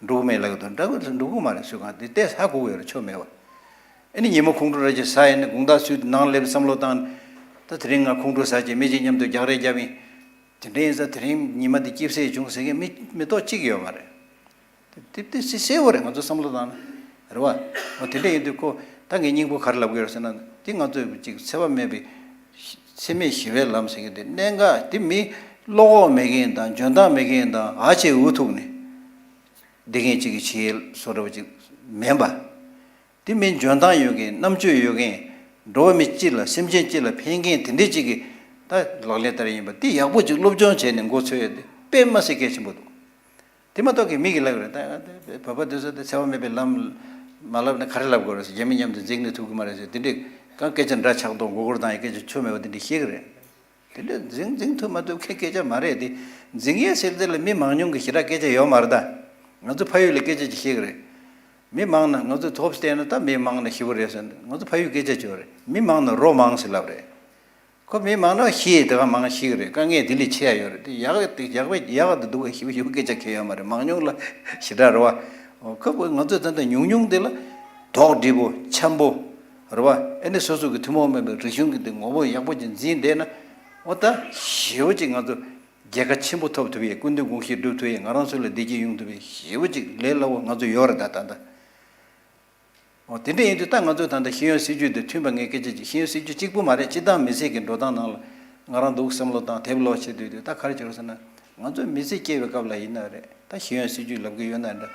འགྲོ་གི་མེད་ལབ་གི་འདུག་འདྲ་གི་འགྲོ་གི་མ་རེད། སུ་གང་དེ་ལྟས་ཧ་གོ་གི་ཡོད་རེད། ཆོ་མེད་པ། ཨ་ནི་ཉིན་མོ་ཁོང་ཁྲོ་ར་ཅིག་ཟ་ཡིན་ན་དགོང་དག་སུས་ནང་སླེབས་བསམ་བློ་བཏང་། ད་དེ་རིང་ང་ཁོང་ཁྲོ་ཟ་བྱས་མི་གཅིག་མཉམ་དུ་རྒྱག་རེས་བརྒྱབ་ཡིན། དེ་འདྲ་ཡིན་ཙང་དེ་རིང་ཉི་མ་འདི་སྐྱིད་སེ་བྱུང་ཟེར་མཁན་མི་མི་ཐོག་གཅིག་ཡོད་མ་རེད། དེ་དེ་སེ་གསལ་བོ་རེད། ང་ཚོ་བསམ་བློ་བཏང་ན་རེད་བ། འོ་དེ་འདྲ་ཡིན་དུས་ཁོ་ད་ངས་སྙིང་པོ་ག་རེ་ལབ་གི་ཡོད་ཟེར་ན་དེ་ང་ཚོས་ཅིག་འཚེ་བ་མེད་པའི་འཚེ་མེད་ཞི་བའི་ལམ་ཟེར་མཁན་དེ་གནད་འགག་དེ་མི་བློ་ཁོག་མེད་མཁན་དང་འཇོན་ཐང་མེད་མཁན་དང་ཨ་ཆེ་འུ་ཐུག་ནས་བསྡད་མཁན་གཅིག་གི་བྱེད་ཡུལ་བཟོ་འདྲ་བ་ཅིག་མིན་པ། དེ་མིན་འཇོན་ཐང་ཡོད་མཁན་རྣམ་དཔྱོད་ཡོད་མཁན་འགྲོ་བ་མི་སྤྱི་ལ་སེམས་ཅན་སྤྱི་ལ་ཕན་མཁན་དེ་འདྲས་ཅིག་གིས་ད་ལག་ལེན་བསྟར་ཡིན་པ་དེ་ཡག་པོ་ཅིག་སློབ་སྦྱོང་བྱས་ནས་མགོ་ཚོས་ཡ་དེ་དཔེ་མ་སྲིད་གལ་ཆེན་པོ་འདུག་དེ་མ་གཏོགས་ཀྱི་མི་གིས་ལབ་རེད། ད་བོད་པ་དེ་ཚོ་དེ་འཚེ་བ་མེད་པའི་ལམ་མ་ལབ་ན་ག་རེ་ལབ་དགོས་རེད་ཟེར། རྒྱ་མི་མཉམ་དུ་འཛིང་ནས་ཐུབ་ཀྱི་མ་རེད་ཟེར། དེ་འདྲས་གང་སྐད་ཆ་འདྲ་ཆགས་མདོག་མགོ་སྐོར་བཏང་ཡ་སྐད་ཆ་ཆོ་མེད་པ་དེ་འདྲས་བཤད་ཀྱི་རེད། དེ་འདྲས་འཛིང་འཛིང་ཐུབ་མ་ཐུབ་ཁའི་སྐད་ཆ་མ་རེད་དེ། འཛིང་ཡས་ཟེར་དེ་ལ་མི་མང་ཉུང་གི་ཞེ་དྲག་སྐད་ཆ་ཡོད་མ་རེད་ད། ང་ཚོ་ཕ་ཡུལ་ལ་སྐད་ཆ་ཅིག་བཤད་ཀྱི་རེད། མི་མང་ན་ང་ཚོ་ཐོབ་བལྟས་ན་ད་མི་མང་ན་ཞི་བོ་རེད་ཟེར། ང་ཚོ་ཕ་ཡུལ་སྐད་ཆ་བྱོས་རེད། མི་མང་ན་རོ་མང་ཟེར་ལབ་རེད། ཁོ་མི་མང་ན་ཤི་དེ་ག་མང་ཤི་གི་རེད། དཀའ་ངལ་དེ་ལས་ཆེ་ཡ་ཡོད་རེད། དེ་ཡག་དེ་ཡག་པ་ཡག་དེ་འདུག་ཞི་བོ་ཞི་བོ་སྐད་ཆ་གལ་ཡོད་མ་རེད། མང་ཉུང་ལ་ཞེ་དྲག་རེད་བ། ཁོ་ང་ཚོ་ད་ལྟ་ཉུང་ཉུང་དེ་ལ་དོགས་འདྲི་པོ་འཆམ་པོ་རེད་བ། ཨེ་ནི་སོ་སོ་གི་ཐུན་མོང་མེད་པའི་རིག་གཞུང་གི་དེ་ངོ་བོ་ཡག་པོ་ཅིག་འཛིན་བསྡད་ན། འོ་ད་ཞི་བོ་ཅིག་ང་ཚོ་རྒྱལ་ཁ་ཆེན་པོ་ཐོབ་ཐུབ་ཡས། སྐུ་མདུན་དགོངས་གཞི་སྒྲུབ་ཐུབ་ཡས། ང་རང་ཚོ་ལ་བདེ་སྐྱིད་ཡོང་ཐུབ་ཡས་ཞི་བོ་ཅིག་ལས་སླ་བོ་ང་ཚོ་ཡོད་རེད་ད། ད་ལྟ། འོ་དེ་འདྲ་ཡིན་དུས་ད་ང་ཚོ་ད་ལྟ་ཤེས་ཡོན་སྲིད་བྱུས་དེ་མཐུན་པ་ངས་སྐད་ཆ་ཅིག་ཤེས་ཡོན་སྲིད་བྱུས་གཅིག་པུ་མ་རེད། སྤྱི་བཏང་མི་ཚེ་གི་འགྲོ་སྟངས་ནང་ལ་ང་རང་འདུག་བསམ་བློ་བཏང་དེབ་ཀློག་བྱེད་དུས་དུས་ད་ག་རེ་བྱེད་རོགས་ཟེར་ན། ང་ཚོ་མི་ཚེ་སྐྱེལ་བའི་སྐབས་ལ་ཡིན་ན་རེད། ད་ཤེས་ཡོན་སྲིད་བྱུས་ལབ་གི་ཡོད་ན་འདྲ།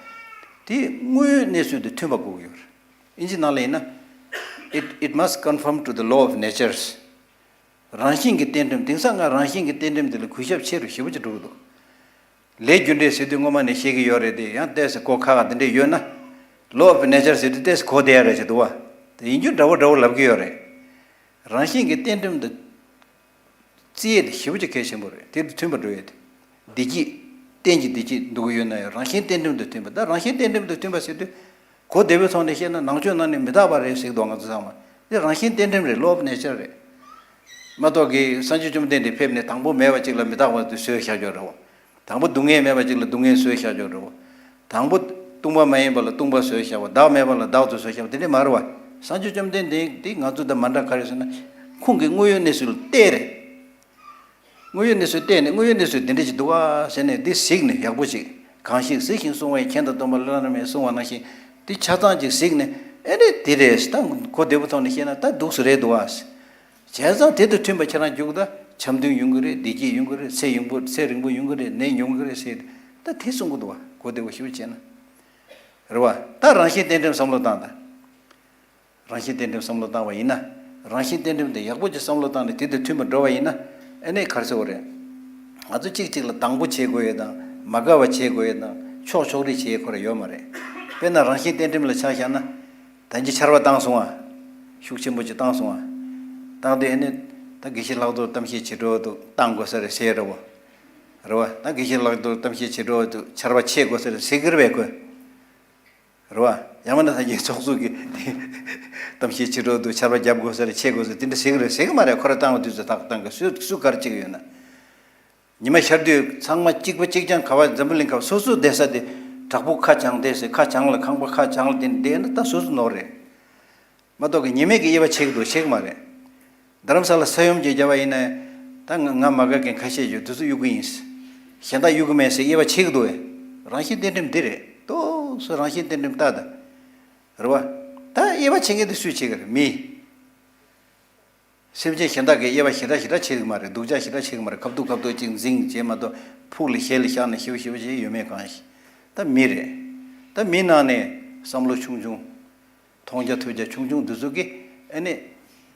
དེ་དངོས་ཡོད་གནས་ཚུལ་དེ་མཐུན་པ་དགོས་ཀྱི་ཡོད་རེད། ཨིན་ཇི་ནང་ལ་ཡིན་ན། It, it must conform to the law of natures. རང་བཞིན་གྱི་རྟེན་འབྲེལ། དེང་སང་ང་རང་བཞིན་གྱི་རྟེན་འབྲེལ་འདི་ལ་གུས་ཞབས་ཆེ་རུ་ཞེ་པོ་ཅིག་འགྲོ་གི་འདུག་ལས་རྒྱུ་འབྲས་ཟེར་དུས་སྔོན་མ་ནས་བཤད་ཀྱི་ཡོད་རེད་དེ། ཡང་ཏོག་ཙམ་གོ་ཁག་ཁག་དེ་འདྲས་ཡོད་ན། Law of nature ཟེར་དུས་ཏོག་ཙམ་གོ་བསྡད་ཡ་རེད་ཅེས་འདུག་བ། དེ་ཡིན་རྒྱུ་འདྲ་བོ་འདྲ་བོ་ལབ་ཀྱི་ཡོད་རེད། རང་བཞིན་གྱི་རྟེན་འབྲེལ་འདི་བརྩི་ཡས་དེ་ཞེ་པོ་ཅིག་གལ་ཆེན་པོ་རེད། དེ་དང་མཐུན་པ་འགྲོ་ཡས་དེ། བདེ་སྐྱིད། གཏན་གྱི་བདེ་སྐྱིད་འདུག་གི་ཡོད་ན་ཡང་རང་བཞིན་རྟེན་འབྲེལ་དང་མཐུན་པ། ད་རང་བཞིན་རྟེན་འབྲེལ་དང་མཐུན་པ་ཟེར་དུས། གོ་བདེ་པོའི་ཐོག་ནས་བཤད་ན་ནང་ཆོས་ནང་ནས་མི་རྟག་པ་རེད་ཟེར་གི་འདུག་ང་ཚོ་ཚང་མ། འདི་རང་བཞིན་རྟེན་འབྲེལ་རེད། Law of nature རེད། མ་གཏོགས་ཀྱི་སངས་རྒྱས་བཅོམ་ལྡན་འདས་ཕེབས་ནས་དང་པོ་མེད་པ་ཅིག་ལ་མི་རྟག་པ་དེ་བཟོས་བཞག་ཡོད་རེད་བ། དང་པོ་སྡུག་བསྔལ་མེད་པ་ཅིག་ལ་སྡུག་བསྔལ་བཟོས་བཞག་ཡོད་རེད་བ། དང་པོ་སྟོང་པ་མ་ཡིན་པ་ལ་སྟོང་པ་བཟོས་བཞག་པ། བདག་མེད་པ་ལ་བདག་ཏུ་བཟོས་བཞག་པ་དེ་འདྲས་མ་རེད་བ། སངས་རྒྱས་བཅོམ་ལྡན་འདས་འདི་ང་ཚོ་དང་མ་འདྲ་ག་རེ་ཟེར་ན། ཁོང་གི་དངོས་ཡོད་གནས་ཚུལ་ལ་བལྟས་རེད། དངོས་ཡོད་གནས་ཚུལ་བལྟས་ནས་དངོས་ཡོད་གནས་ཚུལ་འདི་འདྲ་ཅིག་འདུག་ཨ་ཟེར་ནས་འདི་གཟིགས་ནས་ཡག་པོ་ཅིག་གང་ཞིག་གཟིགས་ཤིང་གསུང་བ་ཡི། མཁྱེན་དང་སྟོན་པ་ལྷ་རྣམས་ཀྱིས་གསུང་བ་ནང་བཞིན་འདི་ཆ་ཚང་ཅིག་གཟིགས་ནས། ཨེ་རེད་འདི་རེད་ད་གོ་བདེ་པོ་ཐོག་ནས་བཤད་ན་ད་འདུག་སེ་རེད་འདུག་ཨ། བྱས་ཙང་དེ་དང་མཐུན་པ་ཁྱེད་རང་རྒྱུགས་ད་འཆམ་མཐུན་ཡོང་གི་རེད། བདེ་སྐྱིད་ཡོང་གི་རེད། ཚེ་ཡོང་པོ་ཚེ་རིང་པོ་ཡོང་གི་རེད། ནད་ཉུང་གི་རེད་ཟེར། ད་དེ་གསུང་གི་འདུག་བ། གོ་བདེ་པོ་ཞེ་པོ་བྱས་ན། རེད་བ། ད་རང་བཞིན་རྟེན་འབྲེལ་བསམ་བློ་བཏང་ད། རང་བཞིན་རྟེན་འབྲེལ་བསམ་བློ་བཏང་བ་ཡིན་ན། རང་བཞིན་རྟེན་འབྲེལ་དེ་ཡག་པོ་ཅིག་བསམ་བློ་བཏང་ནས་དེ་དང་མཐུན་པར་འགྲོ་བ་ཡིན་ན། ཨ་ནི་ག་རེ་ཟེར་བ་རེད། ང་ཚོ་གཅིག་གཅིག་ལ་སྡང་པོ་བྱེད་དགོས་ཡས་དང་། མ་དགའ་བ་བྱེད་དགོས་ཡས་དང་། ཕྱོགས་ཕྱོགས་རིས་བྱེད་ཡས་ཁོ་ར་ཡོད་མ་རེད། དཔེར་ན་རང་བཞིན་རྟེན་འབྲེལ་ལ་ཆ་བཞག་ན། ད་ཅི་ཆར་པ་བཏང་སོང་ཨ། ཤུགས་ཆེན་པོ་ཅིག་བཏང་སོང་ཨ། བཏང་དུས་ཨ་ནི། ད་དགེ་བཤེས་ལྷག་རྡོར་གཏམ་བཤད་བྱེད་འགྲོ་འདུག་བཏང་དགོས་ས་རེད་ཟེར་རེད་བ། རེད་བ། ད་དགེ་བཤེས་ལྷག་རྡོར་གཏམ་བཤད་བྱེད་འགྲོ་འདུག་ཆར་པ་ཆད་དགོས་ས་རེད་ཟེར་གི་རེད་པས་ཁོས། རེད་བ། ཡང་མིན་ན་ད་ངའི་ཚོགས་གཙོ་གི་གཏམ་བཤད་བྱེད་འགྲོ་འདུག་ཆར་པ་བརྒྱབ་དགོས་ས་རེད། ཆད་དགོས་ས་རེད། དེ་འདྲ་ཟེར་གི་རེད་ཟེར་གི་མ་རེད། ཁོ་ར་བཏང་བ་དུས་ཚོད་ཏག་བཏང་གི། སུས་སུ་ག་རེ་བྱེད་གི་ཡོད་ན། ཉི་མ་ཤར་དུས་ཚང་མ་གཅིག་པ་གཅིག་རྐྱང་ག་བ། འཛམ་བུ་གླིང་ག་བ་སོ་སོ་བསྡད་ས་དེ། བྲག་ཕུག་ཁ་བྱང་བསྡད་ས། ཁ་བྱང་ལ་ཁང་པ་ཁ་བྱང་ལ་དེ་བསྡད་ན་ད་སོ་སོ་ནོར་རེད། མ་གཏོགས་ཀྱི་ཉི་མས་ཀྱི་དབྱེ་བ་ཕྱེ་གི་འདུག་ཕྱེ་གི་མ་རེད། རྡ་རམ་ས་ལ་ས་ཡོམ་ཅིག་བརྒྱབ་པ་ཡིན་ན། ད་ང་ང་མ་དགའ་མཁན་ཁ་ཤས་ཡོད། དེ་ཚོ་གཡུག་གི་ཡིན། གཞན་དག་གཡུག་གི་མེད་ཟེར་དབྱེ་བ་ཕྱེ་གི་འདུག་བས། རང་བཞིན་རྟེན་འབྲེལ་འདི་རེད། ཏོག་ཙམ་རང་བཞིན་རྟེན་འབྲེལ་ལྟ་ད། རེད་བ། ད་དབྱེ་བ་ཕྱེ་མཁན་དེ་སུས་ཕྱེ་གི་རེད། མི། སེམས་ཅན་གཞན་དག་གིས་དབྱེ་བ་ཞེ་དྲག་ཞེ་དྲག་ཕྱེ་གི་མ་རེད། སྡུག་ཅག་ཞེ་དྲག་ཕྱེ་གི་མ་རེད། ཁ་ཐུག་ཁ་ཐུག་ཅིག་འཛིང་བྱས་མ་གཏོགས། ཕུགས་ལ་ཞེ་ལ་བཞག་ནས་ཞེ་པོ་ཞེ་པོ་བྱས་ཡོད་མེད་གང་ཤེས། ད་མི་རེད། ད་མི་ནང་ནས་བསམ་བློ་ཆུང་ཆུང་། མཐོང་རྒྱ་ཐོས་རྒྱ་ཆུང་ཆུང་འདི་ཚོ་གིས་ཨ་ནི་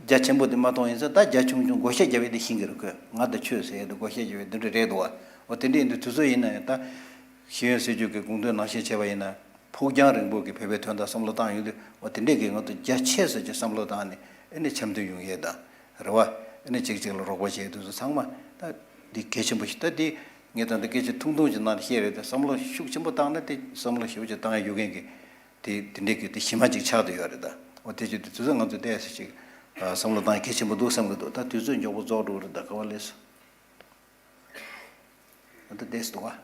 རྒྱ་ཆེན་པོ་དེ་མ་མཐོང་ཡིན་ཙང་། ད་རྒྱ་ཆུང་ཆུང་བགོ་བཤའ་རྒྱབ་ཡས་དེ་ཤེས་ཀྱི་རེད། ཁོས་ང་དང་ཁྱོད་ཟེར་ཡས་དེ་བགོ་བཤའ་རྒྱབ་ཡས་འདི་འདྲ་རེད་འདུག་བ། འོ་དེ་འདྲ་ཡིན་དུས་དུས་ཚོད་ཡིན་ན་ཡང་། ད་ཤེས་ཡོན་སྲིད་བྱུས་ཀྱི་དགོངས་དོན་ནང་བཞིན་བྱས་པ་ཡིན་ན། ཕུགས་རྒྱང་རིང་པོ་གི་བོད་པའི་དོན་དག་བསམ་བློ་བཏང་ཡོང་དུས། འོ་དེ་འདྲས་ཀྱི་ང་ཚོ་རྒྱ་ཆེ་ས་ཅིག་བསམ་བློ་བཏང་ནས་ཨ་ནི་འཆམ་མཐུན་ཡོང་ཡས་དང་། རེད་བ། ཨ་ནི་གཅིག་གཅིག་ལ་རོགས་པ་བྱེད་དུས་ཚོ་ཚང་མ་ད་འདི་གལ་ཆེན་པོ་ཞིག་ད་འདི་ངས་ད་འདི་སྐད་ཆ་ཐུང་ཐུང་ཅིག་ནང་བཤད་རེད་དེ། བསམ་བློ་ཤུགས་ཆེན་པོ་བཏང་ན་དེ་བསམ་བློ་ཞེ་པོ་ཅིག་བཏང་ཡ་ཡོད་མཁན་གྱི་དེ་དེ་འདྲས་ཀྱི་དེ་གཞི་མ་ཅིག་ཆགས་བསྡད་ཡོད་རེད་ད། འོ་དེ་ཅིག་དུས་ཚོད་ང་ཚོས་བལྟས་ས་ཅིག་བསམ་བློ་བཏང་ཡ་གལ་ཆེན་པོ་འདུག་བསམ་གི་འདུག་ད་དུས་ཚོད་མགྱོགས་པོ་རྫོགས་འགྲོ་གི་རེད་ད། ག་བ་ལས་སོ། ད་ལྟ་བསྡད་འདུག་ག་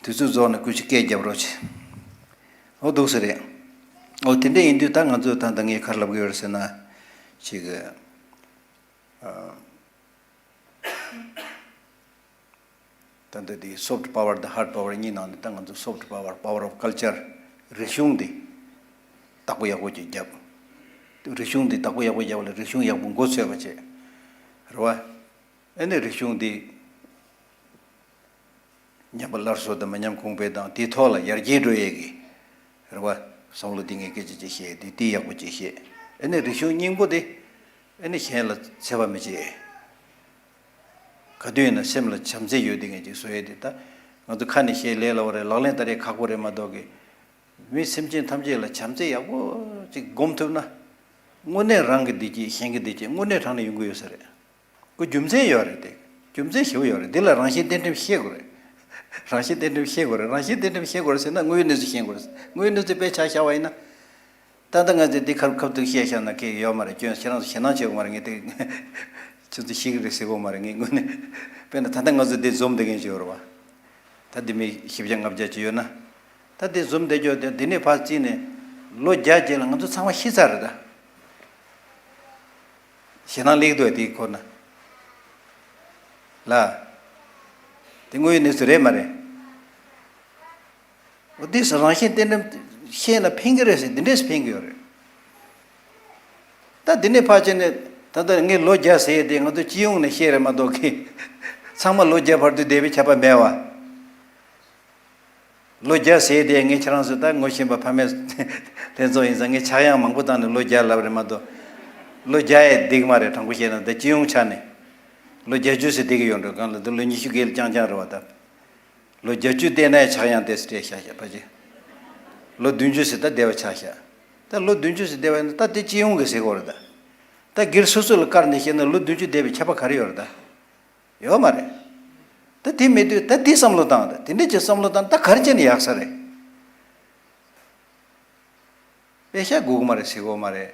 དུས་ཚོད་རྫོགས་ནས་སྐུ་མཁྱེན་སྐད་རྒྱབ་རོགས་བྱེད། འོ་འདུག་སེ་རེད། འོ་དེ་འདྲ་ཡིན་དུས་ད་ང་ཚོས་ད་ལྟ་ངས་ག་རེ་ལབ་ཀྱི་ཡོད་རེད་ཟེར་ན། ཅིག་ཨ། ད་ལྟ་དེ་soft power དང་hard power གཉིས་ནང་ནས། ད་ང་ཚོ་soft power, power of culture, རིག་གཞུང་འདི་བདག་པོ་ཡག་པོ་ཅིག་རྒྱབ། རིག་གཞུང་འདི་བདག་པོ་ཡག་པོ་རྒྱབ་ལ་རིག་གཞུང་ཡག་པོ་མགོ་ཚོས་པ་བྱེད། རེད་བ། ཨ་ནི་རིག་གཞུང་འདི་ཉམས་པ་སླར་གསོ་དང་མི་ཉམས་གོང་འཕེལ་དང་དེའི་ཐོག་ལ་ཡར་རྒྱས་འགྲོ་ཡས་ཀྱི་རེད་བ། བསམ་བློ་འདི་ངས་སྐད་ཆ་ཅིག་བཤད། འདི་འདི་ཡག་པོ་ཅིག་བཤད། ཨ་ནི་རིག་གཞུང་སྙིང་པོ་འདི་ཨ་ནི་གཞན་ལ་འཚེ་བ་མི་བྱེད། ག་དུས་ཡིན་ན་སེམས་ལ་བྱམས་བརྩེ་ཡོད་དེ་ངས་ཅིག་བཟོ་ཡས་དེ། ད་ང་ཚོ་ཁ་ནས་བཤད་ལས་སླ་བོ་རེད། ལག་ལེན་བསྟར་ཡས་ཁག་པོ་རེད་མ་གཏོགས་ཀྱི། མི་སེམས་ཅན་ཐམས་ཅད་ལ་བྱམས་བརྩེ་ཡག་པོ་ཅིག་སྒོམ་ཐུབ་ན། དངོས་གནས་རང་གི་བདེ་སྐྱིད་གཞན་གྱི་བདེ་སྐྱིད་དངོས་གནས་དྲང་གནས་ཡོང་གི་ཡོད་ས་རེད། ཁོ་རྒྱུ་མཚན་ཡོད་རེད་དེ། རྒྱུ་མཚན་ཞེ་པོ་ཡོད་རེད། འདི་ལ་རང་བཞིན་རྟེན་འབྲེལ་བཤད་དགོས་རེད། རང་བཞིན་གཏན་ཁྲིམས་ཤེས་དགོས་རེད། རང་བཞིན་གཏན་ཁྲིམས་ཤེས་དགོས་རེད་ཟེར་ན་དངོས་ཡོད་གནས་ཚུལ་ཤེས་དགོས་རེད། དངོས་ཡོད་གནས་ཚུལ་དཔེ་ཆ་བཞག་པ་ཡིན་ན། ད་ལྟ་ང་ཚོས་འདི་ཁ་ཁ་ཐུག་བཤད་བཞག་ན་གལ་ཡོད་མ་རེད། སྐྱོན་ཁྱེད་རང་ཚོ་ཞེད་སྣང་བྱེད་དགོས་མ་རེད། ངས་དེ་ཁྱེད་ཚོ་ཤེས་ཀྱི་རེད་ཟེར་དགོས་མ་རེད། ངས་དངོས་གནས་དཔེར་ན་ད་ལྟ་ང་ཚོ་འདི་འཛོམས་བསྡད་མཁན་ཅིག་ཡོད་རེད་བ། ད་འདི་མི་བཞི་བརྒྱ་ལྔ་བརྒྱ་ཅིག་ཡོད་ན། ད་འདི་འཛོམས་བསྡད་རྒྱུ་དེ་འདི་ནས་ཕར་བརྩིས་ནས་ལོ་བརྒྱ་རྗེས་ལ་ང་ཚོ་ཚང་མ་ཤི་ཚར་རེད་ད། ཞེད་སྣང་སླེབས་འདུག་དེའི་སྐོར་ན། ལ། དེ་དངོས་ཡོད་གནས་ཚུལ་རེད་མ་རེད། འོ་དེ་སུ་རང་བཞིན་གཏན་ཁྲིམས་ཤེས་ན་ཕན་གྱི་རེད་ཟེར། འདི་འདྲས་སུ་ཕན་གྱི་ཡོད་རེད། ད་འདི་ནས་ཕར་ཕྱིན་ནས་ད་ལྟ་ངས་ལོ་བརྒྱ་ཟེར་དེ་ང་ཚོ་སྤྱི་ཡོངས་ནས་བཤད་རེད་མ་གཏོགས་ཀི། ཚང་མ་ལོ་བརྒྱ་བར་དུ་བསྡད་པའི་ཁྱབ་པ་མེད་བ། ལོ་བརྒྱ་ཟེར་དེ་ངས་ཁྱེད་རང་ཚོ་ད་ངོ་ཤེས་པ་ཕ་མས་ལྷན་ཚོགས་ཡིན་ཙང་ངས་ཆག་ཡང་མང་པོ་བཏང་ནས་ལོ་བརྒྱ་ལབ་རེད་མ་གཏོགས། ལོ་བརྒྱ་ཡས་འགྲིག་མ་རེད། དྲང་པོ་བཤད་ན་ད་སྤྱི་ཡོངས་ཆ་ནས་ལོ་བརྒྱད་ཅུ་ཟེར་བསྡད་ཀྱི་ཡོད་འགྲོ། གང་ལ་འདི་ལོ་ཉི་ཤུ་བརྒལ་རྐྱང་རྐྱང་རེད་བ་ད། ལོ་བརྒྱད་ཅུ་བསྡད་ན་ཡང་ཆག་ཡང་དེ་སྲིད་བསྡད་ཤག་ཤག་ཕ་ཆེ། ལོ་བདུན་ཅུ་ཟེར་ད་བསྡད་པ་ཆགས་ཤག་ད་ལོ་བདུན་ཅུ་ཟེར་བསྡད་པ་ཡིན་ན་ད་དེ་སྤྱི་ཡོངས་ཀྱི་ཟེར་གོ་རེད་ད། ད་སྒེར་སོ་སོ་ལ་བཀར་ནས་བཤད་ན་ལོ་བདུན་ཅུ་བསྡད་པའི་ཁྱབ་པ་ག་རེ་ཡོད་རེད་ད། ཡོད་མ་རེད། ད་དེ་མེད་དུས་ད་དེ་བསམ་བློ་བཏང་ད་དེ་འདྲས་ཀྱི་བསམ་བློ་བཏང་ད་ག་རེ་བྱས་ནས་ཡག་ས་རེད། པེ་ཤ་དགོས་ཀྱི་མ་རེད་ཟེར་གོ་མ་རེད།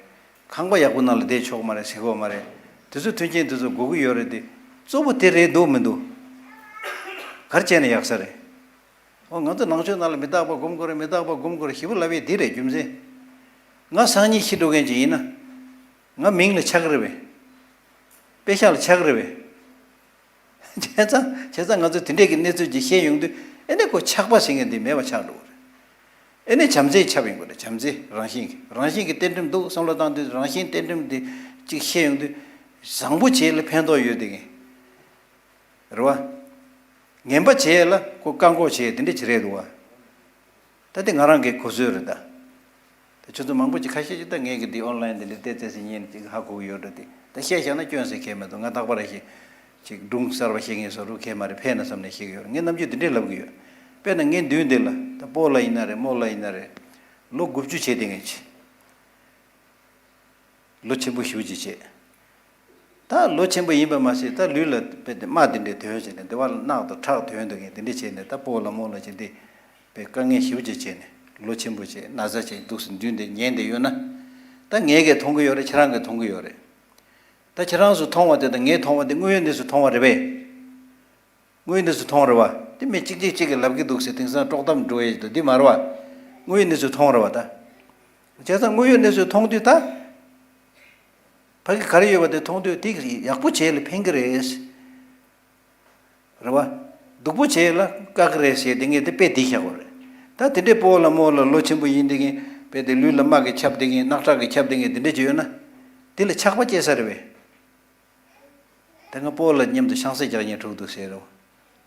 ཁང་པ་ཡག་པོ་ནང་ལ་བསྡད་ཆོག་གི་མ་རེད་ཟེར་གོ་མ་རེད། དེ་ཚོ་མཐུན་རྐྱེན་དེ་ཚོ་དགོས་ཀྱི་ཡོད་རེད་དེ། གཙོ་བོ་དེ་རེད་འདུག་མི་འདུག་ག་རེ་བྱས་ནས་ཡག་ས་རེད། འོ་ང་ཚོ་ནང་ཆོས་ནང་ལ་མི་རྟག་པ་སྒོམ་དགོས་རེད། མི་རྟག་པ་སྒོམ་དགོས་རེད་ཞེ་པོ་ལབ་ཡས་འདི་རེད་རྒྱུ་མཚན། ང་སང་ཉིན་ཤི་འགྲོ་མཁན་ཅིག་ཡིན་ན། ང་མིང་ལ་ཆགས་ཀྱི་རེད་པས། པེ་ཤག་ལ་ཆགས་ཀྱི་རེད་པས། བྱས་ཙང་བྱས་ཙང་ང་ཚོ་དེ་འདྲས་ཀྱི་གནས་ཚུལ་ཅིག་ཤེས་ཡོང་དུས་ཨེ་ནས་ཁོ་ཆགས་པ་ཟེར་མཁན་འདི་མེད་པ་ཆགས་འགྲོ་གི་རེད། ཨེ་ནས་བྱམས་བརྩེ་ཁྱབ་ཡོང་གི་རེད། བྱམས་བརྩེ་རང་བཞིན་གྱི་རང་བཞིན་གྱི་གཏན་ཁྲིམས་འདུག་བསམ་བློ་བཏང་དུས་རང་བཞིན་གཏན་ཁྲིམས་འདི་ཅིག་ཤེས་ཡོང་དུས་བཟང་པོ་བྱས་ལ་ཕན་ཐོགས་ཡོད་དེ་གི། རེད་བ། ངན་པ་བྱས་ལ་ཁོ་བཀག་འགོག་བྱས་དེ་འདྲ་བྱེད་རེད་འདུག་བ། ད་དེ་ང་རང་གི་གོ་སྲོལ་རེད་ད། ད་ཁྱོད་ཚོ་མང་པོ་ཅིག་ཁ་ཤས་ཅིག་ད་ངས་གི་འདི་ཨོན་ལན་དེ་འདྲ་བལྟས་བལྟས་སེ་ཉན་ཅིག་ཧ་གོ་གི་ཡོད་འགྲོ་དེ་ད་བཤད་བཞག་ན་སྐྱོན་ཟེར་གལ་མེད་འདུག་ང་རྟག་པར་ཞིག་ཅིག་སྒྲུང་གསར་པ་བཤད་མཁན་བཟོ་འདྲ་གལ་མ་རེད། ཕན་ན་བསམ་ནས་བཤད་གི་ཡོད་རེད། ངས་ནམ་རྒྱུན་དེ་འདྲས་ལབ་གི་ཡོད། དཔེར་ན་ངའི་མདུན་དེ་ལ་ད་སྤོ་ལགས་ཡིན་ན་རེད་རྨོ་ལགས་ཡིན་ན་རེད། ལོ་དགུ་བཅུ་བྱས་དེ་ངས་ཅིག་ལོ་ཆེན་པོ་ཞེ་པོ་ཅིག་བྱས། ད་ལོ་ཆེན་པོ་ཡིན་པ་མ་ཟད་ད་ལུས་ལ་དཔེ་དེ་རྨ་དེ་འདྲས་ཐོན་བྱས་ནས་སྡེ་བ་ལ་རྣག་དང་ཁྲག་ཐོན་འདུག་མཁན་དེ་འདྲས་བྱས་ནས་ད་སྤོ་ལགས་རྨོ་ལགས་ཀྱི་འདི་དཔེ་དཀའ་ངལ་ཞེ་པོ་ཅིག་བྱས་ནས་ལོ་ཆེན་པོ་བྱས་ན་ཚ་བྱས་འདུག་སེ་མདུན་དེ་ཉན་བསྡད་ཡོད་ན། ད་ངས་གས་མཐོང་གི་ཡོད་རེད། ཁྱེད་རང་གས་མཐོང་གི་ཡོད་རེད། ད་ཁྱེད་རང་ཚོ་མཐོང་བ་དེ་དང་ངས་མཐོང་བ་དེ་དངོས་ཡོད་གནས་ཚུལ་མཐོང་བ་རེད་པས། དངོས་ཡོད་གནས་ཚུལ་མཐོང་རེད་བ། དེ་མི་གཅིག་གཅིག་གཅིག་གིས་ལབ་ཀྱི་འདུག་ཟེར་དེང་སང་དཀྲོག་གཏམ་འགྲོ་ཡས་འདུག་འདི་མ་རེད་བ། དངོས་ཡོད་གནས་ཚུལ་མཐོང་རེད་བ་ད། བྱས་ཙང་དངོས་ཡོད་གནས་ཚུལ་མཐོང་དུས་ད། ཕ་གི་ག་རེ་ཡོད་པ་དེ་མཐོང་དུས་དེ་ཡག་པོ་བྱས་ལ་ཕན་གི་རེད། རེད་བ། སྡུག་པོ་བྱས་ལ་བཀག་གི་རེད་ཟེར་དེ་ངས་དེ་དཔེ་འདི་བཞག་པ་རེད། ད་དེ་འདྲའི་སྤོ་ལགས་རྨོ་ལགས་ལོ་ཆེན་པོ་ཡིན་དེ་གིན་དཔེ་དེ་ལུས་ལ་རྨ་གིས་ཁྱབ་དེ་གིན་རྣག་ཁྲག་གིས་ཁྱབ་དེ་གིན་དེ་འདྲ་ཅིག་ཡོད་ན། དེ་ལ་ཆགས་པ་སྐྱེ་ས་རེད་པས། དེ་སྔ་སྤོ་ལགས་མཉམ་དུ་ཆང་ས་རྒྱག་མཁན་དྲུག་འདུག་ཟེར་རོ།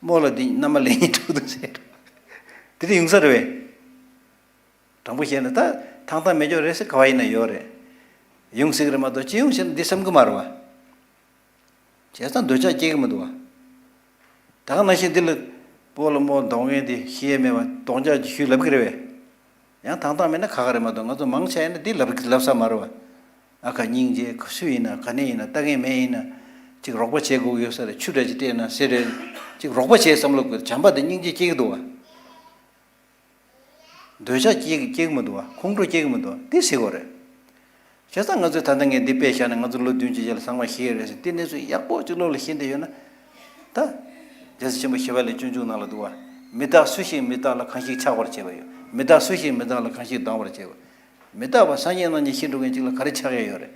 རྨོ་ལགས་འདི་མནའ་མ་ལེན་མཁན་དྲུག་འདུག་ཟེར་རོ། དེ་འདྲ་ཡོང་ས་རེད་པས། དྲང་པོ་བཤད་ན་ད་ཐང་ཐང་མེད་ཅོག་རེད་ཟེར་ག་བ་ཡིན་ན་ཡོད་རེད། ཡོང་སྲིད་གི་རེད་མ་གཏོགས་སྤྱི་ཡོངས་བཤད་ན་འདི་བསམ་གི་མ་རེད་བ། བྱས་ཙང་འདོད་ཆགས་སྐྱེ་གི་མི་འདུག་བ། ད་ག་ནང་བཞིན་འདི་ལ་སྤོ་ལགས་རྨོ་ལགས་འདོང་མཁན་དེ་ཤེས་ཡས་མེད་བ་གདོང་ཅག་ཅིག་ཞུས་ལབ་གི་རེད་པས། ཡང་ཐང་ཐང་མེད་ན་ཁག་ཁག་རེད་མ་གཏོགས་ང་ཚོ་མང་ཆེ་ཡིན་ན་འདི་ལབ་ལབ་ས་མ་རེད་བ། ཨ་ཁ་སྙིང་རྗེ་ཁ་སུ་ཡིན་ན་ག་ནས་ཡིན་ན་ལྟ་མཁན་མེད་ཡིན་ན་ཅིག་རོགས་པ་བྱེད་དགོས་ཡོད་ས་རེད། ཆུ་འདྲ་ཅིག་སྤྲད་ན་ཟེར་རེད། ཅིག་རོགས་པ་བྱེད་བསམ་བློ་དགོས། བྱམས་པ་དང་སྙིང་རྗེ་སྐྱེ་གི་འདུག་བ། འདོད་ཆགས་སྐྱེ་གི་སྐྱེ་གི་མི་འདུག་བ། ཁོང་ཁྲོ་སྐྱེ་གི་མི་འདུག་བ་དེ་ཟེར་དགོས་རེད། བྱས་ཙང་ང་ཚོས་ད་ལྟ་ངས་འདི་དཔེ་བཞག་ནས་ང་ཚོ་ལོ་བདུན་ཅུ་རྗེས་ལ་ཚང་མ་ཤི་ཡས་རེད་ཟེར་དེ་གནས་ཚུལ་ཡག་པོ་ཅིག་བློ་ལ་ཤེས་བསྡད་ཡོད་ན། ད། རྒྱལ་སྲས་ཆེན་པོ་ཞི་བ་ལྷས་སྤྱོད་འཇུག་ནང་ལ་འདུག་བ། མི་རྟག་སུ་ཞིག་མི་རྟག་ལ་གང་ཞིག་ཆགས་པར་བྱེད་པ་ཡོད། མི་རྟག་སུ་ཞིག་མི་རྟག་ལ་གང་ཞིག་སྡང་བར་བྱེད་པ། མི་རྟག་པ་སང་ཉིན་གནངས་ཉིན་ཤི་འགྲོ་མཁན་ཅིག་ལ་ག་རེ་ཆགས་ཡས་ཡོད་རེད།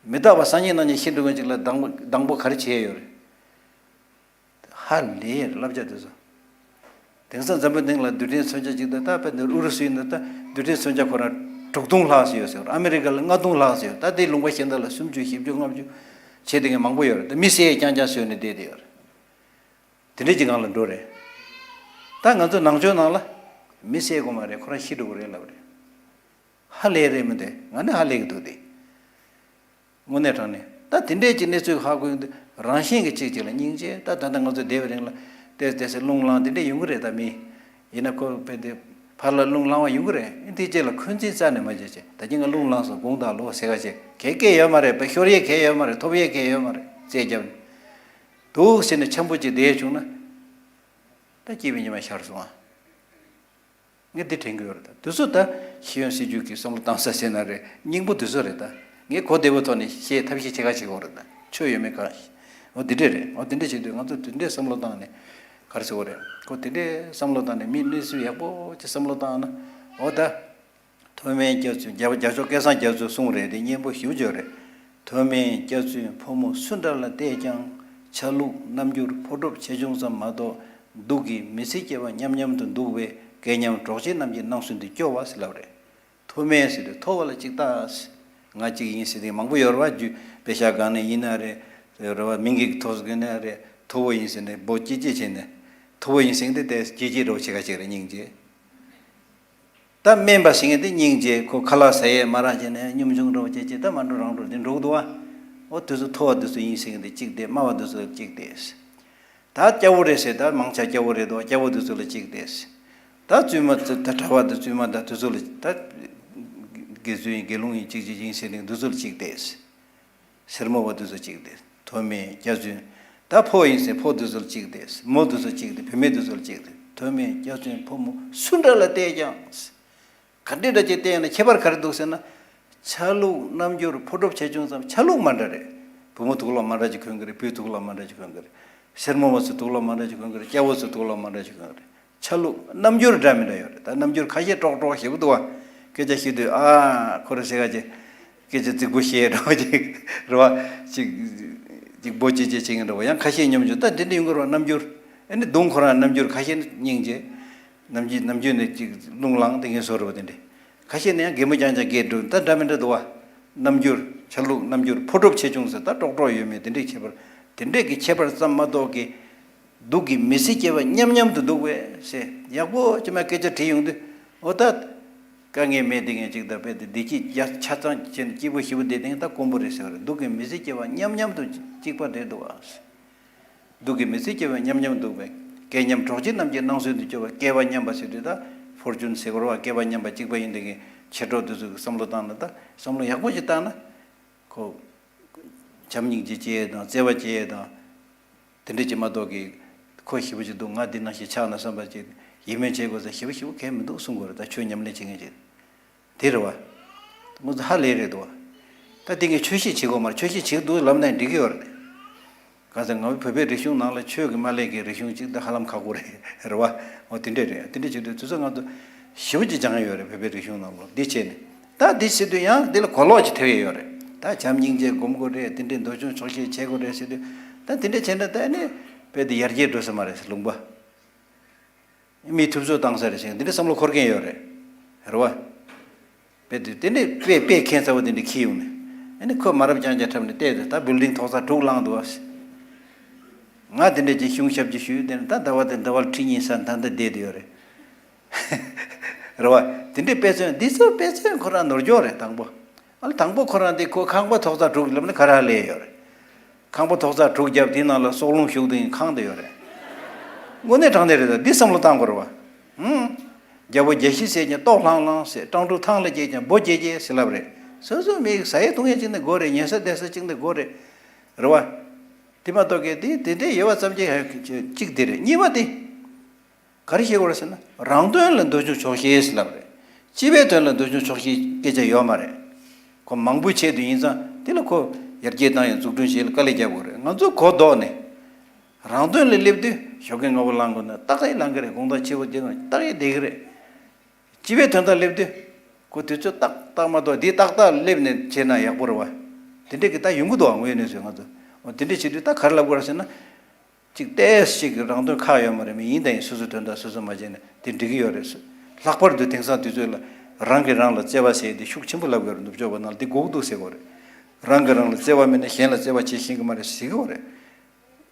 མི་རྟག་པ་སང་ཉིན་གནངས་ཉིན་ཤི་འགྲོ་མཁན་ཅིག་ལ་སྡང་སྡང་པོ་ག་རེ་བྱེད་ཡས་ཡོད་རེད། ཧ་ལས་ཡས་རེད་བསླབ་བྱ་དེ་ཚོ། དེང་སང་འཛམ་བུའི་གླིང་ལ་རྡུལ་ཕྲན་མཚོན་ཆ་གཅིག་དང་ད་དཔེ་འདིར་ཨུ་རུ་སུ་ཡིན་ན་ད་རྡུལ་ཕྲན་མཚོན་ཆ་ཁོ་རང་དྲུག་སྟོང་ལྷག་ཙམ་ཡོད་ཟེར། ཨ་མི་རི་ཀ་ལ་ལྔ་སྟོང་ལྷག་ཙམ་ཡོད། ད་དེའི་ལུང་པ་གཞན་དག་ལ་སུམ་ཅུ་བཞི་བཅུ་ལྔ་བཅུ་བྱས་དེ་ངས་མང་པོ་ཡོད་རེད། ད་མི་བསད་རྐྱང་རྐྱང་བཟོས་ནས་བསྡད་དེ་ཡོད་རེད། དེ་འདྲས་ཀྱི་སྒང་ལ་འགྲོ་རེད། ད་ང་ཚོ་ནང་ཆོས་ནང་ལ་མི་བསད་དགོས་མ་རེད། ཁོ་རང་ཤི་འགྲོ་གི་རེད་ལབ་རེད། ཧ་ལས་རེད་མི་འདུག་ང་ནི་ཧ་ལས་ཀྱི་འདུག་སྟེ། དངོས་གནས་དྲང་གནས་ད་དེ་འདྲས་ཀྱི་གནས་ཚུལ་ཧ་གོ་ཡོང་དུས་རང་བཞིན་གྱི་གཅིག་གཅིག་ལ་སྙིང་རྗེ། ད་ད་ལྟ་ང་ཚོ་བསྡད་པའི་རིང་ལ་ཏོག་ཙམ་ཏོག་ཙམ་རླུང་ལངས་དེ་འདྲས་ཡོང་གི་རེད། ད་མི་ཡིན་ན་ཁོ་དཔེ་དེ་ཕར་ལ་རླུང་ལངས་པ་ཡོང་གི་རེད། དེ་རྗེས་ལ་འཁོན་འཛིན་རྩ་ནས་མ་བྱེད་ཅེས། ད་གིན་ང་རླུང་ལངས་སོང་དགོངས་དག་ལོ་ཟེར་ག་བྱེད་གལ་སྐད་ཡོད་མ་རེད། དཔེ་ཤོར་ཡས་གལ་ཡོད་མ་རེད། ཐོབ་ཡས་གལ་ཡོད་མ་རེད། རྩེ་རྒྱབ་ནས་འདུག་ཟེར་ནས་འཆམ་པོ་ཅིག་བསྡད་བྱུང་ན། ད་སྐྱིད་པའི་ཉི་མ་ཤར་སོང་ཨ། ངས་འདི་དྲན་གྱི་ཡོད་རེད་ད། དུས་ཚོད་ད་ཤེས་ཡོན་སྲིད་བྱུས་ཀྱི་བསམ་བློ་བཏང་ས་ཟེར་ན་རེད། སྙིང་པོ་དུས་ཚོད་རེད་ད། ངས་གོ་བདེ་པོའི་ཐོག་ནས་བཤད་ཐབས་ཤེས་བྱེད་ག་བྱེད་དགོས་རེད་ད། ཆོས་ཡོད་མེད་ག་འོ་འདི་འདྲས་རེད། འོ་འདི་འདྲས་བྱེད་དུས་ང་ཚོ་འདི་འདྲས་བསམ་བློ་བཏང་ནས་ག་རེ་ཟེར་དགོས་རེད། ཁོ་འདི་འདྲས་བསམ་བློ་བཏང་ནས་མི་གནས་ཚུལ་ཡག་པོ་ཅིག་བསམ་བློ་བཏང་ན། འོ་ད། ཐོན་མིའི་སྐྱག་རྫུན། རྒྱ་རྒྱ་མཚོ་སྐལ་བཟང་རྒྱ་མཚོས་གསུངས་རེད་དེ། སྙན་པོ་ཞེ་པོ་ཅིག་ཡོད་རེད། ཐོན་མིའི་སྐྱག་རྫུན་ཕོ་མོ་སུ་འདྲ་ལ་བལྟས་ཀྱང་། ཆ་ལུགས་རྣམ་འགྱུར་ཕོ་གྲོགས་ཆེ་ཆུང་ཙམ་མ་གཏོགས། སྡུག་གི་མི་ཚེ་སྐྱེལ་བ་མཉམ་མཉམ་དུ་འདུག་པས། སྐལ་མཉམ་གྲོགས་མཆེད་རྣམས་ཀྱི་སྣང་ཚུལ་འདི་སྐྱོ་བ་ཟེར་ལབ་རེད། ཐོན་མི་ཟེར་དུས་མཐོ་བ་ལ་གཅིག་ལྟ། ང་གཅིག་ཡིན་ཟེར་དེ་མང་པོ་ཡོད་རེད་བ། རྒྱུ་དཔེ་ཤག་སྒང་ནས་ཡིན་ན་རེད། རེད་བ། མིང་གི་ཐོག་སུ་གི་ནས་རེད། མཐོ་བོ་ཡིན་ཟེར་ནས་འབོད་སྐྱེ་སྐྱེ་བྱས་ནས། མཐོ་བོ་ཡིན་ཟེར་དེ་དེ་སྐྱེ་སྐྱེ་འདྲ་བོ་བྱེད་ག་བྱེད་རེད། སྙིང་རྗེ། ད་དམན་པ་ཟེར་མཁན་དེ་སྙིང་རྗེ། ཁོ་ཁ་ལག་ཟ་ཡས་མ་རག་བྱས་ནས་གཉོམ་ཆུང་འདྲ་བོ་བྱས་བྱས། ད་མ་འགྲོ་རང་འགྲོ་དེ་འགྲོ་གི་འདུག་བ། འོ་དེ་ཚོ་མཐོ་བ་དེ་ཚོ་ཡིན་ཟེར་མཁན་དེ་གཅིག་བསྡད། དམའ་བ་དེ་ཚོ་གཅིག་བསྡད། ད་སྐྱ་བོ་རེད་ཟེར། ད་མང་ཆེ་སྐྱ་བོ་རེད་འདུག་སྐྱ་བོ་དེ་ཚོ་ལ་གཅིག་བསྡད། ད་བཙུན་མ་ད་གྲྭ་པ་དང་བཙུན་མ་དང་དེ་ཚོ་ལ། ད་དགེ་ཚུལ་ཡིན་དགེ་སློང་ཡིན་གཅིག་གཅིག་ཡིན་ཟེར་མཁན་དེ་ཚོ་ལ་གཅིག་བསྡད། སེར་མོ་བ་དེ་ཚོ་གཅིག་སྟེ། ཐོན་མི་སྐྱག་རྫུན། ད་ཕོ་ཡིན་ཟེར་ཕོ་དེ་ཚོ་གཅིག་སྟེ། མོ་དེ་ཚོ་གཅིག་སྟེ། བུད་མེད་དེ་ཚོ་གཅིག་སྟེ། ཐོན་མི་སྐྱག་རྫུན་ཕོ་མོ་སུ་འདྲ་ལ་བལྟས་ཀྱང་། ག་འདྲ་འདྲ་ཅིག་བལྟས་ན་ཁྱད་པར་ག་རེ་འདུག་ཟེར་ན། ཆ་ལུགས་རྣམ་འགྱུར་ཕོ་གྲོགས་ཆེ་ཆུང་ཙམ། ཆ་ལུགས་མ་འདྲ་རེད། བུ་མོ་དུག་ལོག་མ་འདྲ་ཅིག་གོན་གི་རེད། བུས་དུག་ལོག་མ་འདྲ་ཅིག་གོན་གི་རེད། སེར་མོ་བ་ཚོས་དུག་ལོག་མ་འདྲ་ཅིག་གོན་གི་རེད། སྐྱ་བོ་ཚོས་དུག་ལོག་མ་འདྲ་ཅིག་གོན་གི་རེད། ཆ་ལུགས་རྣམ་འགྱུར་འདྲ་མི་འདྲ་ཡོད་རེད། ད་རྣམ་འགྱུར་ཁ་ཤས་ཀྲོག་ཀྲོག་ཞེ་པོ་འདུག་བ། སྐད་ཆ་བཤད་དུས་ཨ་ཁོ་རེ་ཟེར་ག་ཅིག་སྐད་ཆ་རྫིག་པོ་བཤད་འདྲ་བོ་ཅིག་རེད་བ། ཅིག་ཅིག་འབོད་ཅིག་ཅིག་བྱེད་མཁན་འདྲ་བོ། ཡང་ཁ་ཤས་སྙོམ་འཇུག་ད་དེ་འདྲ་ཡོང་གི་རེད་བ། རྣམ་འགྱུར། ཨ་ནི་གདོང་ཁོ་རང་རྣམ་འགྱུར། ཁ་ཤས་ནི་སྙིང་རྗེ། ནམ་རྒྱུན་ནམ་རྒྱུན་ནས་ཅིག་རླུང་ལངས་དེ་ངན་བཟོ་འདྲ་བོ་དེ་འདྲ། ཁ་ཤས་ནི་ཡང་གད་མོ་རྐྱང་རྐྱང་བགད་འགྲོ། ད་འདྲ་མི་འདྲ་འདུག་བ། རྣམ་འགྱུར། ཆ་ལུགས་རྣམ་འགྱུར་ཕོ་གྲོགས་ཆེ་ཆུང་ཟེར། ད་ཀྲོག་ཀྲོག་ཡོད་མེད་དེ་འདྲའི་ཁྱད་པར། དེ་འདྲས་ཀྱི་ཁྱད་པར་ཙམ་མ་གཏོགས་ཀྱི། སྡུག་གི་མི་ཚེ་སྐྱེལ་བ་མཉམ་མཉམ་དུ་འདུག་པས་ཟེར། ཡག་པོ་ཅིག་མ་སྐད་ཆ་དྲིས་ཡོང་དུས། འོ་ད། དཀའ་ངལ་མེད་དེ་ངས་ཅིག་ད་བས་དེ་བདེ་སྐྱིད་ཡ་ཆ་ཚང་བྱས་ནས་སྐྱིད་པོ་ཞེ་པོ་བསྡད་དེ་ད་དཀོན་པོ་རེད་ཟེར་བ་རེད། སྡུག་གི་མི་ཚེ་སྐྱེལ་བ་མཉམ་མཉམ་དུ་གཅིག་པ་རེད་འདུག་བ། སྡུག་གི་མི་ཚེ་སྐྱེལ་བ་མཉམ་མཉམ་འདུག་པས། སྐལ་མཉམ་གྲོགས་མཆེད་རྣམས་ཀྱི་སྣང་ཚུལ་དུ་སྐྱོ་བ། སྐལ་བ་མཉམ་པ་ཟེར་དུས་ད་ཕོར་ཅུན་ཟེར་བ་རེད་བ། སྐལ་བ་མཉམ་པ་གཅིག་པ་ཡིན་དེ་གི་མཆེད་གྲོགས་དེ་ཚོ་གི་བསམ་བློ་བཏང་ན། ད་བསམ་བློ་ཡག་པོ་ཞིག་བཏང་ན། ཁོ་བྱམས་སྙིང་རྗེ་སྐྱེ་ཡས་དང་བརྩེ་བ་སྐྱེ་ཡས་དང་། དེ་འདྲ་ཅིག་མ་གཏོགས་ཀྱི། ཁོ་ཞེ་པོ་ཅིག་འདུག་ང་འདི་ནང་བཞིན་ཆགས་ན་བསམ་པ་ཅིག་ཡིད་སྨོན་བྱེད་དགོས་ས་ཞེ་པོ་ཞེ་པོ་གང་ཡང་མི་འདུག་གསུང་དགོས་རེད། ད་ཆོས་ཉམས་ལེན་བྱེད་མཁན་ཅིག་དེ་རེད་བ། ང་ཚོ་ཧ་ལས་རེད་འདུག་བ། ད་དེ་ངས་ཆོས་བཤད་བྱེད་དགོས་མ་རེད། ཆོས་བཤད་བྱེད་འདུག་ལབ་ན་འགྲིག་གི་ཡོད་རེད། གང་ཟེར་ང་བོད་པའི་རིག་གཞུང་ནང་ལ་ཆོས་ཀྱི་མ་སླེབས་མཁན་རིག་གཞུང་གཅིག་ད་ཧ་ལམ་ཁག་པོ་རེད། རེད་བ། འོ་དེ་འདྲས་རེད། དེ་འདྲས་བྱེད་དུས་དུས་ཚོད་ང་ཚོ་ཞེ་པོ་ཅིག་སྦྱང་ཡ་ཡོད་རེད། བོད་པའི་རིག་གཞུང་ནང་ལོགས་འདི་བྱས་ནས། ད་འདི་བྱེད་དུས་ཡང་འདི་ལ་གོ་ལོག་ཅིག་ཐེབས་ཡ་ཡོད་རེད། ད་བྱམས་སྙིང་རྗེ་སྒོམ་དགོས་རེད། དེ་འདྲས་འདོད་ཆུང་ཆོག་ཤེས་བྱེད་དགོས་རེད་ཟེར་དུས། ད་དེ་འདྲས་བྱས་ན་ད་ནི་དཔེ་དེ་ཡར་རྒྱས་འགྲོ་ས་མ་རེད་ཟེར། ལུང་པ། མིས་ཐུབ་ཚོད་བཏང་ས་རེད་ཟེར་འདི་འདྲའི་བསམ་བློ་འཁོར་མཁན་ཡོད་རེད། རེད་བ། དཔེ་དེ་དེ་འདྲའི་དཔེ་དཔེ་ཁྱད་མཚར་པོ་དེ་འདྲ་འཁྱེར་ཡོང་ནས། ཨ་ནི་ཁོ་མ་རབས་རྐྱང་རྐྱང་འཁྲབ་ནས་བལྟས་ཏེ། ད་བིལ་ཌིང་ཐོག་ས་དྲུག་ལངས་འདུག་བ། ང་དེ་འདྲ་ཅིག་གཞུང་ཞབས་ཀྱི་ཞུས་དེ་ནས་ད་ཟླ་བ་དེ་ཟླ་བ་ཁྲི་གཉིས་ས་ད་ལྟ་བསྡད་དེ་ཡོད་རེད། རེད་བ། དེ་འདྲའི་དཔེ་མཚོན་འདི་ཚོ་དཔེ་མཚོན་ཁོ་རང་ནོར་འཁྱོག་རེད། དང་པོ། ཨ་ལ་དང་པོ་ཁོ་རང་དེ་ཁོ་ཁང་པ་ཐོག་ས་དྲུག་ལབ་ན་ག་རེ་ལས་ཡོད་རེད། ཁང་པ་ཐོག་ས་དྲུག་བརྒྱབ་དེའི་ནང་ལ་སྲོག་རླུང་ཞུགས་དེ་ཁང་དེ་ཡོད་རེད། དངོས་གནས་དྲང་གནས་རེད། ད་འདི་བསམ་བློ་བཏང་དགོས་རེད་བ། ཧུམ། རྒྱལ་པོ་རྒྱལ་བཞི་བསད་ཀྱང་ལྟོགས་ལྷང་ལྷང་ཟེར། སྤྲང་ཕྲུག་ཐང་ལ་སྐྱེས་ཀྱང་འབོ་སྐྱེ་སྐྱེ་ཟེར་ལབ་རེད། སོ་སོ་མི་ཟ་ཡས་འཐུང་ཡས་གཅིག་ནི་དགོས་རེད། ཉལ་ས་བསྡད་ས་གཅིག་ནི་དགོས་རེད། རེད་བ། དེ་མ་གཏོགས་ཀྱི་དེ་དེ་འདྲའི་ཡོད་པ་ཙམ་གྱིས་གཅིག་དེ་རེད། གཉིས་པ་དེ། ག་རེ་བཤད་དགོས་རེད་ཟེར་ན། རང་དོན་ལ་འདོད་ཆུང་ཆོག་ཤེས་ཟེར་ལབ་རེད། སྤྱི་པའི་དོན་ལ་འདོད་ཆུང་ཆོག་ཤེས་སྐད་ཆ་ཡོད་མ་རེད། ཁོ་མང་པོའི་ཆེད་དུ་ཡིན་ཙང་དེ་ལ་ཁོ་ཡར་རྒྱས་བཏང་ཡང་འཛུགས་སྐྲུན་བྱེད་ལ་དཀའ་ལས་རྒྱག་དགོས་རེད། ང་ཚོ་གོ་ལྡོག་ནས་རང་དོན་ལ་སླེབས་དུས་ཞོགས་ཀས་སྔ་པོ་ལངས་དགོས་ན་ཏག་ཏག་ལངས་ཀྱི་རེད། དགོང་དག་ཕྱི་པོ་བསྡད་ན་ཏག་ཏག་བསྡད་ཀྱི་རེད། སྤྱི་པའི་དོན་དག་སླེབས་དུས་ཁོ་དུས་ཚོད་ཏག་ཏག་མ་གཏོགས་འདི་ཏག་ཏག་སླེབས་ནས་བྱས་ན་ཡག་པོ་རེད་བ། དེ་འདྲས་ཀྱི་ད་ཡོང་གི་འདུག་བ། དངོས་གནས་སུ་ང་ཚོ་འོ་དེ་འདྲས་བྱེད་དུས་ད་ག་རེ་ལབ་དགོས་རེད་ཟེར་ན། གཅིག་ཏོག་ཙམ་ཅིག་རང་དོན་ཁག་ཡོད་མ་རེད། མི་ཡིན་དང་ཡིན་སོ་སོའི་དོན་དག་སོ་སོས་མ་བྱས་ན་དེ་འགྲིག་གི་ཡོད་རེད། ལྷག་པར་དུ་དེང་སང་དུས་ཚོད་ལ་རང་གིས་རང་ལ་བརྩེ་བ་ཟེར་དེ་ཤུགས་ཆེན་པོ་ལབ་ཡོད་རེད། ནུབ་ཕྱོགས་པ་ནང་ལ་དེ་དགོས་ཀྱི་འདུག་ཟེར་གྱི་ཡོད་རེད། རང་གིས་རང་ལ་བརྩེ་བ་མེད་ན་གཞན་ལ་བརྩེ་བ་བྱེད་ཤེས་ཀྱི་མ་རེད་ཟེར་གྱི་ཡོད་རེད།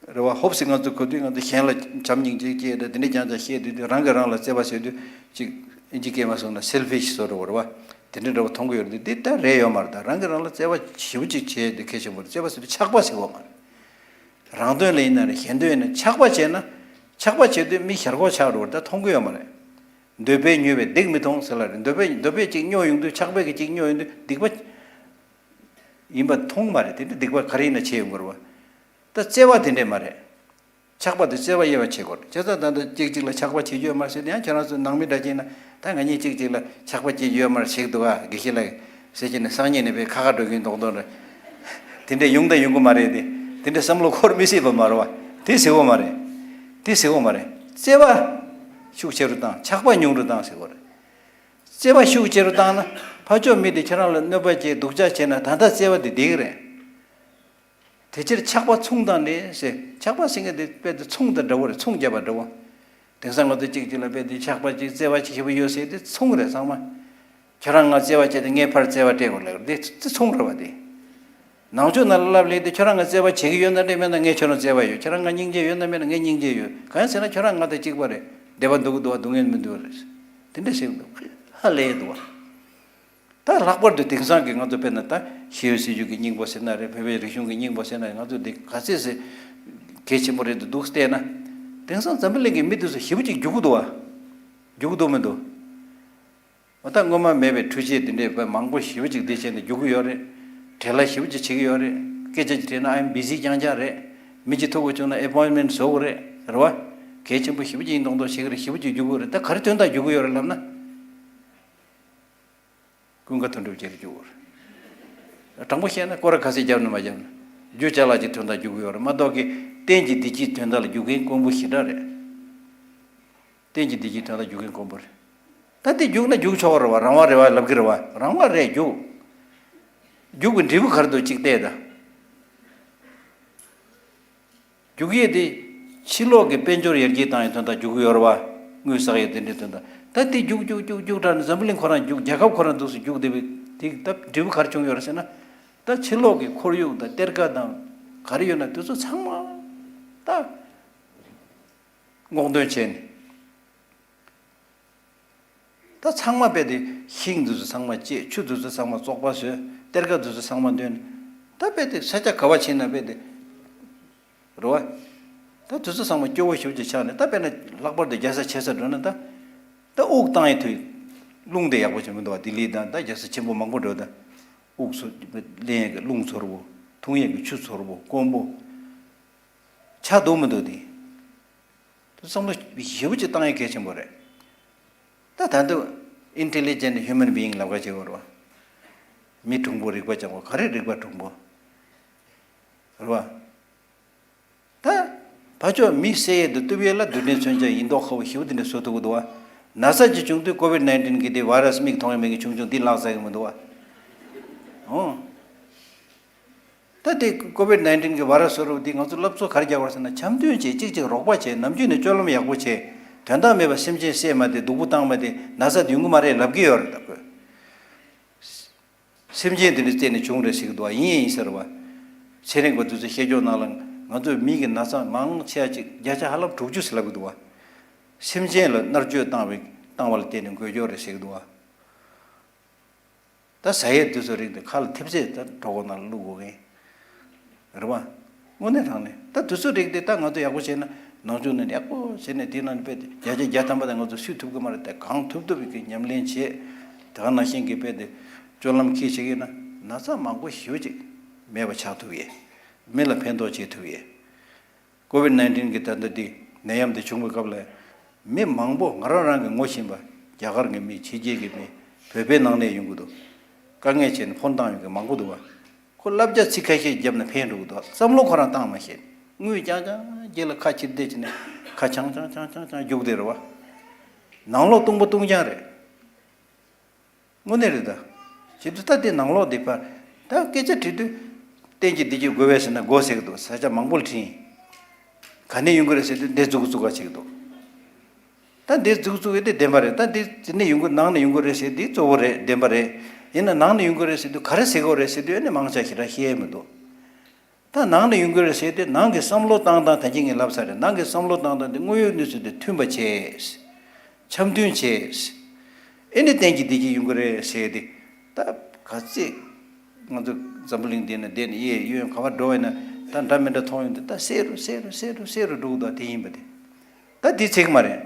རེད་བ། ཧོབ་སེ་ང་ཚོ་གོ་དུས་ང་ཚོ་གཞན་ལ་བྱམས་སྙིང་རྗེ་སྐྱེས་དང་དེ་འདྲ་རྐྱང་རྐྱང་བཤད་དུས་དུས་རང་གིས་རང་ལ་བརྩེ་བ་ཟེར་དུས་ཅིག་ཨིན་ཇི་སྐད་མ་སོང་ན་སེལ་ཕིཤ་བཟོ་འདྲ་བོ་རེད་བ། དེ་འདྲ་འདྲ་བོ་མཐོང་གི་ཡོད་རེད། འདི་ད་རེད་ཡོད་མ་རེད། ད་རང་གིས་རང་ལ་བརྩེ་བ་ཞེ་པོ་ཅིག་བྱས་དུས་གལ་ཆེན་པོ་རེད། བརྩེ་བ་ཟེར་དུས་ཆགས་པ་ཟེར་གྱི་ཡོད་མ་རེད། རང་དོན་ལ་ཡིན་ན་རེད། གཞན་དོན་ཡིན་ན་ཆགས་པ་བྱས་ན། ཆགས་པ་བྱེད་དུས་མི་ཞར་ཁོག་ཆགས་འགྲོ་བར་ད་མཐོང་གི་ཡོད་མ་རེད། འདོད་པས་མྱོས་པའི་སྡིག་མི་མཐོང་ཟེར་ལ་རེད། འདོད་པས་འདོད་པས་ཅིག་སྨྱོ་ཡོང་དུས་ཆགས་པས་ཀྱི་ཅིག་སྨྱོ་ཡོང་དུས་སྡིག་པ་ཡིན་པ་མཐོང་མ་རེད། དེ་འདྲ་སྡིག་པ་ག་རེ་ཡིན་ན་བྱེད་ཡོང་གི་རེད་བ། ད་བརྩེ་བ་དེ་འདྲས་མ་རེད། ཆགས་པ་དེ་བརྩེ་བ་དབྱེ་བ་ཕྱེ་དགོས་རེད། བྱས་ཙང་ད་ལྟ་གཅིག་གཅིག་ལ་ཆགས་པ་བྱེད་རྒྱུ་ཡོད་མ་རེད་ཟེར་ན། ཡང་ཁྱེད་རང་ཚོ་ནང་མི་འདྲ་བྱས་ན། ད་ང་གཉིས་གཅིག་གཅིག་ལ་ཆགས་པ་བྱེད་རྒྱུ་ཡོད་མ་རེད་ཟེར་གི་འདུག་ཨ། དགེ་བཤེས་ལགས་ཟེར་གྱི་ནས་སང་ཉིན་ནས་དཔེ་ཁ་ཁ་འགྲོ་གིན་མདོག་མདོག་རེད། དེ་འདྲས་ཡོང་དང་ཡོང་གི་མ་རེད་དེ། དེ་འདྲས་བསམ་བློ་འཁོར་མི་སྲིད་པ་མ་རེད་བ། དེ་ཟེར་བ་མ་རེད། དེ་ཟེར་བ་མ་རེད། བརྩེ་བ་ཤུགས་ཆེ་རུ་བཏང་། ཆགས་པ་ཉུང་རུ་བཏང་ཟེར་བ་རེད། བརྩེ་བ་ཤུགས་ཆེ་རུ་བཏང་ན། ཕར་ཕྱོགས་མི་དེ་ཁྱེད་རང་ལ་གནོད་པ་བྱས་སྡུག་ཅག་བྱས་ན། ད་ལྟ་བརྩེ་བ་དེ་བསྡད་ཀྱི་རེད། དེ་ཕྱིར་ཆགས་པ་མཚུངས་དང་ནི་ཟེར། ཆགས་པ་ཟེར་མཁན་དེ་དཔེ་དེ་མཚུངས་དང་འདྲ་བོ་རེད། མཚུངས་བརྒྱབ་པ་འདྲ་བོ། དེང་སང་ང་ཚོ་གཅིག་གཅིག་ལ་དཔེ་དེ་ཆགས་པ་གཅིག་བརྩེ་བ་གཅིག་ཞེ་པོ་ཡོད་ཟེར་དེ་མཚུངས་རེད་ཚང་མ། ཁྱོད་རང་ང་བརྩེ་བ་བྱས་ཏེ་ངས་ཕར་བརྩེ་བ་སྤྲད་དགོས་ལབ་དེ་དེ་མཚུངས་རེད་བ་དེ། ནང་ཆོས་ནང་ལ་ལབ་ལེ་དེ། ཁྱོད་རང་ང་བརྩེ་བ་བྱེད་ཀྱི་ཡོད་ན་འདྲ། མེད་ན་ངས་ཁྱོད་རང་བརྩེ་བ་ཡོད། ཁྱོད་རང་ང་སྙིང་རྗེ་ཡོད་ན་མེད་ན་ངས་སྙིང་རྗེ་ཡོད། གང་ཡིན་ཟེར་ན་ཁྱོད་རང་ང་དང་གཅིག་པ་རེད། བདེ་བ་འདོད་ཀྱི་འདུག་བ། སྡུག་བསྔལ་མི་འདོད་པ་རེད། དེ་འདྲ་ཟེར་གྱི་འདུག་ཧ་ལས་འདུག་བ། ད་ལྷག་པར་དུ་དེང་སང་གི་ང་ཚོ་དཔེར་ན་ད་ཤེས་ཡོན་སྲིད་བྱུས་ཀྱི་སྙིང་པོ་ཟེར་ན་རེད། བོད་པའི་རིག་གཞུང་གི་སྙིང་པོ་ཟེར་ན་རེད། ང་ཚོ་འདི་ག་ཚད་ཟེར་གལ་ཆེན་པོ་རེད་འདུག་བལྟས་ན། དེང་སང་འཛམ་བུ་གླིང་གི་མི་དེ་ཚོ་ཞེ་པོ་ཅིག་རྒྱུག་གི་འདུག་བ། རྒྱུག་གི་འདུག་མི་འདུག་འོ་ད་སྔོན་མ་མེད་པའི་འཕྲུལ་ཆས་དེ་འདྲའི་དཔེ་མང་པོ་ཞེ་པོ་ཅིག་འདི་བྱས་ནས་རྒྱུག་གི་ཡོད་རེད། བྲེལ་བ་ཞེ་པོ་ཅིག་བྱེད་ཀྱི་ཡོད་རེད། སྐད་ཆ་ཅིག་དྲིས་ན་I'm busy རྐྱང་རྐྱང་རེད། མི་གཅིག་ཐུག་དགོས་བྱུང་ན་appointment བཟོ་དགོས་རེད། རེད་བ། གལ་ཆེན་པོ་ཞེ་པོ་ཅིག་ཡིན་མདོག་མདོག་བྱེད་ཀྱི་རེད། ཞེ་པོ་ཅིག་རྒྱུག་གི་ཡོད་རེད། ད་ག་རེ་དོན་དག་རྒྱུག་གི་ཡོད་རེད་ལབ་ན། ཀུན་དགའ་དོན་གྲུབ་རྗེས་ལ་རྒྱུག་གི་རེད། དྲང་པོ་བཤད་ན་སྐོར་ར་ག་ཚོད་བརྒྱབ་ན་མ་བརྒྱབ་ན། རྒྱུ་ཅ་ལག་ཅིག་དོན་དག་རྒྱུག་གི་ཡོད་རེད་མ་གཏོགས་ཀྱི། གཏན་གྱི་བདེ་སྐྱིད་དོན་དག་ལ་རྒྱུག་མཁན་དཀོན་པོ་ཞེ་དྲག་རེད། གཏན་གྱི་བདེ་སྐྱིད་དོན་དག་རྒྱུག་མཁན་དཀོན་པོ་རེད། ད་དེ་རྒྱུག་ན་རྒྱུག་ཆོག་རེད་བ། རང་དབང་རེད་བ་ལབ་ཀྱི་རེད་བ། རང་དབང་རེད་རྒྱུག་རྒྱུག་གི་འབྲས་བུ་ག་རེ་འདུག་ཅིག་བལྟས་ད། རྒྱུག་ཡས་དེ། ཕྱི་ལོགས་ཀྱི་དཔལ་འབྱོར་ཡར་རྒྱས་བཏང་ཡས་དོན་དག་རྒྱུག་གི་ཡོད་རེད་བ། དངུལ་བསགས་ཡས་དེ་འདྲའི་དོན་དག་ད་དེ་རྒྱུག་རྒྱུག་རྒྱུག་རྒྱུག་དྲགས་ནས་འཛམ་བུ་གླིང་ཁོ་རང་རྒྱུག་རྒྱལ་ཁབ་ཁོ་རང་འདུག་སེ་རྒྱུག་བསྡད་པའི་དེ་ད་འབྲས་བུ་ག་རེ་བྱུང་ཡོད་རེད་ཟེར་ན། ད་ཕྱི་ལོགས་ཀྱི་ཁོར་ཡུག་དང་གཏེར་ཁ་དང་ག་རེ་ཡོད་ན་དེ་ཚོ་ཚང་མ་ད་སྔོག་འདོན་བྱས་ནས། ད་ཚང་མ་དཔེ་དེ་ཤིང་འདི་ཚོ་ཚང་མ་བཅད། ཆུ་འདི་ཚོ་ཚང་མ་བཙོག་པ་བཟོས། གཏེར་ཁ་འདི་ཚོ་ཚང་མ་འདོན། ད་དཔེ་དེ་ས་ཆ་ག་བ་ཕྱིན་ན་དཔེ་དེ་རེད་བ། ད་དེ་ཚོ་ཚང་མ་སྐྱོ་བོ་ཞེ་པོ་ཅིག་ཆགས་ནས། ད་དཔེར་ན་ལྷག་པར་དུ་རྒྱལ་ས་ཆེ་སར་འགྲོ་ན་ད། ད་དབུགས་བཏང་ཡས་དུས་རླུང་དེ་ཡག་པོ་ཞིག་མི་འདུག་བ། ལྡི་ལི་དང་ད་རྒྱལ་ས་ཆེན་པོ་མང་པོ་འགྲོ་ད། དབུགས་སུ་ལེན་ཡས་ཀྱི་རླུང་ཚོར་བོ། འཐུང་ཡས་ཀྱི་ཆུ་ཚོར་བོ། དཀོན་པོ་ཆགས་འདུག་མི་འདུག་དེ། དེ་བསམ་བློ་ཞེ་པོ་ཅིག་བཏང་ཡས་གལ་ཆེན་པོ་རེད། ད་ད་དུང་intelligent human being ལབ་ཁ་བྱེད་དགོས་རེད་བ། མི་གྲུང་པོ་རིག་པ་སྦྱང་བ་ག་རེ་རིག་པ་གྲུང་པོ། རེད་བ། ད་ཕར་ཕྱོགས་མི་བསད་ཡས་དང་གཏུབ་ཡས་ལ་རྡུལ་ཕྲན་མཚོན་ཆ་ཡིན་མདོག་ཁ་པོ་ཞེ་པོ་དེ་འདྲ་བཟོ་ཐུབ་ཀྱི་འདུག་བ། ན་ཚ་ཅིག་བྱུང་དུས་COVID nineteen གི་དེ་virus མིག་མཐོང་ཡས་མེད་མཁན་ཆུང་ཆུང་འདི་ལག་ཟ་གི་མི་འདུག་བ། ཨོ། ད་དེ་COVID nineteen གི་virus བཟོ་རུ་འདི་ང་ཚོ་སློབ་གསོ་ག་རེ་རྒྱག་དགོས་ཟེར་ན། འཆམ་མཐུན་བྱེད། གཅིག་གཅིག་རོགས་པ་བྱེད། ནམ་རྒྱུན་ནས་སྤྱོད་ལམ་ཡག་པོ་བྱེད། དོན་དག་མེད་པ་སེམས་ཅན་བསད་མ་བསྡད། སྡུག་པོ་བཏང་མ་བསྡད། ན་ཚ་དེ་ཡོང་གི་མ་རེད་ལབ་ཀྱི་ཡོད་རེད་ད་ཁོས། སེམས་ཅན་དེ་འདྲ་བསད་ནས་བྱུང་རེད་ཟེར་གྱི་འདུག་བ། ཡིན་ཡིན་ཟེར་བ། ཚན་རིག་པ་དེ་ཚོས་བཤད་ཕྱོགས་ནང་ལ་ང་ཚོས་མི་གི་ན་ཚ་མང་ཆེ་བ་ཅིག་བརྒྱ་ཆ་ཧ་ལམ་དྲུག་ཅུ་ཟེར་ལབ་ཀྱི་འདུག་བ། སེམས་ཅན་ལ་མནར་གཅོད་བཏང་བའི་བཏང་བ་ལ་བརྟེན་ནས་འགོས་ཕྱོགས་རེད་ཟེར་གྱི་འདུག་བ། ད་ཟ་ཡས་དེ་ཚོ་རིགས་དེ་ཁ་ལ་ཐེབས་ཚད་ད་གྲོད་ཁོག་ནང་ལ་བླུགས་དགོས་ཀྱི་རེད་བ། དངོས་གནས་དྲང་གནས་ད་དེ་ཚོ་རིགས་དེ་ད་ང་ཚོ་ཡག་པོ་བྱས་ན། ནང་ཆོས་ནང་ཡག་པོ་བྱས་ནས་དེ་ནང་ནས་དཔེ་དེ་བརྒྱ་ཆ་བརྒྱ་ཐམ་པ་དེ་ང་ཚོ་སུས་ཐུབ་ཀྱི་མ་རེད། དེ་གང་ཐུབ་ཐུབ་ཀྱི་ཉམས་ལེན་བྱས། དེ་ག་ནང་བཞིན་གྱི་དཔེ་དེ་སྤྱོད་ལམ་འཁྱེར་བྱེད་ཀྱི་ན། ན་ཚ་མང་པོ་ཞེ་པོ་ཅིག་མེད་པ་ཆགས་ཐུབ་ཡས། མི་ལ་ཕན་ཐོགས་བྱེད་ཐུབ་ཡས། COVID nineteen གི་ད་ལྟ་འདི་ནད་ཡམས་འདི་བྱུང་བའི་སྐབས་ལ། མི་མང་པོ་ང་རང་རང་གི་ངོ་ཤེས་པ་རྒྱ་གར་གྱི་མི། ཕྱི་རྒྱལ་གྱི་མི། བོད་པའི་ནང་ནས་ཡོང་གི་འདུག་དཀའ་ངལ་བྱས་ནས་ཕོན་བཏང་ཡོང་མཁན་མང་པོ་འདུག་བ། ཁོ་བསླབ་བྱ་ཚིག་ཁ་ཤས་བརྒྱབ་ན་ཕན་འགྲོ་གི་འདུག་བསམ་བློ་ཁོ་རང་བཏང་མ་ཤེས། དངུལ་རྐྱང་རྐྱང་རྗེས་ལ་ཁ་ཕྱིར་བལྟས་བྱས་ནས་ཁ་འཆང་འཆང་འཆང་འཆང་འཆང་རྒྱུགས་བསྡད་རེད་བ། ནང་ལོགས་སྟོང་པ་སྟོང་རྐྱང་རེད། དངོས་གནས་རེད་ད། བྱེད་དུས་ད་དེ་ནང་ལོགས་དེ་ཕར། ད་སྐད་ཆ་དྲིས་དུས། གཏན་གྱི་བདེ་སྐྱིད་དགོས་པས་ཟེར་ན་དགོས་ཟེར་གི་འདུག་ས་ཆ་མང་པོ་ལ་དྲིས། ག་ནས་ཡོང་གི་རེད་ཟེར་དུས་འདི་འཛུགས་འཛུགས་ག་བྱེད་ཀྱི་འདུག་ད་འདི་འཛུགས་འཛུགས་ཡོད་དེ་བདེན་པ་རེད། ད་འདི་འདི་ནས་ཡོང་གི། ནང་ནས་ཡོང་གི་རེད་ཟེར་དུས་གཙོ་བོ་རེད། བདེན་པ་རེད། ཡིན་ན་ནང་ནས་ཡོང་གི་རེད་ཟེར་དུས་ག་རེ་ཟེར་གི་རེད་ཟེར་དུས་ཨ་ནི་མང་ཆེ་ཞེ་དྲག་ཤེས་ཡས་མི་འདུག་ད་ནང་ནས་ཡོང་གི་རེད་ཟེར་དུས་ནང་གི་བསམ་བློ་བཏང་སྟངས་ད་གིན་ངས་ལབ་ཚར་རེད། ནང་གི་བསམ་བློ་བཏང་སྟངས་དེ་དངོས་ཡོད་གནས་ཚུལ་དང་མཐུན་པ་བྱས། འཆམ་མཐུན་བྱས། ཨེ་ནི་གཏན་གྱི་བདེ་སྐྱིད་ཡོང་གི་རེད་ཟེར་ཏེ། ད་ག་ཚད་ང་ཚོ་འཛམ་བུ་གླིང་འདི་ན་བསྡད་ནས་གཡས་གཡོན་ག་པར་འགྲོ་བས་ན་ད་འདྲ་མི་འདྲ་མཐོང་ཡོང་དུས་ད་གསལ་རུ་གསལ་རུ་གསལ་རུ་གསལ་རུ་འགྲོ་གི་འདུག་དེ་ཡིན་པ་དེ། ད་དེ་ཚིག་མ་རེད།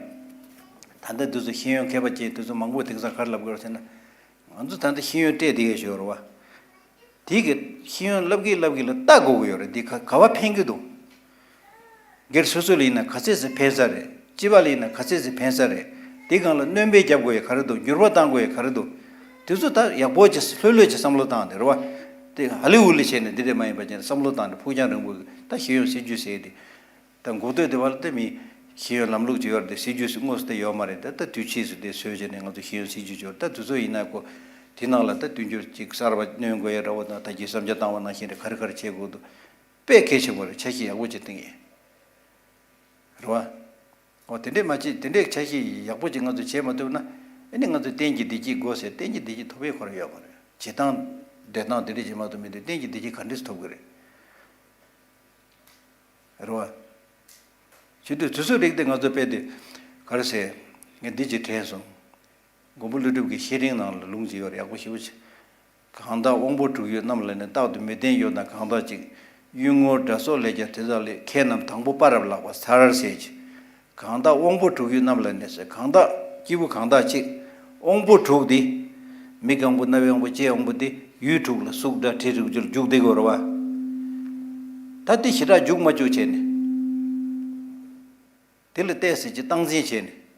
ད་ལྟ་དུས་ཚོད་ཤེས་ཡོན་མཁས་པ་བཅས་དུས་ཚོད་མང་པོ་དེང་སང་ག་རེ་ལབ་དགོས་རེད་ཟེར་ན། ང་ཚོ་ད་ལྟ་ཤེས་ཡོན་སྤྲད་བསྡད་ཡོད་ཞོར་བ། དེ་གི་ཤེས་ཡོན་བསླབ་ཀྱི་བསླབ་ཀྱི་ལ་ལྟ་དགོས་ཀྱི་ཡོད་རེད། འདི་ག་ག་བ་ཕན་གྱི་འདུག་སྒེར་སོ་སོ་ལ་ཡིན་ན་ག་ཚད་ཅིག་ཕན་ས་རེད། སྤྱི་པ་ལ་ཡིན་ན་ག་ཚད་ཅིག་ཕན་ས་རེད། དེ་སྒང་ལ་སྣོན་པ་རྒྱབ་དགོས་ཡ་ག་རེ་འདུག་འགྱུར་བ་གཏང་དགོས་ཡ་ག་རེ་འདུག་དེ་ཚོ་ད་ཡག་པོ་ཅིག་ལྷོད་ལྷོད་ཅིག་བསམ་བློ་བཏང་དེ་རེད་བ། དེ་ཧ་ལི་ཧུ་ལི་བྱས་ནས་འདི་འདྲ་མ་ཡིན་པ་བྱས་ནས་བསམ་བློ་བཏང་ནས་ཕུགས་རྒྱང་རིང་པོ་ད་ཤེས་ཡོན་སྲིད་ཇུས་ཟེར་དེ། ད་འགོ་སྟོད་དེ་བར་དུ་མི་ཤེས་ཡོན་ལམ་ལུགས་ཅིག་ཡོད་རེད་དེ། སྲིད་ཇུས་སུ་དངོས་སུ་དེ་ཡོད་མ་རེད། ད་ད་དུས་ཕྱིས་སུ་དེ་བཟོས་བྱས་ནས་ང་ཚོ་ཤེས་ཡོན་སྲིད་ཇུས་ཅིག་ཡོད་རེད། ད་དུས་ཚོད་ཡིན་ན་ཁོ་དེ་ནང་ལ་ད་བསྟུན་འགྱུར་ཅིག་གསར་པ་སྣོན་དགོས་ཡ་འདྲ་བོ་དང་ད་གིན་བསམ་འཆར་བཏང་བ་ནང་བཞིན་རེད། ག་རེ་ག་རེ་བྱེད་དགོས་འདུག་དཔེ་གལ་ཆེན་པོ་རེད། འཆར་གཞི་ཡག་པོ་ཅིག་བཏིང་ཡིན། རེད་བ། འོ་དེ་འདྲས་མ་བྱེད། དེ་འདྲས་འཆར་གཞི་ཡག་པོ་ཅིག་ང་ཚོ་བྱེད་མ་ཐུབ་ན། ཨ་ནི་ང་ཚོ་གཏན་གྱི་བདེ་སྐྱིད་དགོས་ཟེར། གཏན་གྱི་བདེ་སྐྱིད་ཐོབ་ཡས་ཁོ་རང་ཡོད་མ་རེད། བྱེད་སྟངས་འབྲེལ་སྟངས་དེ་འདྲས་བྱེད་མ་ཐུབ་མི་འདུག་གཏན་གྱི་བདེ་སྐྱིད་ག་འདྲས་སེ་ཐོབ་ཀྱི་རེད། རེད་བ། བྱེད་དུས་དུས་ཚོད་རིགས་དེ་ང་ཚོ་དཔེ་དེ་ག་རེ་ཟེར། ངས་འདི་ཅིག་དྲན་སོང་། མགོན་པོ་ཀླུ་སྒྲུབ་ཀྱི་བཤེས་སྤྲིང་ནང་ལ་ལུང་ཅིག་ཡོད་རེད། ཡག་པོ་ཞེ་པོ་ཅིག་གང་དག་དབང་པོ་དྲུག་ཡོད་རྣམས་ལ་ནི། རྟག་ཏུ་མི་བརྟན་ཡོད་ན་གང་དག་ཅིག་གཡུལ་ངོར་དགྲ་སོགས་ལས་ཀྱང་དེ་དག་ལས། མཁས་རྣམས་དང་པོ་དཔའ་རབ་ལགས་པར་ཐལ་ཟེར་གྱི། གང་དག་དབང་པོ་དྲུག་ཡོད་རྣམས་ལ་ནི་ཟེར། གང་དག་སྐྱེས་བུ་གང་དག་ཅིག་དབང་པོ་དྲུག་འདི། མིག་དབང་པོ་རྣ་བའི་དབང་པོ་ལྕེའི་དབང་པོ་འདི་ཡུལ་དྲུག་ལ་གཟུགས་སྒྲ་དྲི་རེག་བརྒྱུད་འཇུག་བསྡད་དགོས་རེད་བ། ད་འདི་ཞེ་དྲག་འཇུག་མ་བཅུག་བྱས་ནས། དེ་ལ་བལྟས་ཟེར་གྱི་སྟངས་འཛིན་བྱས་ནས།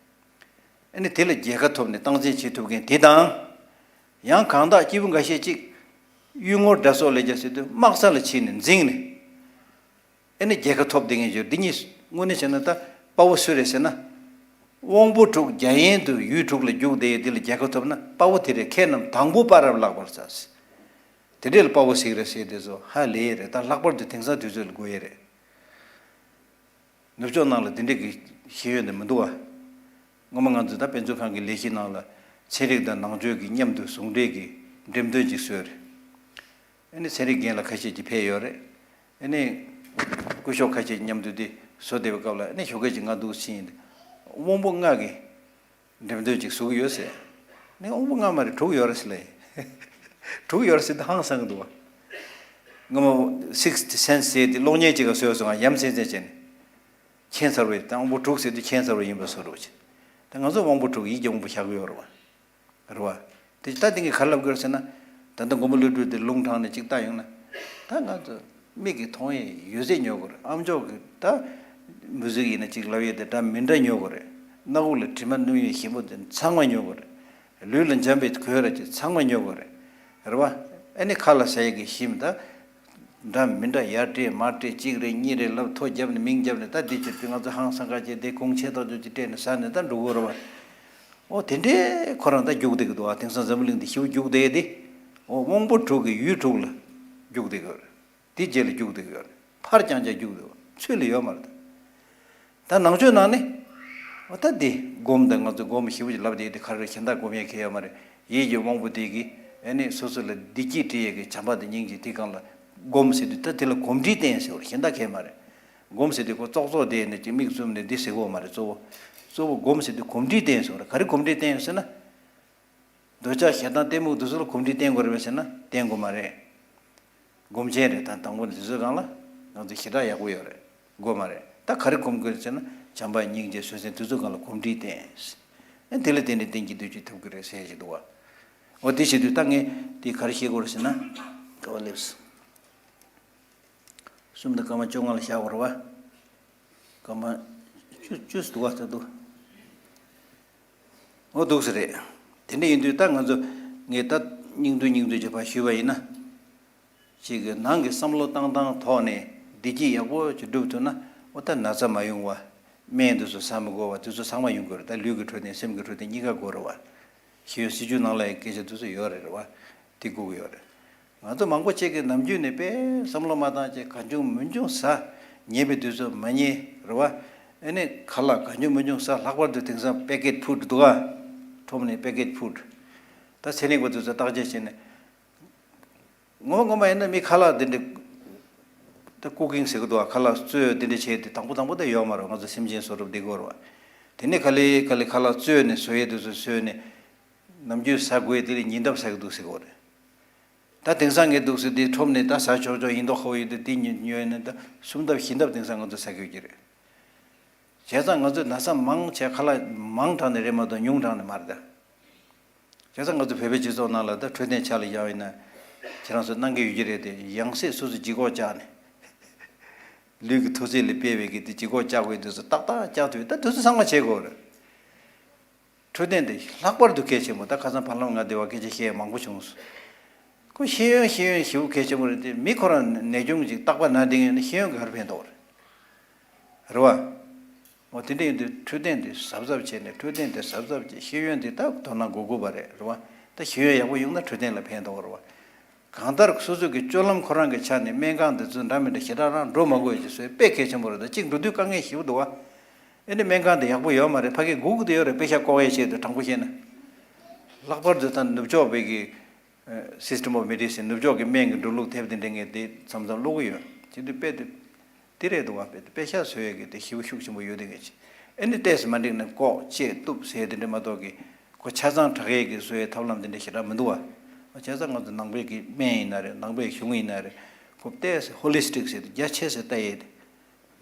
ཨ་ནི་དེ་ལ་རྒྱལ་ཁ་ཐོབ་ནས་སྟངས་འཛིན་བྱེད་ཐུབ་མཁན་དེ་དང་། ཡང་གང་དག་སྐྱེས་བུ་འགའ་ཤས་ཅིག་གཡུལ་ངོར་དགྲ་སོགས་ལས་ཀྱང་ཟེར་དུས་དམག་ས་ལ་ཕྱིན་ནས་འཛིངས་ནས། ཨ་ནི་རྒྱལ་ཁ་ཐོབ་བསྡད་མཁན་ཡོད། འདི་གཉིས་དངོས་གནས་བྱས་ན་ད་དཔའ་བོ་སུ་རེད་ཟེར་ན། དབང་པོ་དྲུག་རྒྱ་ཡན་དུ་ཡུལ་དྲུག་ལ་རྒྱུགས་བསྡད་ཡོད། འདི་ལ་རྒྱལ་ཁ་ཐོབ་ན་དཔའ་བོ་དེ་རེད། མཁས་རྣམས་དང་པོ་དཔའ་རབ་ལགས་པར་ཐལ། དེ་འདྲས་ལ་དཔའ་བོ་ཟེར་གི་རེད་ཟེར་དེ་ཚོ་ཧ་ལས་རེད། ད་ལྷག་པར་དུ་དེང་སང་དུས་ཚོད་ལ་དགོས་ཡས་རེད། ནུབ་ཕྱོགས་ནང་ལ་དེ་འདྲས་ཀྱི་ཤེས་ཡོན་དེ་མི་འདུག་བ། སྔོན་མ་ང་ཚོས་ད་དཔེ་མཛོད་ཁང་གི་ལས་གཞི་ནང་ལ་ཚན་རིག་དང་ནང་ཆོས་ཀྱི་མཉམ་དུ་ཟུང་འབྲེལ་གྱི་འགྲེམས་སྟོན་ཅིག་བཟོས་རེད། ཨ་ནི་ཚན་རིག་རྒན་ལགས་ཁ་ཤས་ཀྱིས་ཕེབས་ཡོད་རེད། ཨ་ནི་སྐུ་ཞབས་ཁ་ཤས་མཉམ་དུ་དེ་བཟོ་བསྡད་པའི་སྐབས་ལ། ཨ་ནི་ཞོགས་ཀས་ཅིག་ང་འདུག་ཕྱིན། དབང་པོ་ལྔ་གི་འགྲེམས་སྟོན་ཅིག་བཟོ་གི་ཡོད་ཟེར། ནི་དབང་པོ་ལྔ་མ་རེད། དྲུག་ཡོད་རེད་ཟེར་ལེ། དྲུག་ཡོད་རེད་ཟེར་དུས་ཧང་སང་གི་འདུག་བ། སྔོན་མ་Sixth Sense ཟེར་དེ་གློག་བརྙན་ཅིག་ག་བཟོས་སོང་། ང་ཡ་མཚན་མཚན་བྱས་ནས། ཁྱད་མཚར་བའི་ད་དབང་པོ་དྲུག་ཟེར་དུས་ཁྱད་མཚར་བ་ཡིན་པ་བཟོ་འདྲ་བ་ཅིག་ད་ང་ཚོ་དབང་པོ་དྲུག་ཡིད་ཀྱི་དབང་པོ་བཞག་གི་ཡོད་རེད་བ། རེད་བ། དེ་ད་དེང་གི་ག་རེ་ལབ་དགོས་རེད་ཟེར་ན། ད་ལྟ་མགོན་པོ་ཀླུ་སྒྲུབ་དེ་ལུང་དྲངས་ནས་ཅིག་བལྟ་ཡོང་ན། ད་ང་ཚོ་མིག་གིས་མཐོང་ཡས་ཡོད་ཚད་ཉོ་དགོས་རེད། ཨ་མཆོག་གི་ད་མུ་ཟིག་ཡིན་ན་ཅིག་ལབ་ཡས་དེ་འདྲ་མི་འདྲ་ཉོ་དགོས་རེད། སྣ་ཁུག་ལ་དྲི་མ་སྣུམ་ཡས་ཞིམ་པོ་དེ་ཚང་མ་ཉོ་དགོས་རེད། ལུས་ལ་འཇམ་པའི་གོས་ར་ཅིག་ཚང་མ་ཉོ་དགོས་རེད། རེད་བ། ཨ་ནི་ཁ་ལ་ཟ་ཡས་ཀྱི་ཞིམ་ད། འདྲ་མི་འདྲ་ཡར་སྤྲད་མར་སྤྲད། གཅིག་རེད་གཉིས་རེད་ལབ་ཐོ་བརྒྱབ་ནས་མིང་བརྒྱབ་ནས། ད་འདི་ཕྱིར་དུ་ང་ཚོ་ཧང་སང་ཁ་ཅིག་དེ་གུང་ཆེ་ཐག་ཆོད་ཅིག་སྤྲད་ནས་ཟ་ནས་ད་འགྲོ་དགོས་རེད་བ། ཨོ་དེ་འདྲའི་ཁོ་རང་ད་རྒྱུག་བསྡད་ཀྱི་འདུག་བ། དེང་སང་འཛམ་བུ་གླིང་འདི་ཞེ་པོ་རྒྱུག་བསྡད་དེ། ཨོ་དབང་པོ་དྲུག་གི་ཡུལ་དྲུག་ལ་རྒྱུག་བསྡད་ཀྱི་ཡོད་རེད། དེ་རྗེས་ལ་རྒྱུག་བསྡད་ཀྱི་ཡོད་རེད། ཕར་རྐྱང་རྐྱང་རྒྱུག་བསྡད་ཡོད་རེད། ཚུར་ལ་ཡོད་མ་རེད་ད། ད་ནང་ཆོས་ནང་ནས། ཨོ་ད་འདི་སྒོམ་དང་། ང་ཚོ་སྒོམ་ཞེ་པོ་ཅིག་ལབ་བསྡད་དེ་ག་རེ་རེད། གཞན་དག་སྒོམ་ཡས་གང་ཡོད་མ་རེད། ཡིད་ཀྱི་དབང་པོ་དེ་གིས་ཨ་ནི་སོ་སོ་ལ་བདེ་སྐྱིད་སྤྲད་ཡས་ཀྱི་བྱམས་པ་དང་སྙིང་རྗེ་དེ་སྒང་ལ་སྒོམ་ཟེར་དུས། ད་དེ་ལ་གོམས་འདྲིས་བསྟེན་ཟེར་བ་རེད། གཞན་དག་གང་ཡོད་མ་རེད། སྒོམ་ཟེར་དུས་ཁོ་ཙོག་ཙོག་བསྡད་ནས་ཅིག་མིག་བཙུམ་ནས་འདི་ཟེར་གོ་མ་རེད། གཙོ་བོ་གཙོ་བོ་སྒོམ་ཟེར་དུས་གོམས་འདྲིས་བསྟེན་ཟེར་བ་རེད། ག་རེ་གོམས་འདྲིས་བསྟེན་ཟེར་ན། འདོད་ཆགས་ཞེ་སྡང་གཏི་མུག་དེ་ཚོ་ལ་གོམས་འདྲིས་བསྟེན་དགོས་རེད་པས་ཟེར་ན་བསྟེན་དགོས་མ་རེད། སྒོམ་ཆེན་རེད། ད་དང་པོ་ནས་དེ་ཚོའི་སྒང་ལ་ང་ཚོ་ཞེ་དྲག་ཡག་པོ་ཡོད་རེད། དགོས་མ་རེད། ད་ག་རེ་གོམས་དགོས་རེད་ཟེར་ན། བྱམས་པ་སྙིང་རྗེ་བཟོད་བསྲན་དེ་ཚོའི་སྒང་ལ་གོམས་འདྲིས་བསྟེན། ཨ་དེ་ལ་བརྟེན་ནས་གཏན་གྱི་བདེ་སྐྱིད་ཐོབ་ཀྱི་རེད་ཟེར་ཞིག་འདུག་བ། འོ་དེ་བྱེད་དུས་ད་ངས་དེ་ག་རེ་བཤད་དགོས་རེད་ཟེར་ན། ག་བ་སླེབས། གསུམ་དང་སྐར་མ་བཅོ་ལྔ་ལ་བཞག་པ་རེད་བ། སྐར་མ་བཅུ་བཅུ་ཙམ་འདུག་བ། ད་འདུག་འོ་འདུག་སེ་རེད། དེ་འདྲ་ཡིན་དུས་ད་ང་ཚོ་ངས་ད་སྙིང་བསྡུས་སྙིང་བསྡུས་ཅིག་ཕར་ཞུས་པ་ཡིན་ན། ཅིག་གི་ནང་གི་བསམ་བློ་བཏང་སྟངས་ཐོག་ནས་བདེ་སྐྱིད་ཡག་པོ་ཅིག་སྒྲུབ་ཐུབ་ན། འོ་ད་ན་ཚ་མ་ཡོང་བ། སྨན་དེ་ཚོ་ཟ་མི་དགོས་པ། དེ་ཚོ་ཚང་མ་ཡོང་གི་རེད། ད་ལུས་ཀྱི་འཕྲོད་བསྟེན་སེམས་ཀྱི་འཕྲོད་བསྟེན་གཉིས་ཀ་དགོས་རེད་བ། ཤེས་ཡོན་སྲིད་བྱུས་ནང་ལ་ཡང་སྐད་ཆ་དེ་ཚོ་ཡོད་རེད། རེད་བ། དེ་དགོས་ཀྱི་ཡོད་རེད། ང་ཚོ་མང་པོ་ཅིག་གིས་ནམ་རྒྱུན་ནས་དཔེ་བསམ་བློ་མ་བཏང་བྱས་གང་བྱུང་མང་བྱུང་ཟ། ཉལ་བའི་དུས་ཚོད་མ་ཉལ། རེད་བ། ཨ་ནི་ཁ་ལག་གང་བྱུང་མང་བྱུང་ཟ། ལྷག་པར་དུ་དེང་སང་པེ་ཀེཊ་ཕུཌ་འདུག་ག་ཁྲོམ་ནས་པེ་ཀེཊ་ཕུཌ། ད་ཚན་རིག་པ་དེ་ཚོས་བརྟག་དཔྱད་བྱས་ནས། ངོ་མ་ངོ་མ་ཡིན་ན་མི་ཁ་ལག་དེ་འདྲ། ད་ཀུ་ཀིང་ཟེར་གི་འདུག་ག་ཁ་ལག་བཙོས་དེ་འདྲ་བྱས་ཏེ་དང་པོ་དང་པོ་དེ་ཡོད་མ་རེད། ང་ཚོ་སེམས་ཅན་བཟོ་གྲབས་འདི་དགོས་རེད་བ། དེ་ནས་ག་ལེ་ག་ལེ་ཁ་ལག་བཙོས་ནས་བཟོ་ཡས་དེ་ཚོ་བཟོས་ནས། ནམ་རྒྱུན་ཟ་དགོས་དེ་ལས་ཉིན་ལྡབ་ཟ་གི་འདུག་ཟེར་གོ་རེད། ད་དེང་སང་ངས་འདུག་ཟེར་དེ་ཁྲོམ་ནས་ད་ཟ་ཆོག་ཆོག་ཡིན་མདོག་ཁ་པོ་ཡོད་དེ། དེ་ཉོས་ཉོས་ནས་ད་གསུམ་ལྡབ་བཞི་ལྡབ་དེང་སང་ང་ཚོ་ཟ་གི་ཡོད་ཀྱི་རེད། བྱས་ཙང་ང་ཚོས་ན་ཚ་མང་ཆེ་ཁ་ལག་མང་དྲགས་ནས་རེད་མ་གཏོགས་ཉུང་དྲགས་ནས་མ་རེད་ད། བྱས་ཙང་ང་ཚོ་བོད་པའི་སྤྱི་ཚོགས་ནང་ལ་ད་འཕྲོད་བསྟེན་ཆ་ལ་བཞག་ཡིན་ན། ཁྱེད་རང་ཚོ་གནང་གི་ཡོད་ཀྱི་རེད་དེ། ཡང་སྲིད་སོ་སོ་ལྗིད་ཁོག་བཅག་ནས། ལུས་ཀྱི་མཐུ་རྩལ་ལས་སྤེལ་བའི་གི་དེ་ལྗིད་ཁོག་བཅག་དགོས་དུས་སུ་ཏག་ཏག་བཅག་ཐུབ། ད་དུས་ཚོད་ཚང་མ་བྱེད་དགོས་རེད། འཕྲོད་བསྟེན་དེ་ལྷག་པར་དུ་གལ་ཆེན་པོ། ད་ཁ་སང་བར་ལམ་ང་སྡེ་བ་སྐད་ཆ་བཤད་མང་པོ་བྱུང་སོང་། ཁོ་ཤེས་ཡོན་ཤེས་ཡོན་ཞེ་པོ་གལ་ཆེན་པོ་རེད་དེ། མི་ཁོ་རང་ནད་གཅོང་ཅིག་རྟག་པར་ན་བསྡད་ཡོད་ན་ཤེས་ཡོན་ག་རེ་ཕན་ཐོགས་རེད། རེད་བ། འོ་དེ་འདྲ་ཡིན་དུས་འཕྲོད་བསྟེན་དེ་གཟབ་གཟབ་བྱས་ནས། འཕྲོད་བསྟེན་དེ་གཟབ་གཟབ་བྱས། ཤེས་ཡོན་དེ་ད་དོ་སྣང་དགོས་དགོས་པ་རེད། རེད་བ། ད་ཤེས་ཡོན་ཡག་པོ་ཡོང་ན་འཕྲོད་བསྟེན་ལ་ཕན་ཐོགས་རེད་བ། གང་ལྟར་སོ་སོ་གི་སྤྱོད་ལམ་ཁོ་རང་གི་ཆ་ནས་སྨན་ཁང་དེ་ཚོ་འདྲ་མི་འདྲ་ཞེ་དྲག་རང་འགྲོ་མ་དགོས་ཡ་ཅིག་བཟོས་དཔེ་གལ་ཆེན་པོ་རེད། ད་གཅིག་འགྲོ་དུས་དཀའ་ངལ་ཞེ་པོ་འདུག་བ། ཨེ་ནི་སྨན་ཁང་དེ་ཡག་པོ་ཡོད་མ་རེད། ཕ་གི་སྒུག་གི་དེ་ཡོད་རེད། དཔེ་ཤ་བཀོག་ཡ་ཆེད་དུ། དྲང་པོ་བཤད་ན། ལྷག་པར་དུ་ད་ནུབ་ཕྱོགས་པའི་གི་System of Medicine, ནུབ་ཕྱོགས་ཀྱི་སྨན་གྱི་འགྲོ་ལུགས་དེབ་དེ་འདྲ་ངས་དེ་མཚམས་མཚམས་ཀློག་གི་ཡོད། བྱེད་དུས་དཔེ་དེ་དེ་རེད་འདུག་བ། དཔེ་དེ་དཔེ་ཤ་བཟོ་ཡས་ཀྱི་དེ་ཞེ་པོ་ཤུགས་ཆེན་པོ་ཡོད། དེ་ངས་ཨེ་ནི་ཏོག་ཙམ་མ་འགྲིག་ན་བཀོག་བཅད་གཏུབ་ཟེར་དེ་འདྲ་མ་གཏོགས་ཀྱི། ཁོ་ཆ་ཚང་དྲག་ཡས་ཀྱི་བཟོ་ཡས་ཐབས་ལམ་དེ་འདྲ་ཞེ་དྲག་མི་འདུག་བ། བྱས་ཙང་ང་ཚོ་ནང་པའི་གི་སྨན་ཡིན་ན་རེད། ནང་པའི་གཞུང་ཡིན་ན་རེད། ཁོ་ཏོག་ཙམ་ཧོ་ལི་སི་ཊིག་ཟེར་དེ་རྒྱ་ཆེ་ས་ལྟ་ཡས་དེ།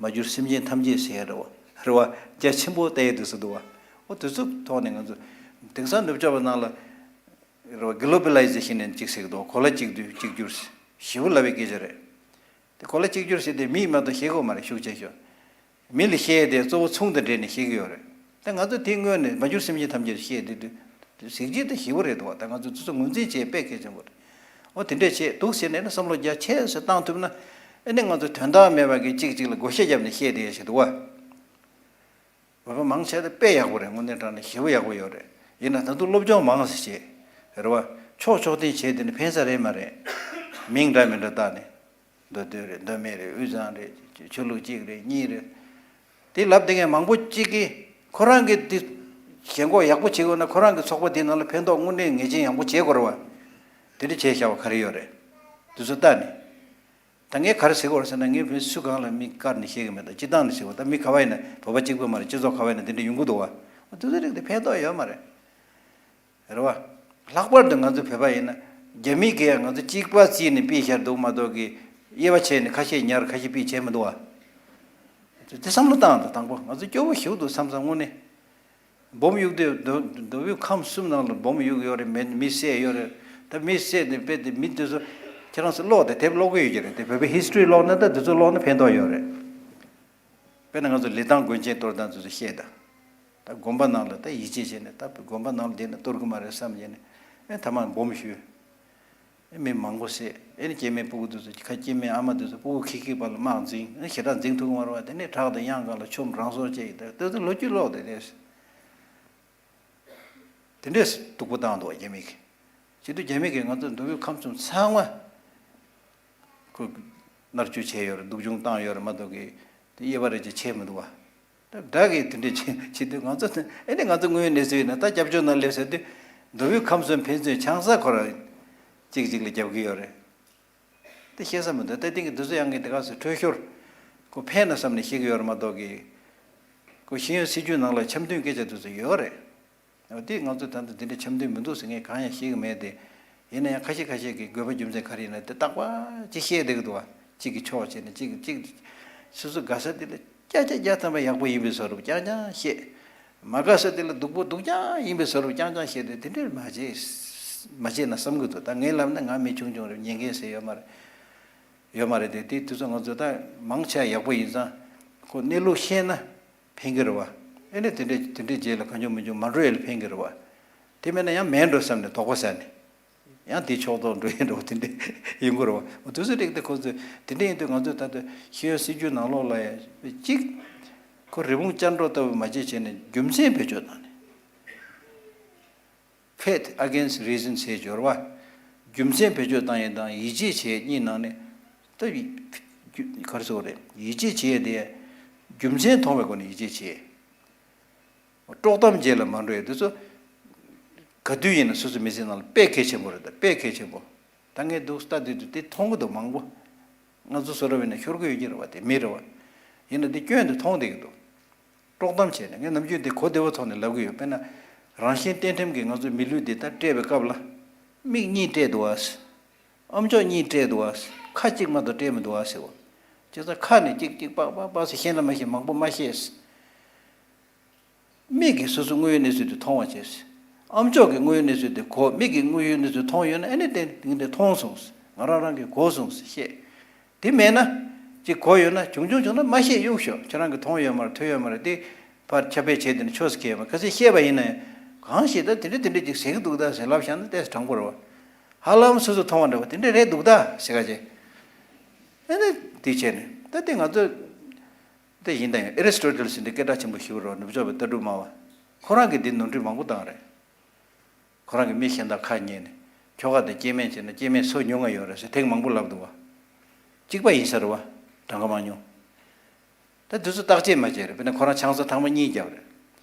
མ་གྱུར་སེམས་ཅན་ཐམས་ཅད་ཟེར་ཡས་རེད་བ། རེད་བ། རྒྱ་ཆེན་པོ་ལྟ་ཡས་དུས་སུ་འདུག་བ། འོ་དུས་ཚོད་ཐོག་ནས་ང་ཚོ་དེང་སང་ནུབ་ཕྱོགས་པ་ནང་ལ་རེད་བ། གི་ལོ་བི་ལའི་ཟེ་ཤན་ནས་གཅིག་ཟེར་གི་འདུག་གོ་ལ་གཅིག་བསྡུས་གཅིག་གྱུར་ཞེ་པོ་ལབ་པའི་སྐད་ཆ་རེད། དེ་གོ་ལ་གཅིག་གྱུར་ཟེར་དེ་མིས་མ་གཏོགས་ཤེས་གི་ཡོད་མ་རེད། ཤུགས་ཆེ་ཤོས། མི་ལ་བཤད་ཡས་དེ་གཙོ་བོ་ཚོང་དང་འབྲེལ་ནས་བཤད་ཀྱི་ཡོད་རེད། ད་ང་ཚོ་དེ་སྔོན་ནས་མ་གྱུར་སེམས་ཅན་ཐམས་ཅད་བཤད་དེ་དུས་གཟི་བརྗིད་དང་ཞེ་པོ་རེད་འདུག་བ། ད་ང་ཚོ་དེ་ཚོ་ངོས་འཛིན་བྱེད་དཔེ་གལ་ཆེན་པོ་རེད། འོ་དེ་འདྲས་བྱེད་འདུག་ཟེར་ནས་ན་བསམ་བློ་རྒྱ་ཆེ་ཙམ་བཏང་ཐུབ་ན། ཨ་ནི་ང་ཚོ་དོན་དག་མེད་པ་གི་གཅིག་གཅིག་ལ་བགོ་བཤའ་བརྒྱབ་ནས་བཤད་བསྡད་ཡ་ཞིག་འདུག་བ། བོད་པ་མང་ཆེ་དེ་དཔེ་ཡག་པོ་རེད། དངོས་གནས་དྲང་གནས་ཞེ་པོ་ཡག་པོ་ཡོད་རེད། ཡིན་ན་ད་དུང་སློབ་སྦྱོང་མང་ཙམ་བྱེད། རེད་བ། ཕྱོགས་ཕྱོགས་འཐེན་བྱས་དེ་ནི་ཕན་ས་རེད་མ་རེད། མིང་འདྲ་མི་འདྲ་བཏགས་ནས། མདོ་སྟོད་རེད། མདོ་སྨད་རེད། དབུས་གཙང་རེད། ཆོས་ལུགས་གཅིག་རེད། གཉིས་རེད། དེ་ལབ་བསྡད་མཁན་མང་པོ་གཅིག་གིས་ཁོ་རང་གི་དེ་ཞེན་ཁོག་ཡག་པོ་བྱེད་དགོས་ན། ཁོ་རང་གི་ཚོགས་པ་དེ་ནང་ལ་ཕན་ཐོགས་དངོས་གནས་ངེས་ཅན་ཡོང་པོ་བྱེད་དགོས་རེད་བ། དེ་འདྲ་བྱས་བཞག་པ་ག་རེ་ཡོད་རེད། དེ་ཚོ་ལྟ་ནས། ད་ངས་ག་རེ་ཟེར་གི་ཡོད་རེད་ཟེར་ན། ངས་བོད་སུ་གང་ལ་མིག་དཀར་ནས་བཤད་གི་མེད། ད་སྤྱིར་བཏང་ནས་ཟེར་བ། ད་མི་ག་བ་ཡིན་ན། བོད་པ་གཅིག་པོ་མ་རེད། སྤྱི་ཚོགས་ག་བ་ཡིན་ན་དེ་འདྲ་ཡོང་གི་འདུག་བ། དེ་ཚོ་རིགས་དེ་ཕན་ཐོགས་ཡོད་མ་རེད། རེད་བ། ལྷག་པར་དུ་ང་ཚོ་བོད་པ་ཡིན་ན། རྒྱ་མི་གིས་ང་ཚོ་གཅིག་པ་རྩིས་ནས་ཕུད་བཞག་འདུག་མ་གཏོགས་ཀྱི། དབྱེ་བ་ཕྱེ་ནས་ཁ་ཤས་ཉར་ཁ་ཤས་ཕུད་བྱས་མི་འདུག་བ། དེ་བསམ་བློ་བཏང་དང་། དང་པོ་ང་ཚོ་སྐྱོ་བོ་ཞེ་པོ་འདུག་བསམ་བསམ་དངོས་གནས། སྦོམ་གཡུག་དུས་མདོ་མདོ་དབུས་ཁམས་གསུམ་ནང་ལ་སྦོམ་གཡུག་ཡོད་རེད། མི་མི་བསད་ཡོད་རེད། ད་མི་བསད་དེ་དཔེ་དེ་མི་དེ་ཚོ་ཁྱེད་རང་ཚོ་ཀློག་དེ། དེབ་ཀློག་གི་ཡོད་ཀྱི་རེད་དེ། བོད་པའི་ཧི་སི་ཊོ་རི་ཀློག་ན། ད་དེ་ཚོ་ཀློག་ན་ཕན་ཐོགས་ཡོད་རེད། དཔེར་ན་ང་ཚོ་ལི་ཐང་དགོན་ཆེན་གཏོར་སྟངས་དེ་ཚོ་བཤད་དང་། ད་དགོན་པ་ནང་ལ་ད་ཡིད་ཆེས་བྱས་ནས། ད་དགོན་པ་ནང་ལ་བསྡད་ན་གཏོར་གི་མ་རེད་བསམ་བྱས་ནས། ཨེ་ཐ་མག་སྦོམ་གཡུགས། ཨེ་མི་མང་པོ་བསད། ཨེ་ནི་སྐྱེ་དམན་སྤུ་གུ་དེ་ཚོ། ཁ་སྐྱེ་དམན་ཨ་མ་དེ་ཚོ་སྤུ་གུ་ཁྱི་ཁྱི་བར་ལ་དམག་འཛིང་། ཨེ་ཞེ་དྲག་འཛིང་ཐུབ་ཀྱི་མ་རེད་བ། དེ་ནས་བྲག་དང་གཡང་སྒང་ལ་ཆོམ་རང་སྲོག་བཅད་ཡི། ད་དེ་ཚོ་ལོ་རྒྱུས་ཀློག་དེ་རེད། དེ་འདྲས་སྡུག་པོ་བཏང་འདུག་རྒྱ་མི་གིས། བྱེད་དུས་རྒྱ་མི་གིས་ང་ཚོ་མདོ་དབུས་ཁམས་གསུམ་ཚང་མ་ཁོ་མནར་གཅོད་བྱས་ཡོད་རེད། སྡུག་སྦྱོང་བཏང་ཡོད་རེད་མ་གཏོགས་ཀྱི། དེ་དབྱེ་བ་རེ་ཅིག་ཕྱེ་མི་འདུག་བ། ད་དགྲ་གིས་དེ་འདྲས་བྱེད་བྱེད་དུས་ང་ཚོ་དེ། ཨེ་ནི་ང་ཚོ་དངོས་ཡོད་གནས་ཚུལ་ཡིན་ན། ད་སྐྱབས་བཅོལ་ནང་སླེབས་ཟེར་དུས་མདོ་དབུས་ཁམས་གསུམ་ཕན་ཚུན་ཆང་ས་ཁོ་རང་གཅིག་གཅིག་ལ་རྒྱབ་ཀྱི་ཡོད་རེད། དེ་བཤད་ས་མི་འདུག་ད་དེང་གི་དུས་ཚོད་ཡང་གི་དེ་ག་ཚོད་འཕྲོད་ཤོར། ཁོ་ཕན་ན་བསམ་ནས་བཤད་ཀྱི་ཡོད་རེད་མ་གཏོགས་ཀྱི། ཁོ་ཤེས་ཡོན་སྲིད་བྱུས་ནང་ལ་འཆམ་མཐུན་སྐད་ཆ་དེ་ཚོ་ཡོད་རེད། འོ་དེ་ང་ཚོ་ད་ལྟ་དེ་འདྲ་འཆམ་མཐུན་མི་འདུག་ཟེར་ངས་གང་ཡང་བཤད་ཀྱི་མེད་དེ། ཡིན་ན་ཡང་ཁ་ཤས་ཁ་ཤས་ཀྱིས་དགོས་པ་རྒྱུ་མཚན་ག་རེ་ཡིན་ན་དེ་རྟག་པར་ཅིག་བཤད་བསྡད་ཀྱི་འདུག་བ། གཅིག་གི་ཕྱོགས་བྱས་ནས་གཅིག་གཅིག་སོ་སོ་དགའ་ས་དེ་ལ་བརྒྱ་ཆ་བརྒྱ་ཐམ་པ་ཡག་པོ་ཡིན་པའི་བཟོ་འདྲ་རྐྱང་རྐྱང་བཤད། མ་དགའ་ས་དེ་ལ་སྡུག་པོ་སྡུག་རྐྱང་ཡིན་པའི་བཟོ་འདྲ་རྐྱང་རྐྱང་བཤད་དེ། དེ་འདྲས་མ་བྱེད། མ་བྱེད་ན་བསམ་གྱི་འདུག་ད་ངས་ལབ་ན་ང་མི་ཆུང་ཆུང་རེད། ཉན་མཁན་ཟེར་ཡོད་མ་རེད། ཡོད་མ་རེད་དེ། དེ་དུས་ཚོད་ང་ཚོ་ད་མང་ཆེ་བ་ཡག་པོ་ཡིན་ཙང་། ཁོ་གནས་ལུགས་ཤེས་ན་ཕན་གྱི་རེད་བ། ཨེ་ནས་དེ་འདྲས་དེ་འདྲས་རྗེས་ལ་གང་བྱུང་མི་བྱུང་མ་འགྲོ་ཡས་ལ་ཕན་གྱི་རེད་བ། དེ་མེད་ན་ཡང་མེད་འགྲོ་བསམ་ནས་དོགས་པ་ཟ་ནས། ཡང་དེའི་ཕྱོགས་གཏོགས་འགྲོ་ཡས་འགྲོ་བ་དེ་འདྲས་ཡིན་དགོས་རེད་བ། འོ་དུས་ཚོད་རིགས་དེ་ཁོ་ཚོས་དེ་འདྲས་ཡིན་དུས། ང་ཚོས་ད་ལྟ་ཤེས་ཡོན་སྲིད་བྱུས་ནང་ལོགས་ལ་ཡང་གཅིག་ཁོ་རི་བོང་ཅལ་འདྲོགས་ལྟ་བུ་མ་བྱེད་བྱས་ནས་རྒྱུ་མཚན་བེད་སྤྱོད་བཏང་ནས། Faith against reason ཟེར་སྦྱོར་བ། རྒྱུ་མཚན་བེད་སྤྱོད་བཏང་ཡས་དང་ཡིད་ཆེས་བྱེད་ཡས་གཉིས་ནང་ནས། ད་ག་རེ་ཟེར་དགོས་རེད། ཡིད་ཆེས་བྱེད་ཡས་དེ་རྒྱུ་མཚན་མཐོང་བའི་སྒོ་ནས་ཡིད་ཆེས་བྱེད། དཀྲོག་གཏམ་རྗེས་ལ་མ་འགྲོ་ཡས་དེ་ཚོ་ག་དུས་ཡིན་ན་སོ་སོའི་མི་ཚེ་ནང་ལ་དཔེ་གལ་ཆེན་པོ་རེད། ད་དཔེ་གལ་ཆེན་པོ། ད་ངས་འདུག་ལྟ་དུས་དུས་དེ་མཐོང་གི་འདུག་མང་པོ། ང་ཚོ་བཟོ་འདྲ་བས་ན་ཤོར་གི་ཡོད་ཀྱི་རེད་བ། དེ་མི་རེད་བ། ཡིན་ན་དེ་སྐྱོན་དེ་མཐོང་བསྡད་ཀྱི་འདུག་དཀྲོག་གཏམ་བྱས་ནས། ངས་ནམ་རྒྱུན་དེ་གོ་བདེ་བོ་ཐོག་ནས་ལབ་གི་ཡོད། དཔེར་ན། རང་བཞིན་གཏན་ཁྲིམས་ཀྱིས་ང་ཚོའི་མི་ལུས་འདི་ལྟར་སྤྲད་པའི་སྐབས་ལ། མིག་གཉིས་སྤྲད་འདུག་ཨ། ཨམ་ཅོག་གཉིས་སྤྲད་འདུག་ཨ། ཁ་གཅིག་མ་གཏོགས་སྤྲད་མི་འདུག་ཨ་ཟེར་བ། བྱས་ཙང་ཁ་ནས་གཅིག་གཅིག་པག་པག་པག་ཟེར། ཤེས་ན་མ་ཤེས། མང་པོ་མ་ཤེས། མིག་གིས་སོ་སོ་དངོས་ཡོད་གནས་ཚུལ་དེ་མཐོང་བ་བྱས། ཨམ་ཅོག་གིས་དངོས་ཡོད་གནས་ཚུལ་དེ་གོ། མིག་གིས་དངོས་ཡོད་གནས་ཚུལ་མཐོང་ཡོད་ན། ཨ་ནི་དེ་དེ་འདྲ་མཐོང་སོང་། ང་རང་རང་གིས་གོ་སོང་ཞེས་བཤད། དེ་མེད་ན། དེ་གོ་ཡོད་ན་བྱུང་བྱུང་བྱུང་ན་མ་བཤད་གཡུག་ཤོག་ཁྱེད་རང་གིས་མཐོང་ཡོད་མ་རེད། ཐོས་ཡོད་མ་རེད། དེ་ཕར་ཁྱབ་སྤེལ་བྱས་དེ་ནི་ཆོས་སུ་ཁེལ་ཡོད་མ་རེད། གལ་སྲིད་བཤད་པ་ཡིན་ན་ཡང་གང་ཞིག་ད་དེ་འདྲ་དེ་འདྲ་ཅིག་ཟེར་གི་འདུག་ད་ཟེར་ལབ་བཞག་ན་ཏོག་ཙམ་དྲང་པོ་རེད་བ། ཧ་ལམ་སོ་སོ་མཐོང་བ་འདྲ་བ་དེ་འདྲ་རེད་འདུག་ད་ཟེར་ག་བྱས། ཨ་ནི་དེ་བྱས་ནས་ད་དེ་ང་ཚོ་དེ་ཡིན་ད་ཡང་ཨེ་རི་སི་ཊོ་ཊལ་ཟེར་འདི་སྐད་གྲགས་ཆེན་པོ་ཞིག་རེད་བ། ནུབ་ཕྱོགས་པའི་ལྟ་གྲུབ་སྨྲ་བ། ཁོ་རང་གིས་འདི་ནོར་འཁྲུལ་མང་པོ་བཏང་རེད། ཁོ་རང་གིས་མི་གཞན་དང་ཁ་ཉན་ནས་ཁྱོ་ག་དང་སྐྱེ་དམན་བྱས་ན་སྐྱེ་དམན་སོ་ཉུང་ང་ཡོད་རེད་ཟེར་ཐེངས་མང་པོ་ལབ་འདུག་བ། གཅིག་པ་ཡིན་ས་རེད་བ། གྲངས་ཀ་མང་ཉུང་། ད་དུས་ཚོད་བརྟག་དཔྱད་མ་བྱས་རེད། དཔེར་ན་ཁོ་རང་ཆང་ས་ཐེངས་མ་གཉིས་བརྒྱབ་རེད།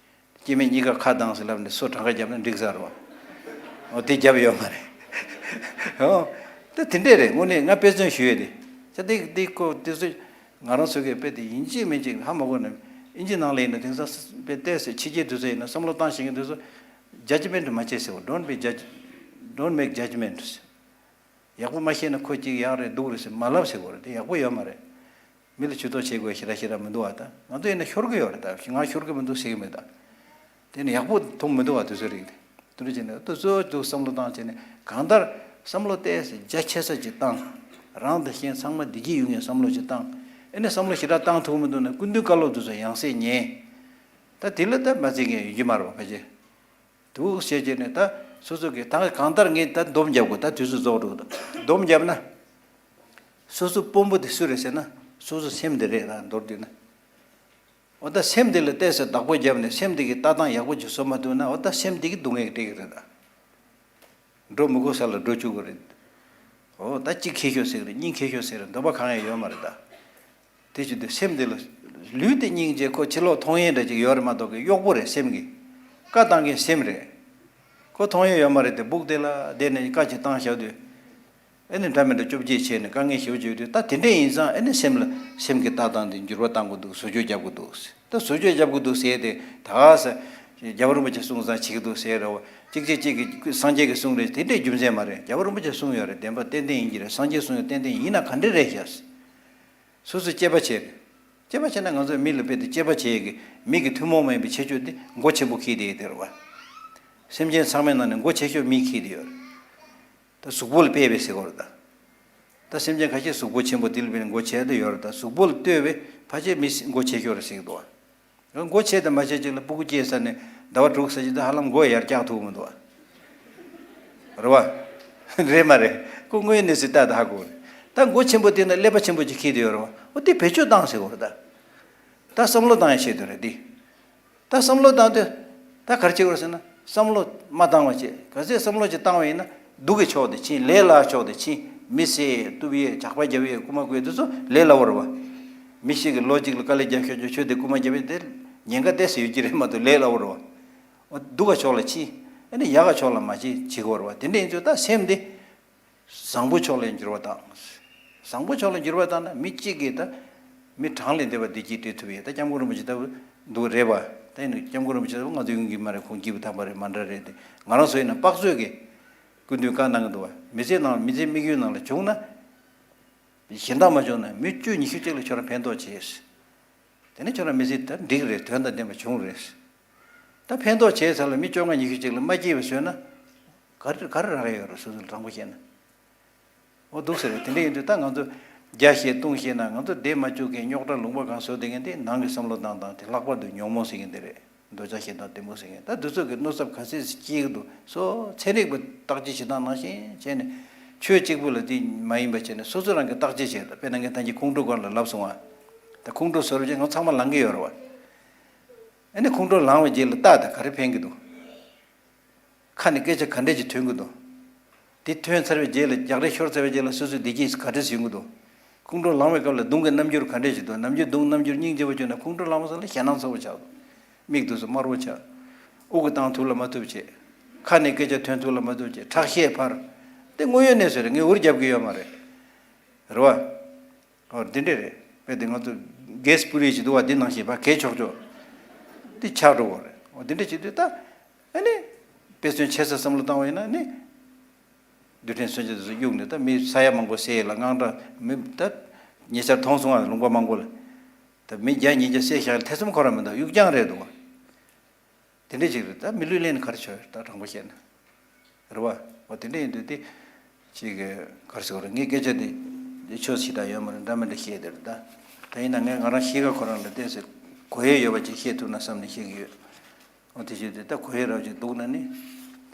སྐྱེ་དམན་གཉིས་ཀ་ཁ་གདངས་ཟེར་ལབ་ནས་སོ་གྲངས་ཀ་བརྒྱབ་ན་འགྲིག་ས་རེད་བ། འོ་དེ་བརྒྱབ་ཡོད་མ་རེད། འོ། ད་དེ་འདྲས་རེད། དངོས་གནས་ང་དཔེ་མཚོན་ཞུ་ཡས་དེ། ད་དེ་དེ་ཁོ་དེ་ཚོ་ང་རང་ཚོ་གིས་དཔེ་དེ་ཡིན་གཅིག་མིན་གཅིག་ཧ་མ་གོ་ནས་ཨིན་ཇི་ནང་ལ་ཡིན་ན་དེང་སང་དཔེ་བལྟས་ཟེར་ཕྱི་རྒྱལ་དུས་ཚོད་ཡིན་ན་བསམ་བློ་བཏང་ཤེས་མཁན་དུས་ཚོད་ཇ་ཇི་མེན་ཊི་མ་བྱེད་ཟེར་བ། Don't be judge, don't make judgment. ཡག་པོ་མ་ཤེས་ན་ཁོ་གཅིག་ཡག་རེད་སྡུག་རེད་ཟེར་མ་ལབ་ཟེར་གོ་རེད། དེ་ཡག་པོ་ཡོད་མ་རེད། མི་ལ་ཇུས་གཏོགས་བྱེད་དགོས་ཞེ་དྲག་ཞེ་དྲག་མི་འདུག་བ། ད་ང་ཚོ་ཡིན་ན་ཤོར་གི་ཡོད་རེད། ད་ང་ཤོར་གི་མི་འདུག་ཟེར་གི་མེད། ད་དེ་ནི་ཡག་པོ་མཐོང་མི་འདུག་བ། དུས་ཚོད་རིང་དེ་དུས་ཚོད་ཕྱིན་ནས་ཏོག་ཙམ་ཏོག་ཙམ་བསམ་བློ་བཏང་བྱས་ནས་གང་ལྟར་བསམ་བློ་ཏོག་ཙམ་རྒྱ་ཆེ་ས་ཅིག་བཏང་། རང་དང་གཞན་ཚང་མ་བདེ་སྐྱིད་ཡོང་ཡའི་བསམ་བློ་ཅིག་བཏང་། ཨེ་ནས་བསམ་བློ་ཞེ་དྲག་བཏང་ཐུབ་མི་འདུག་ན་སྐུ་མདུན་བཀའ་སློབ་དེ་ཚོ་ཡང་སེ་ཉན། ད་དེ་ལ་ད་མ་བརྩི་མཁན་ཡོད་ཀྱི་མ་རེད་བ་ཕལ་ཆེར། འདུག་བྱས་བྱས་ནས་ད་སོ་སོ་གི་ད་གང་ལྟར་ངས་ད་སྡོམ་རྒྱབ་དགོས། ད་དུས་ཚོད་རྫོགས་འགྲོ་གི་འདུག་སྡོམ་རྒྱབ་ན། སོ་སོ་དཔོན་པོ་དེ་སུ་རེད་ཟེར་ན་སོ་སོ་སེམས་དེ་རེད། ད་མདོར་བསྡུས་ན། འོ་ད་སེམས་དེ་ལ་ཏོག་ཙམ་བདག་པོ་རྒྱབ་ནས་སེམས་དེ་གི་ལྟ་སྟངས་ཡག་པོ་ཅིག་བཟོ་མ་ཐུབ་ན་འོ་ད་སེམས་དེ་གི་སྡུག་བསྔལ་སྤྲད་ཀྱི་རེད་ད། འགྲོ་མི་དགོས་ས་ལ་འགྲོ་བཅུག་གི་རེད། འོ་ད་གཅིག་ཁེ་ཤོར་ཟེར་གི་རེད། གཉིས་ཁེ་ཤོར་ཟེར་གི་རེད། འདོད་པ་གང་ཡང་ཡོད་མ་རེད་ད། དེ་བྱེད་དུས་སེམས་དེ་ལ་ལུས་དེ་སྙིང་རྗེ་ཁོ་ཕྱི་ལོགས་མཐོང་ཡས་འདྲ་ཅིག་ཡོད་རེད་མ་གཏོགས་གི་གཡོག་པོ་རེད་སེམས་ཀྱི། བཀའ་བཏང་མཁན་སེམས་རེད། ཁོ་མཐོང་ཡས་ཡོད་མ་རེད་དེ་སྦུག་དེ་ལ་བསྡད་ནས་བཀའ་ཅིག་བཏང་བཞག་དུས། ཨེ་ནི་འདྲ་མི་འདྲ་བཅོ་བརྒྱད་བྱས་ནས་དཀའ་ངལ་ཞེ་པོ་ཅིག་ཡོད་དུས་ད་དེ་འདྲས་ཡིན་ཙང་ཨེ་ནི་སེམས་ལ་སེམས་ཀྱི་ལྟ་སྟངས་དེ་འགྱུར་བ་གཏང་དགོས་འདུག་བཟོ་བཅོས་རྒྱབ་དགོས་འདུག་ད་བཟོ་བཅོས་རྒྱབ་དགོས་འདུག་ཟེར་ཏེ་ད་ག་ས་རྒྱལ་བ་རིན་པོ་ཆེ་གསུངས་ཙང་བྱེད་ཀྱི་འདུག་ཟེར་རེད་བ། གཅིག་གཅིག་གཅིག་གི་སངས་རྒྱས་ཀྱིས་གསུངས་རེད། དེ་འདྲས་རྒྱུ་མཚན་མ་རེད། རྒྱལ་བ་རིན་པོ་ཆེས་གསུངས་ཡོད་རེད། བདེན་པ་ཏན་ཏན་ཡིན་གྱི་རེད། སངས་རྒྱས་གསུངས་ཡོད་ཏན་ཏན་ཡིན་ན་ག་འདྲས་རེད་ཤག་སོ་སོས་དཔྱད་པ་བྱས་རེད། དཔྱད་པ་བྱས་ན་ང་ཚོས་མི་ལ་དཔེ་དེ་དཔྱད་པ་བྱེད་ཀྱི་མི་གི་ཐུན་མོང་མ་ཡིན་པའི་ཁྱད་ཆོས་དེ་མགོ་ཆེན་པོ་འཁྱེར་བསྡད་ཡོད་དེ་རེད་བ། སེམས་ཅན་ཚང་མའི་ནང་ནས་མགོ་ཆེ་ཤོས་མིས་འཁྱེར་བསྡད་ཡོད་རེད། ད་གཟུགས་པོ་ལ་དཔེ་བས་ཟེར་གོ་རེད་ད། ད་སེམས་ཅན་ཁ་ཤས་གཟུགས་པོ་ཆེན་པོ་དེ་ལ་དཔེ་ནས་མགོ་ཆེ་དེ་ཡོད་རེད། ད་གཟུགས་པོ་ལ་ལྟོས་པས་ཕལ་ཆེར་མི་མགོ་ཆེ་ཤོས་རེད་ཟེར་གི་འདུག་བ། མགོ་ཆེ་དང་མ་ཆེ་གཅིག་ལ་སྤུ་གུ་སྐྱེས་ཚར་ནས་ཟླ་བ་དྲུག་ཙམ་ཅིག་ད་ཧ་ལམ་མགོ་ཡར་བཀྱག་ཐུབ་མི་འདུག་བ། རེད་བ། རེད་མ་རེད། ཁོ་དངོས་གནས་སུ་ལྟ་ད་ཧ་གོ་རེད། ད་མགོ་ཆེན་པོ་དེ་ན་ཀླད་པ་ཆེན་པོ་ཅིག་འཁྱེར་བསྡད་ཡོད་རེད་བ། འོ་དེ་བེད་སྤྱོད་བཏང་ཟེར་གོ་རེད་ད། ད་བསམ་བློ་བཏང་ཡ་ཆེད་དུ་རེད་དེ། ད་བསམ་བློ་བཏང་དུས་ད་ག་རེ་བྱེད་དགོས་ཟེར་ན་བསམ་བློ་མ་བཏང་བ་བྱེད། གལ་སྲིད་བསམ་བློ་ཅིག་བཏང་བ་ཡིན་ན་སྡུག་གི་ཕྱོགས་དེ་ཕྱིན། ལས་སླ་ཕྱོགས་དེ་ཕྱིན། མི་བསད་གཏུབ་ཡས་ཇག་པ་རྒྱབ་ཡས་རྐུ་མ་རྐུ་ཡས་དེ་ཚོ་ལས་སླ་བོ་རེད་བ། མི་ཞིག་གིས་ལོ་གཅིག་ལ་དཀའ་ལས་རྒྱབ་ཤོར་ཆོག་ཁྱོད་དེ་རྐུ་མ་རྒྱབ་ཡས་དེ་ཉེན་ཁ་ཏོག་ཙམ་ཡོད་ཀྱི་རེད་མ་གཏོགས་ལས་སླ་བོ་རེད་བ། འོ་སྡུག་ག་ཕྱོགས་ལ་ཕྱིན། ཨ་ནི་ཡག་ག་ཕྱོགས་ལ་མ་ཕྱིན་བྱེད་དགོས་རེད་བ། དེ་འདྲ་ཡིན་ཚུལ་ད་སེམས་དེ། བཟང་པོ་ཕྱོགས་ལ་འགྱུར་བ་བཏང་། བཟང་པོ་ཕྱོགས་ལ་འགྱུར་བ་བཏང་ན་མི་གཅིག་གིས་ད་མི་གྲངས་ལས་འདས་པ་བདེ་སྐྱིད་སྤྲད་ཐུབ་ཡས། ད་སྐྱབས་མགོན་རིན་པོ་ཆེ་ལྟ་བུ་འདུག་རེད་པ། ད་ཡིན་ན་སྐྱབས་མགོན་རིན་པོ་ཆེ་ལྟ་བུ་ང་ཚོ་ཡོང་གི་མ་རེད། ཁོང་སྐྱིད་པོ་ཐང་པ་རེད་མ་འདྲ་རེད་དེ། ང་རང་ཚོ་ཡིན་ན་དཔག་ཚོད་ཀྱིས་སྐུ་མདུན་བཀའ་གནང་གི་འདུག་བ། མི་ཚེ་ནང་མི་ཚེ་དམིགས་ཡུལ་ནང་ལ་བྱུང་ན། གཞན་དག་མ་བྱུང་ན་མི་བཅུ་ཉི་ཤུ་གཅིག་ལ་ཁྱོད་རང་ཕན་ཐོགས་བྱས། དེ་ནས་ཁྱོད་རང་མི་ཚེ་ད་འགྲིག་རེད། དོན་དང་ལྡན་པ་བྱུང་རེད། ད་ཕན་ཐོགས་བྱས་ཚར་ལ་མི་བཅོ་ལྔ་ཉི་ཤུ་གཅིག་ལ་མ་སྐྱིད་པ་བཟོས་ན། ག་རེ་ག་རེ་རག་ཡོད་རེད། སོ་སོ་ལ་དྲང་པོ་བཤད་ན། འོ་འདུག་ཟེར་རེད། དེ་འདྲ་ཡིན་དུས་ད་ང་ཚོ་རྒྱ་བཤད་ལྟུང་བཤད་ན་ང་ཚོ་བསྡད་མ་བཅུག་མཁན་རྙོག་དྲ་ལུང་པ་གང་བཟོ་བསྡད་མཁན་དེ་ནང་གི་བསམ་བློ་བཏང་སྟངས་དེ། ལྷག་པར་དུ་ཉོན་མོངས་ཟེར་མཁན་དེ་རེད། འདོད་ཆགས་ཞེ་སྡང་གཏི་མུག་ཟེར་མཁན་ད་འདི་ཚོ་གི་གནོད་ཚབས་ག་ཚད་སྐྱེ་གི་འདུག་སོ་ཚན་རིག་པ་བརྟག་དཔྱད་བྱེད་སྟངས་ནང་བཞིན་བྱས་ནས་ཆོས་གཅིག་པུ་ལ་དེ་མ་ཡིན་པ་བྱས་ནས་སོ་སོ་རང་གི་བརྟག་དཔྱད་བྱས། ད་དཔེར་ན་ངས་ད་གིན་ཁོང་ཁྲོ་སྐོར་ལ་ལབ་སོང་བ། ད་ཁོང་ཁྲོ་བཟོ་རུ་བྱས་ང་ཚང་མ་ལངས་ཀྱི་ཡོད་རེད་བ། ཨ་ནི་ཁོང་ཁྲོ་ལངས་པའི་རྗེས་ལ་ལྟ་ད་ག་རེ་ཕན་གྱི་འདུག་ཁ་ནས་སྐད་ཆ་ག་འདྲས་ཅིག་ཐོན་གྱི་འདུག་དེ་ཐོན་ཚར་བའི་རྗེས་ལ་རྒྱག་རེས་ཤོར་ཚར་བའི་རྗེས་ལ་སོ་སོའི་བདེ་སྐྱིད་ག་འདྲས་ཡོང་གི་འདུག་ཁོང་ཁྲོ་ལངས་པའི་སྐབས་ལ་གདོང་གི་རྣམ་འགྱུར་ག་འདྲས་ཅིག་འདུག་ནམ་རྒྱུན་གདོང་རྣམ་འགྱུར་སྙིང་རྗེ་པོ་བྱུང་ན་ཁོང་ཁྲོ་ལངས་པ་ཙམ་ལ་ཞེད་སྣང་ཚ་པོ་ཆགས་འདུག་མིག་ཏོག་ཙམ་དམར་པོ་ཆགས། དབུགས་གཏོང་ཐུབ་ལ་མ་ཐུབ་བྱེད། ཁ་ནས་སྐད་ཆ་ཐོན་ཐུབ་ལ་མ་ཐུབ་བྱེད། ཁྲག་ཤེད་འཕར། དེ་དངོས་ཡོད་གནས་ཚུལ་རེད། ངས་འུར་རྒྱབ་ཀྱི་ཡོད་མ་རེད། རེད་བ། ཨོ་འདི་འདྲས་རེད། དཔེ་དེ་ང་ཚོ་གེ་སི་པུ་རི་ཞིག་འདུག་བ། འདི་ནང་བཞིན་ཕར་གས་ཆོག་ཆོག་འདི་ཆགས་འགྲོ་གི་རེད། ཨོ་འདི་འདྲས་བྱེད་དུས་ད་ཨ་ནི་དཔེ་མཚོན་ཆེ་ས་བསམ་བློ་བཏང་བ་ཡིན་ན་ནི་རྡུལ་ཕྲན་མཚོན་ཆ་དེ་ཚོ་གཡུགས་ནས་ད་མི་ས་ཡ་མང་པོ་བསད་ལ་དངངས་སྐྲག་མི་ད་ཉེ་ཆར་མཐོང་སོང་བ། ལུང་པ་མང་པོ་ལ་ད་མི་བརྒྱ་ཉིས་བརྒྱ་བསད་བཞག་ལ་ཐེ་ཚོམ་ཁོ་རང་མི་འདུག་གཡུག་རྐྱང་རེད་འདུག་བ། དེ་འདྲས་ཅིག་རེད། ད་མི་ལུས་ལེན་ག་རེ་བྱོས་ད་དྲང་པོ་བཤད་ན། རེད་བ། འོ་དེ་འདྲས་ཡིན་དུས་དེ་ཅིག་ག་རེ་ཟེར་དགོས་རེད། ངའི་སྐད་ཆ་དེ་ ཆོས་ཞེ་དྲག་ཡོད་མ་རེད། འདྲ་མི་འདྲ་བཤད་དེ་རེད་ད། ད་ཡིན་ན་ངས་ང་རང་གཤིས་ཀ་ཁོ་རང་ལ་བལྟས་ཚེ་གོ་ཡས་ཡོད་པ་ཅིག་བཤད་ཐུབ་ན་བསམ་ནས་བཤད་ཀྱི་ཡོད། འོ་དེ་བྱས་ཏེ་ད་གོ་ཡས་རབ་ཅིག་འདུག་ན་ནི་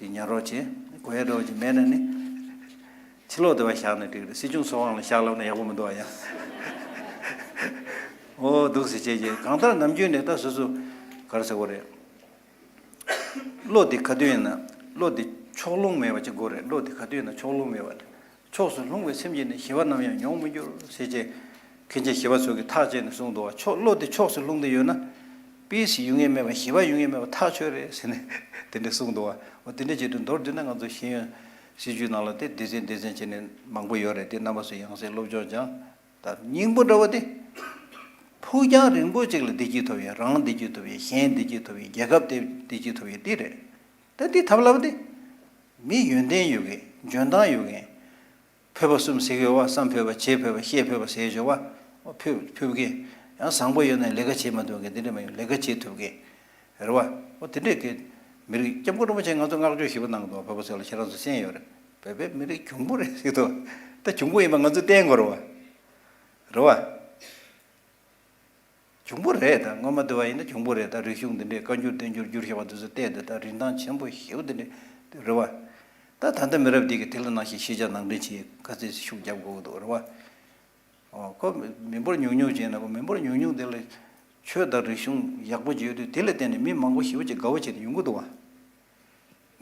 དེ་ཉར་རོགས་བྱེད། གོ་ཡས་རབ་ཅིག་མེད་ན་ནི་ཕྱི་ལོགས་དེ་བ་བཞག་ན་འགྲིག་རེད། སྲིད་སྐྱོང་ཚོགས་ཁང་ལ་བཞག་ལབ་ན་ཡག་པོ་མི་འདུག་ཨ་ཡ། འོ་འདུག་ཟེར་བྱས་ཀྱི་གང་ལྟར་ནམ་རྒྱུན་ནས་ད་སོ་སོ་ག་རེ་ཟེར་དགོས་རེད། བློ་དེ་ག་དུས་ཡིན་ན་བློ་དེ་ཕྱོགས་ལྷུང་མེད་པ་ཅིག་དགོས་རེད། བློ་དེ་ག་དུས་ཡིན་ན་ཕྱོགས་ལྷུང་མེད་པ། ཕྱོགས་སུ་ལྷུང་བའི་སེམས་ཀྱིས་ནི་ཞི་བ་ནམ་ཡང་མྱོང་མི་འགྱུར་ཟེར་བྱས། མཁན་ཆེན་ཞི་བ་འཚོ་གིས་ཐག་བཅད་ནས་གསུངས་འདུག་བ། ཕྱོགས་བློ་དེ་ཕྱོགས་སུ་ལྷུང་སྟེ་ཡོད་ན། པི་སི་ཡོང་ངེས་མེད་པ་ཞི་བ་ཡོང་ངེས་མེད་པ་ཐག་ཆོད་རེད་ཟེར་ནས་དེ་འདྲ་གསུངས་འདུག་བ། འོ་དེ་འདྲ་བྱེད་དུས་མདོར་བསྡུས་ན་ང་ཚོ་ཤེས་ཡོན་སྲིད་བྱུས་ནང་ལ་དེ་སྡེ་ཚན་སྡེ་ཚན་བྱས་ནས་མང་པོ་ཡོད་རེད། དེ་རྣམ་པ་ཚོ་ཡང་སེ་སློབ་སྦྱོང་སྦྱང་། ད་སྙིང་པོ་འདྲ་བོ་དེ། ཕུགས་རྒྱང་རིང་པོ་ཅིག་ལ་བདེ་སྐྱིད་ཐོབ་ཡས། རང་བདེ་སྐྱིད་ཐོབ་ཡས། གཞན་བདེ་སྐྱིད་ཐོབ་ཡས། རྒྱལ་ཁབ་དེ་བདེ་སྐྱིད་ཐོབ་ཡས་དེ་རེད། ད་འདི་ཐབས་ལམ་དེ། མི་ཡོན་ཏན་ཡོད་མཁན། འཇོན་ཐང་ཡོད་མཁན། ཕོད་པ་གསུམ་ཟེར་གྱི་ཡོད་པ། བསམ་ཕོད་པ། བྱེད་ཕོད་པ། ཤེས་ཕོད་པ་ཟེར་གྱི་ཡོད་པ། ཕོད་ཕོད་མཁན། ཡང་བཟང་པོ་ཡོད་ན་ལས་ཀ་བྱེད་མ་ཐུབ་མཁན་དེ་འདྲ་མ་ཡོང་། ལས་ཀ་བྱེད་ཐུབ་མཁན། རེད་བ། འོ་དེ་འདྲས་ཀྱི་མི་རིགས། སྐྱབས་མགོན་རིན་པོ་ཆེ་ང་ཚོ་བསྔགས་བརྗོད་ཞེ་པོ་གནང་འདུག་བ། བོད་པ་ཚོ་ལ་ཁྱེད་རང་ཚོ་གསན་ཡོད་རེད། བོད་པའི་མི་རིགས་གྱོང་པོ་རེད་ཟེར་འདུག་ད་གྱོང་པོ་ཡིན་པ་ང་ཚོས་བསྟན་དགོས་རེད་བ། རེད་བ། གྱོང་པོ་རེད། ད་སྔོན་མ་དུས་བ་ཡིན་ན་གྱོང་པོ་རེད། ད་རིག་གཞུང་འདི་འདྲས་བཀའ་འགྱུར་བསྟན་འགྱུར་བསྒྱུར་བཞག་པ་དེ་ཚོ་བལྟས་ཏེ་ད་རིན་ཐང་ཆེན་པོ་ཞེ་པོ་འདི་འདྲས་རེད་བ། ད་ད་ལྟ་མི་རབས་འདི་གིས་དེ་ལ་ནང་བཞིན་ཤེས་བྱ་ནང་འདྲེན་བྱེད་ག་ཚོད་ཤུགས་རྒྱབ་དགོས་འདུག་རེད་བ། ཨོ་ཁོ་མི་འབོར་ཉུང་ཉུང་བྱས་ན། ཁོ་མི་འབོར་ཉུང་ཉུང་དེ་ལ་ཆོས་དང་རིག་གཞུང་ཡག་པོ་ཅིག་ཡོད་དུས་དེ་ལ་བརྟེན་ནས་མི་མང་པོ་ཞེ་པོ་ཅིག་དགའ་བོ་བྱས་ནས་ཡོང་གི་འདུག་བ།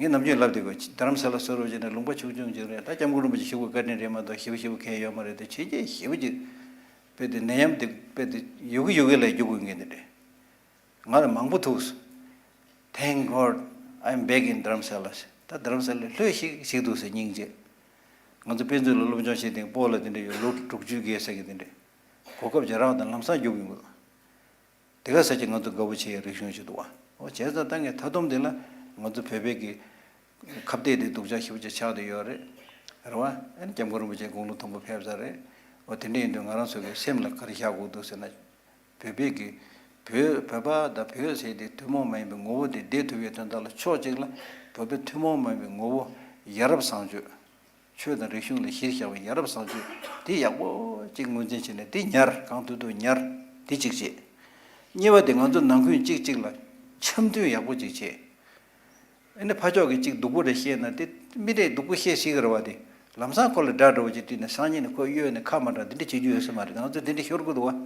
ངས་ནམ་རྒྱུན་ལབ་བསྡད་ཀྱི་ཡོད། རྡ་རམ་ས་ལ་བཟོ་རོགས་བྱས་ནས་ལུང་པ་ཆུང་ཆུང་ཅིག་རེད། ད་སྐྱབས་མགོན་རིན་པོ་ཆེ་བཞུགས་པའི་བཀའ་དྲིན་རེད་མ་གཏོགས་ཞེ་པོ་ཞེ་པོ་གང་ཡང་ཡོད་མ་རེད། དེ་བྱས་རྗེས་ཞེ་པོ་ཅིག་དཔེ་དེ་ནད་ཡམས་དེ་དཔེ་དེ་ཡོད་གི་ཡོད་གི་ལ་རྒྱུག་དགོས་མཁན་དེ་རེད། ང་ལ་མང་པོ་ཐུག་སོང་། Thank God I'm back in Dharamsala. ད་རྡ་རམ་ས་ལར་ལྷོད་ཤིག་ཤིག་འདུག་ཟེར། སྙིང་རྗེ། ང་ཚོ་དཔེ་མཛོད་ལ་སློབ་སྦྱོང་བྱེད་སྟེང་སྤོ་ལགས་དེ་འདྲ་ཡོད། ལོ་དྲུག་ཅུ་བརྒལ་ས་གི་དེ་འདྲ། གོ་སྐབས་ཅིག་རག་དང་ལམ་སང་རྒྱུག་ཡོང་གི་འདུག་དེ་ག་ས་ཅིག་ང་ཚོ་དགའ་པོ་བྱེད་ཡ་རིག་གཞུང་ཞིག་འདུག་བ། འོ་བྱས་ཙང་ད་ངས་མཐའ་སྡོམ་དེ་ལ་ང་ཚོ་བོད་པའི་གི་ཁ་གཏད་དེ་སྡུག་ཅག་ཞེ་པོ་ཅིག་ཆགས་བསྡད་ཡོད་རེད། རེད་བ། ཨ་ནི་སྐྱབས་མགོན་རིན་པོ་ཆེ་དགུང་ལོ་མཐོན་པོ་ཕེབས་ཚར་རེད། འོ་དེ་འདྲ་ཡིན་དུས་ང་རང་ཚོ་གི་སེམས་ལ་ག་རེ་བཞག་དགོས་འདུག་ཟེར་ན། བོད་པའི་གི་བོད་བོད་པ་དང་བོད་ཟེར་དེ་ཐུན་མོང་མ་ཡིན་པའི་ངོ་བོ་དེ་བདེ་ཐུབ་ཡའི་དོན་དག་ལ་ཕྱོགས་གཅིག་ལ་བོད་པའི་ཐུན་མོང་མ་ཡིན་པའི་ངོ་བོ་ཡ་རབས་བཟང་སྤྱོད། ཆོས་དང་རིག་གཞུང་ལ་གཞིར་བཞག་པའི་ཡ་རབས་བཟང་སྤྱོད་དེ་ཡག་པོ་གཅིག་ངོས་འཛིན་བྱས་ནས་དེ་ཉར། གང་ཐུབ་ཐུབ་ཉར། དེ་གཅིག་བྱེད། གཉིས་པ་དེ་ང་ཚོ་ནང་ཁུལ་གཅིག་གཅིག་ལ་འཆམ་མཐུན་ཡག་པོ་གཅིག་བྱེད། ཨ་ནི་ཕར་ཕྱོགས་ཀྱིས་གཅིག་སྡུག་པོ་རེ་བཤད་ན་དེ་མི་རེས་སྡུག་པོ་བཤད་སྲིད་ཀྱི་རེད་བ། དེ་ལམ་སང་ཁོ་ལ་དགྲ་འདྲ་བོ་ཅིག་བཏུལ་ནས་སང་ཉིན་ནས་ཁོ་གཡོལ་ནས་ཁ་མ་གྲག་འདི་འདྲ་བྱེད་རྒྱུ་ཡོད་ས་མ་རེད། ང་ཚོ་འདི་འདྲ་ཤོར་གི་འདུག་བ།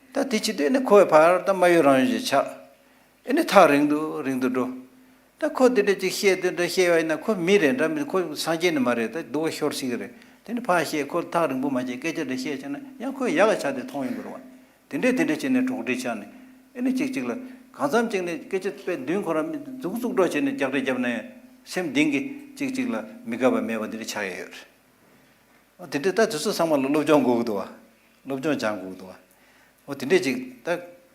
ད་དེ་བྱེད་དུས་ཨ་ནི་ཁོ་བས་ཕར་ད་མ་གཡོལ་རང་གཡོལ་ཅིག་ཆགས། ཨ་ནི་ཐག་རིང་དུ་རིང་དུ་འགྲོ། ད་ཁོ་འདི་འདྲ་ཅིག་བཤད། འདི་འདྲ་བཤད་པ་ཡིན་ན་ཁོ་མི་རེད་འདྲ་མི། ཁོ་སངས་རྒྱས་ནི་མ་རེད། ད་སྡུག་པོ་ཤོར་སྲིད་ཀྱི་རེད། དེ་ནི་ཕར་བཤད། ཁོ་ཐག་རིང་པོ་མ་བྱས་སྐད་ཆ་འདྲ་བཤད་བྱས་ན་ཡང་ཁོས་ཡག་ག་ཆགས་ཏེ་མཐོང་ཡོང་གི་རེད་བ། དེ་འདྲས་དེ་འདྲས་བྱས་ནས་གྲོགས་འདྲིས་ཆགས་ནས། ཨེ་ནི་གཅིག་གཅིག་ལ་གང་འཚམ་གཅིག་ནས་སྐད་ཆ་དཔེ་མདུན་ཁོ་རང་མི་མཛུག་མཛུག་འགྲོ་བྱས་ནས་རྒྱག་རེས་བརྒྱབ་ན་ཡང་སེམས་གཏིང་གི་གཅིག་གཅིག་ལ་མི་དགའ་བ་མེད་པ་འདི་འདྲས་ཆགས་ཡ་ཡོད་རེད། ཨོ་དེ་འདྲས་ད་དེ་ཚོ་ཚང་མ་ལ་སློབ་སྦྱོང་དགོས་ཀྱི་འདུག་བ། སློབ་སྦྱོང་སྦྱང་དགོས་ཀྱི་འདུག་བ། ཨོ་དེ་འདྲས་ཅིག་ད་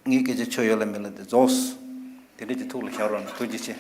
ངའི་སྐད་ཆ་ཆོ་ཡོད་ལ་མེད་ལ་དེ་རྫོགས། དེ་འདྲས་ཀྱི་ཐུགས་ལ་བཞག་རོགས་གནང་། ཐུགས་རྗེ་ཆེ།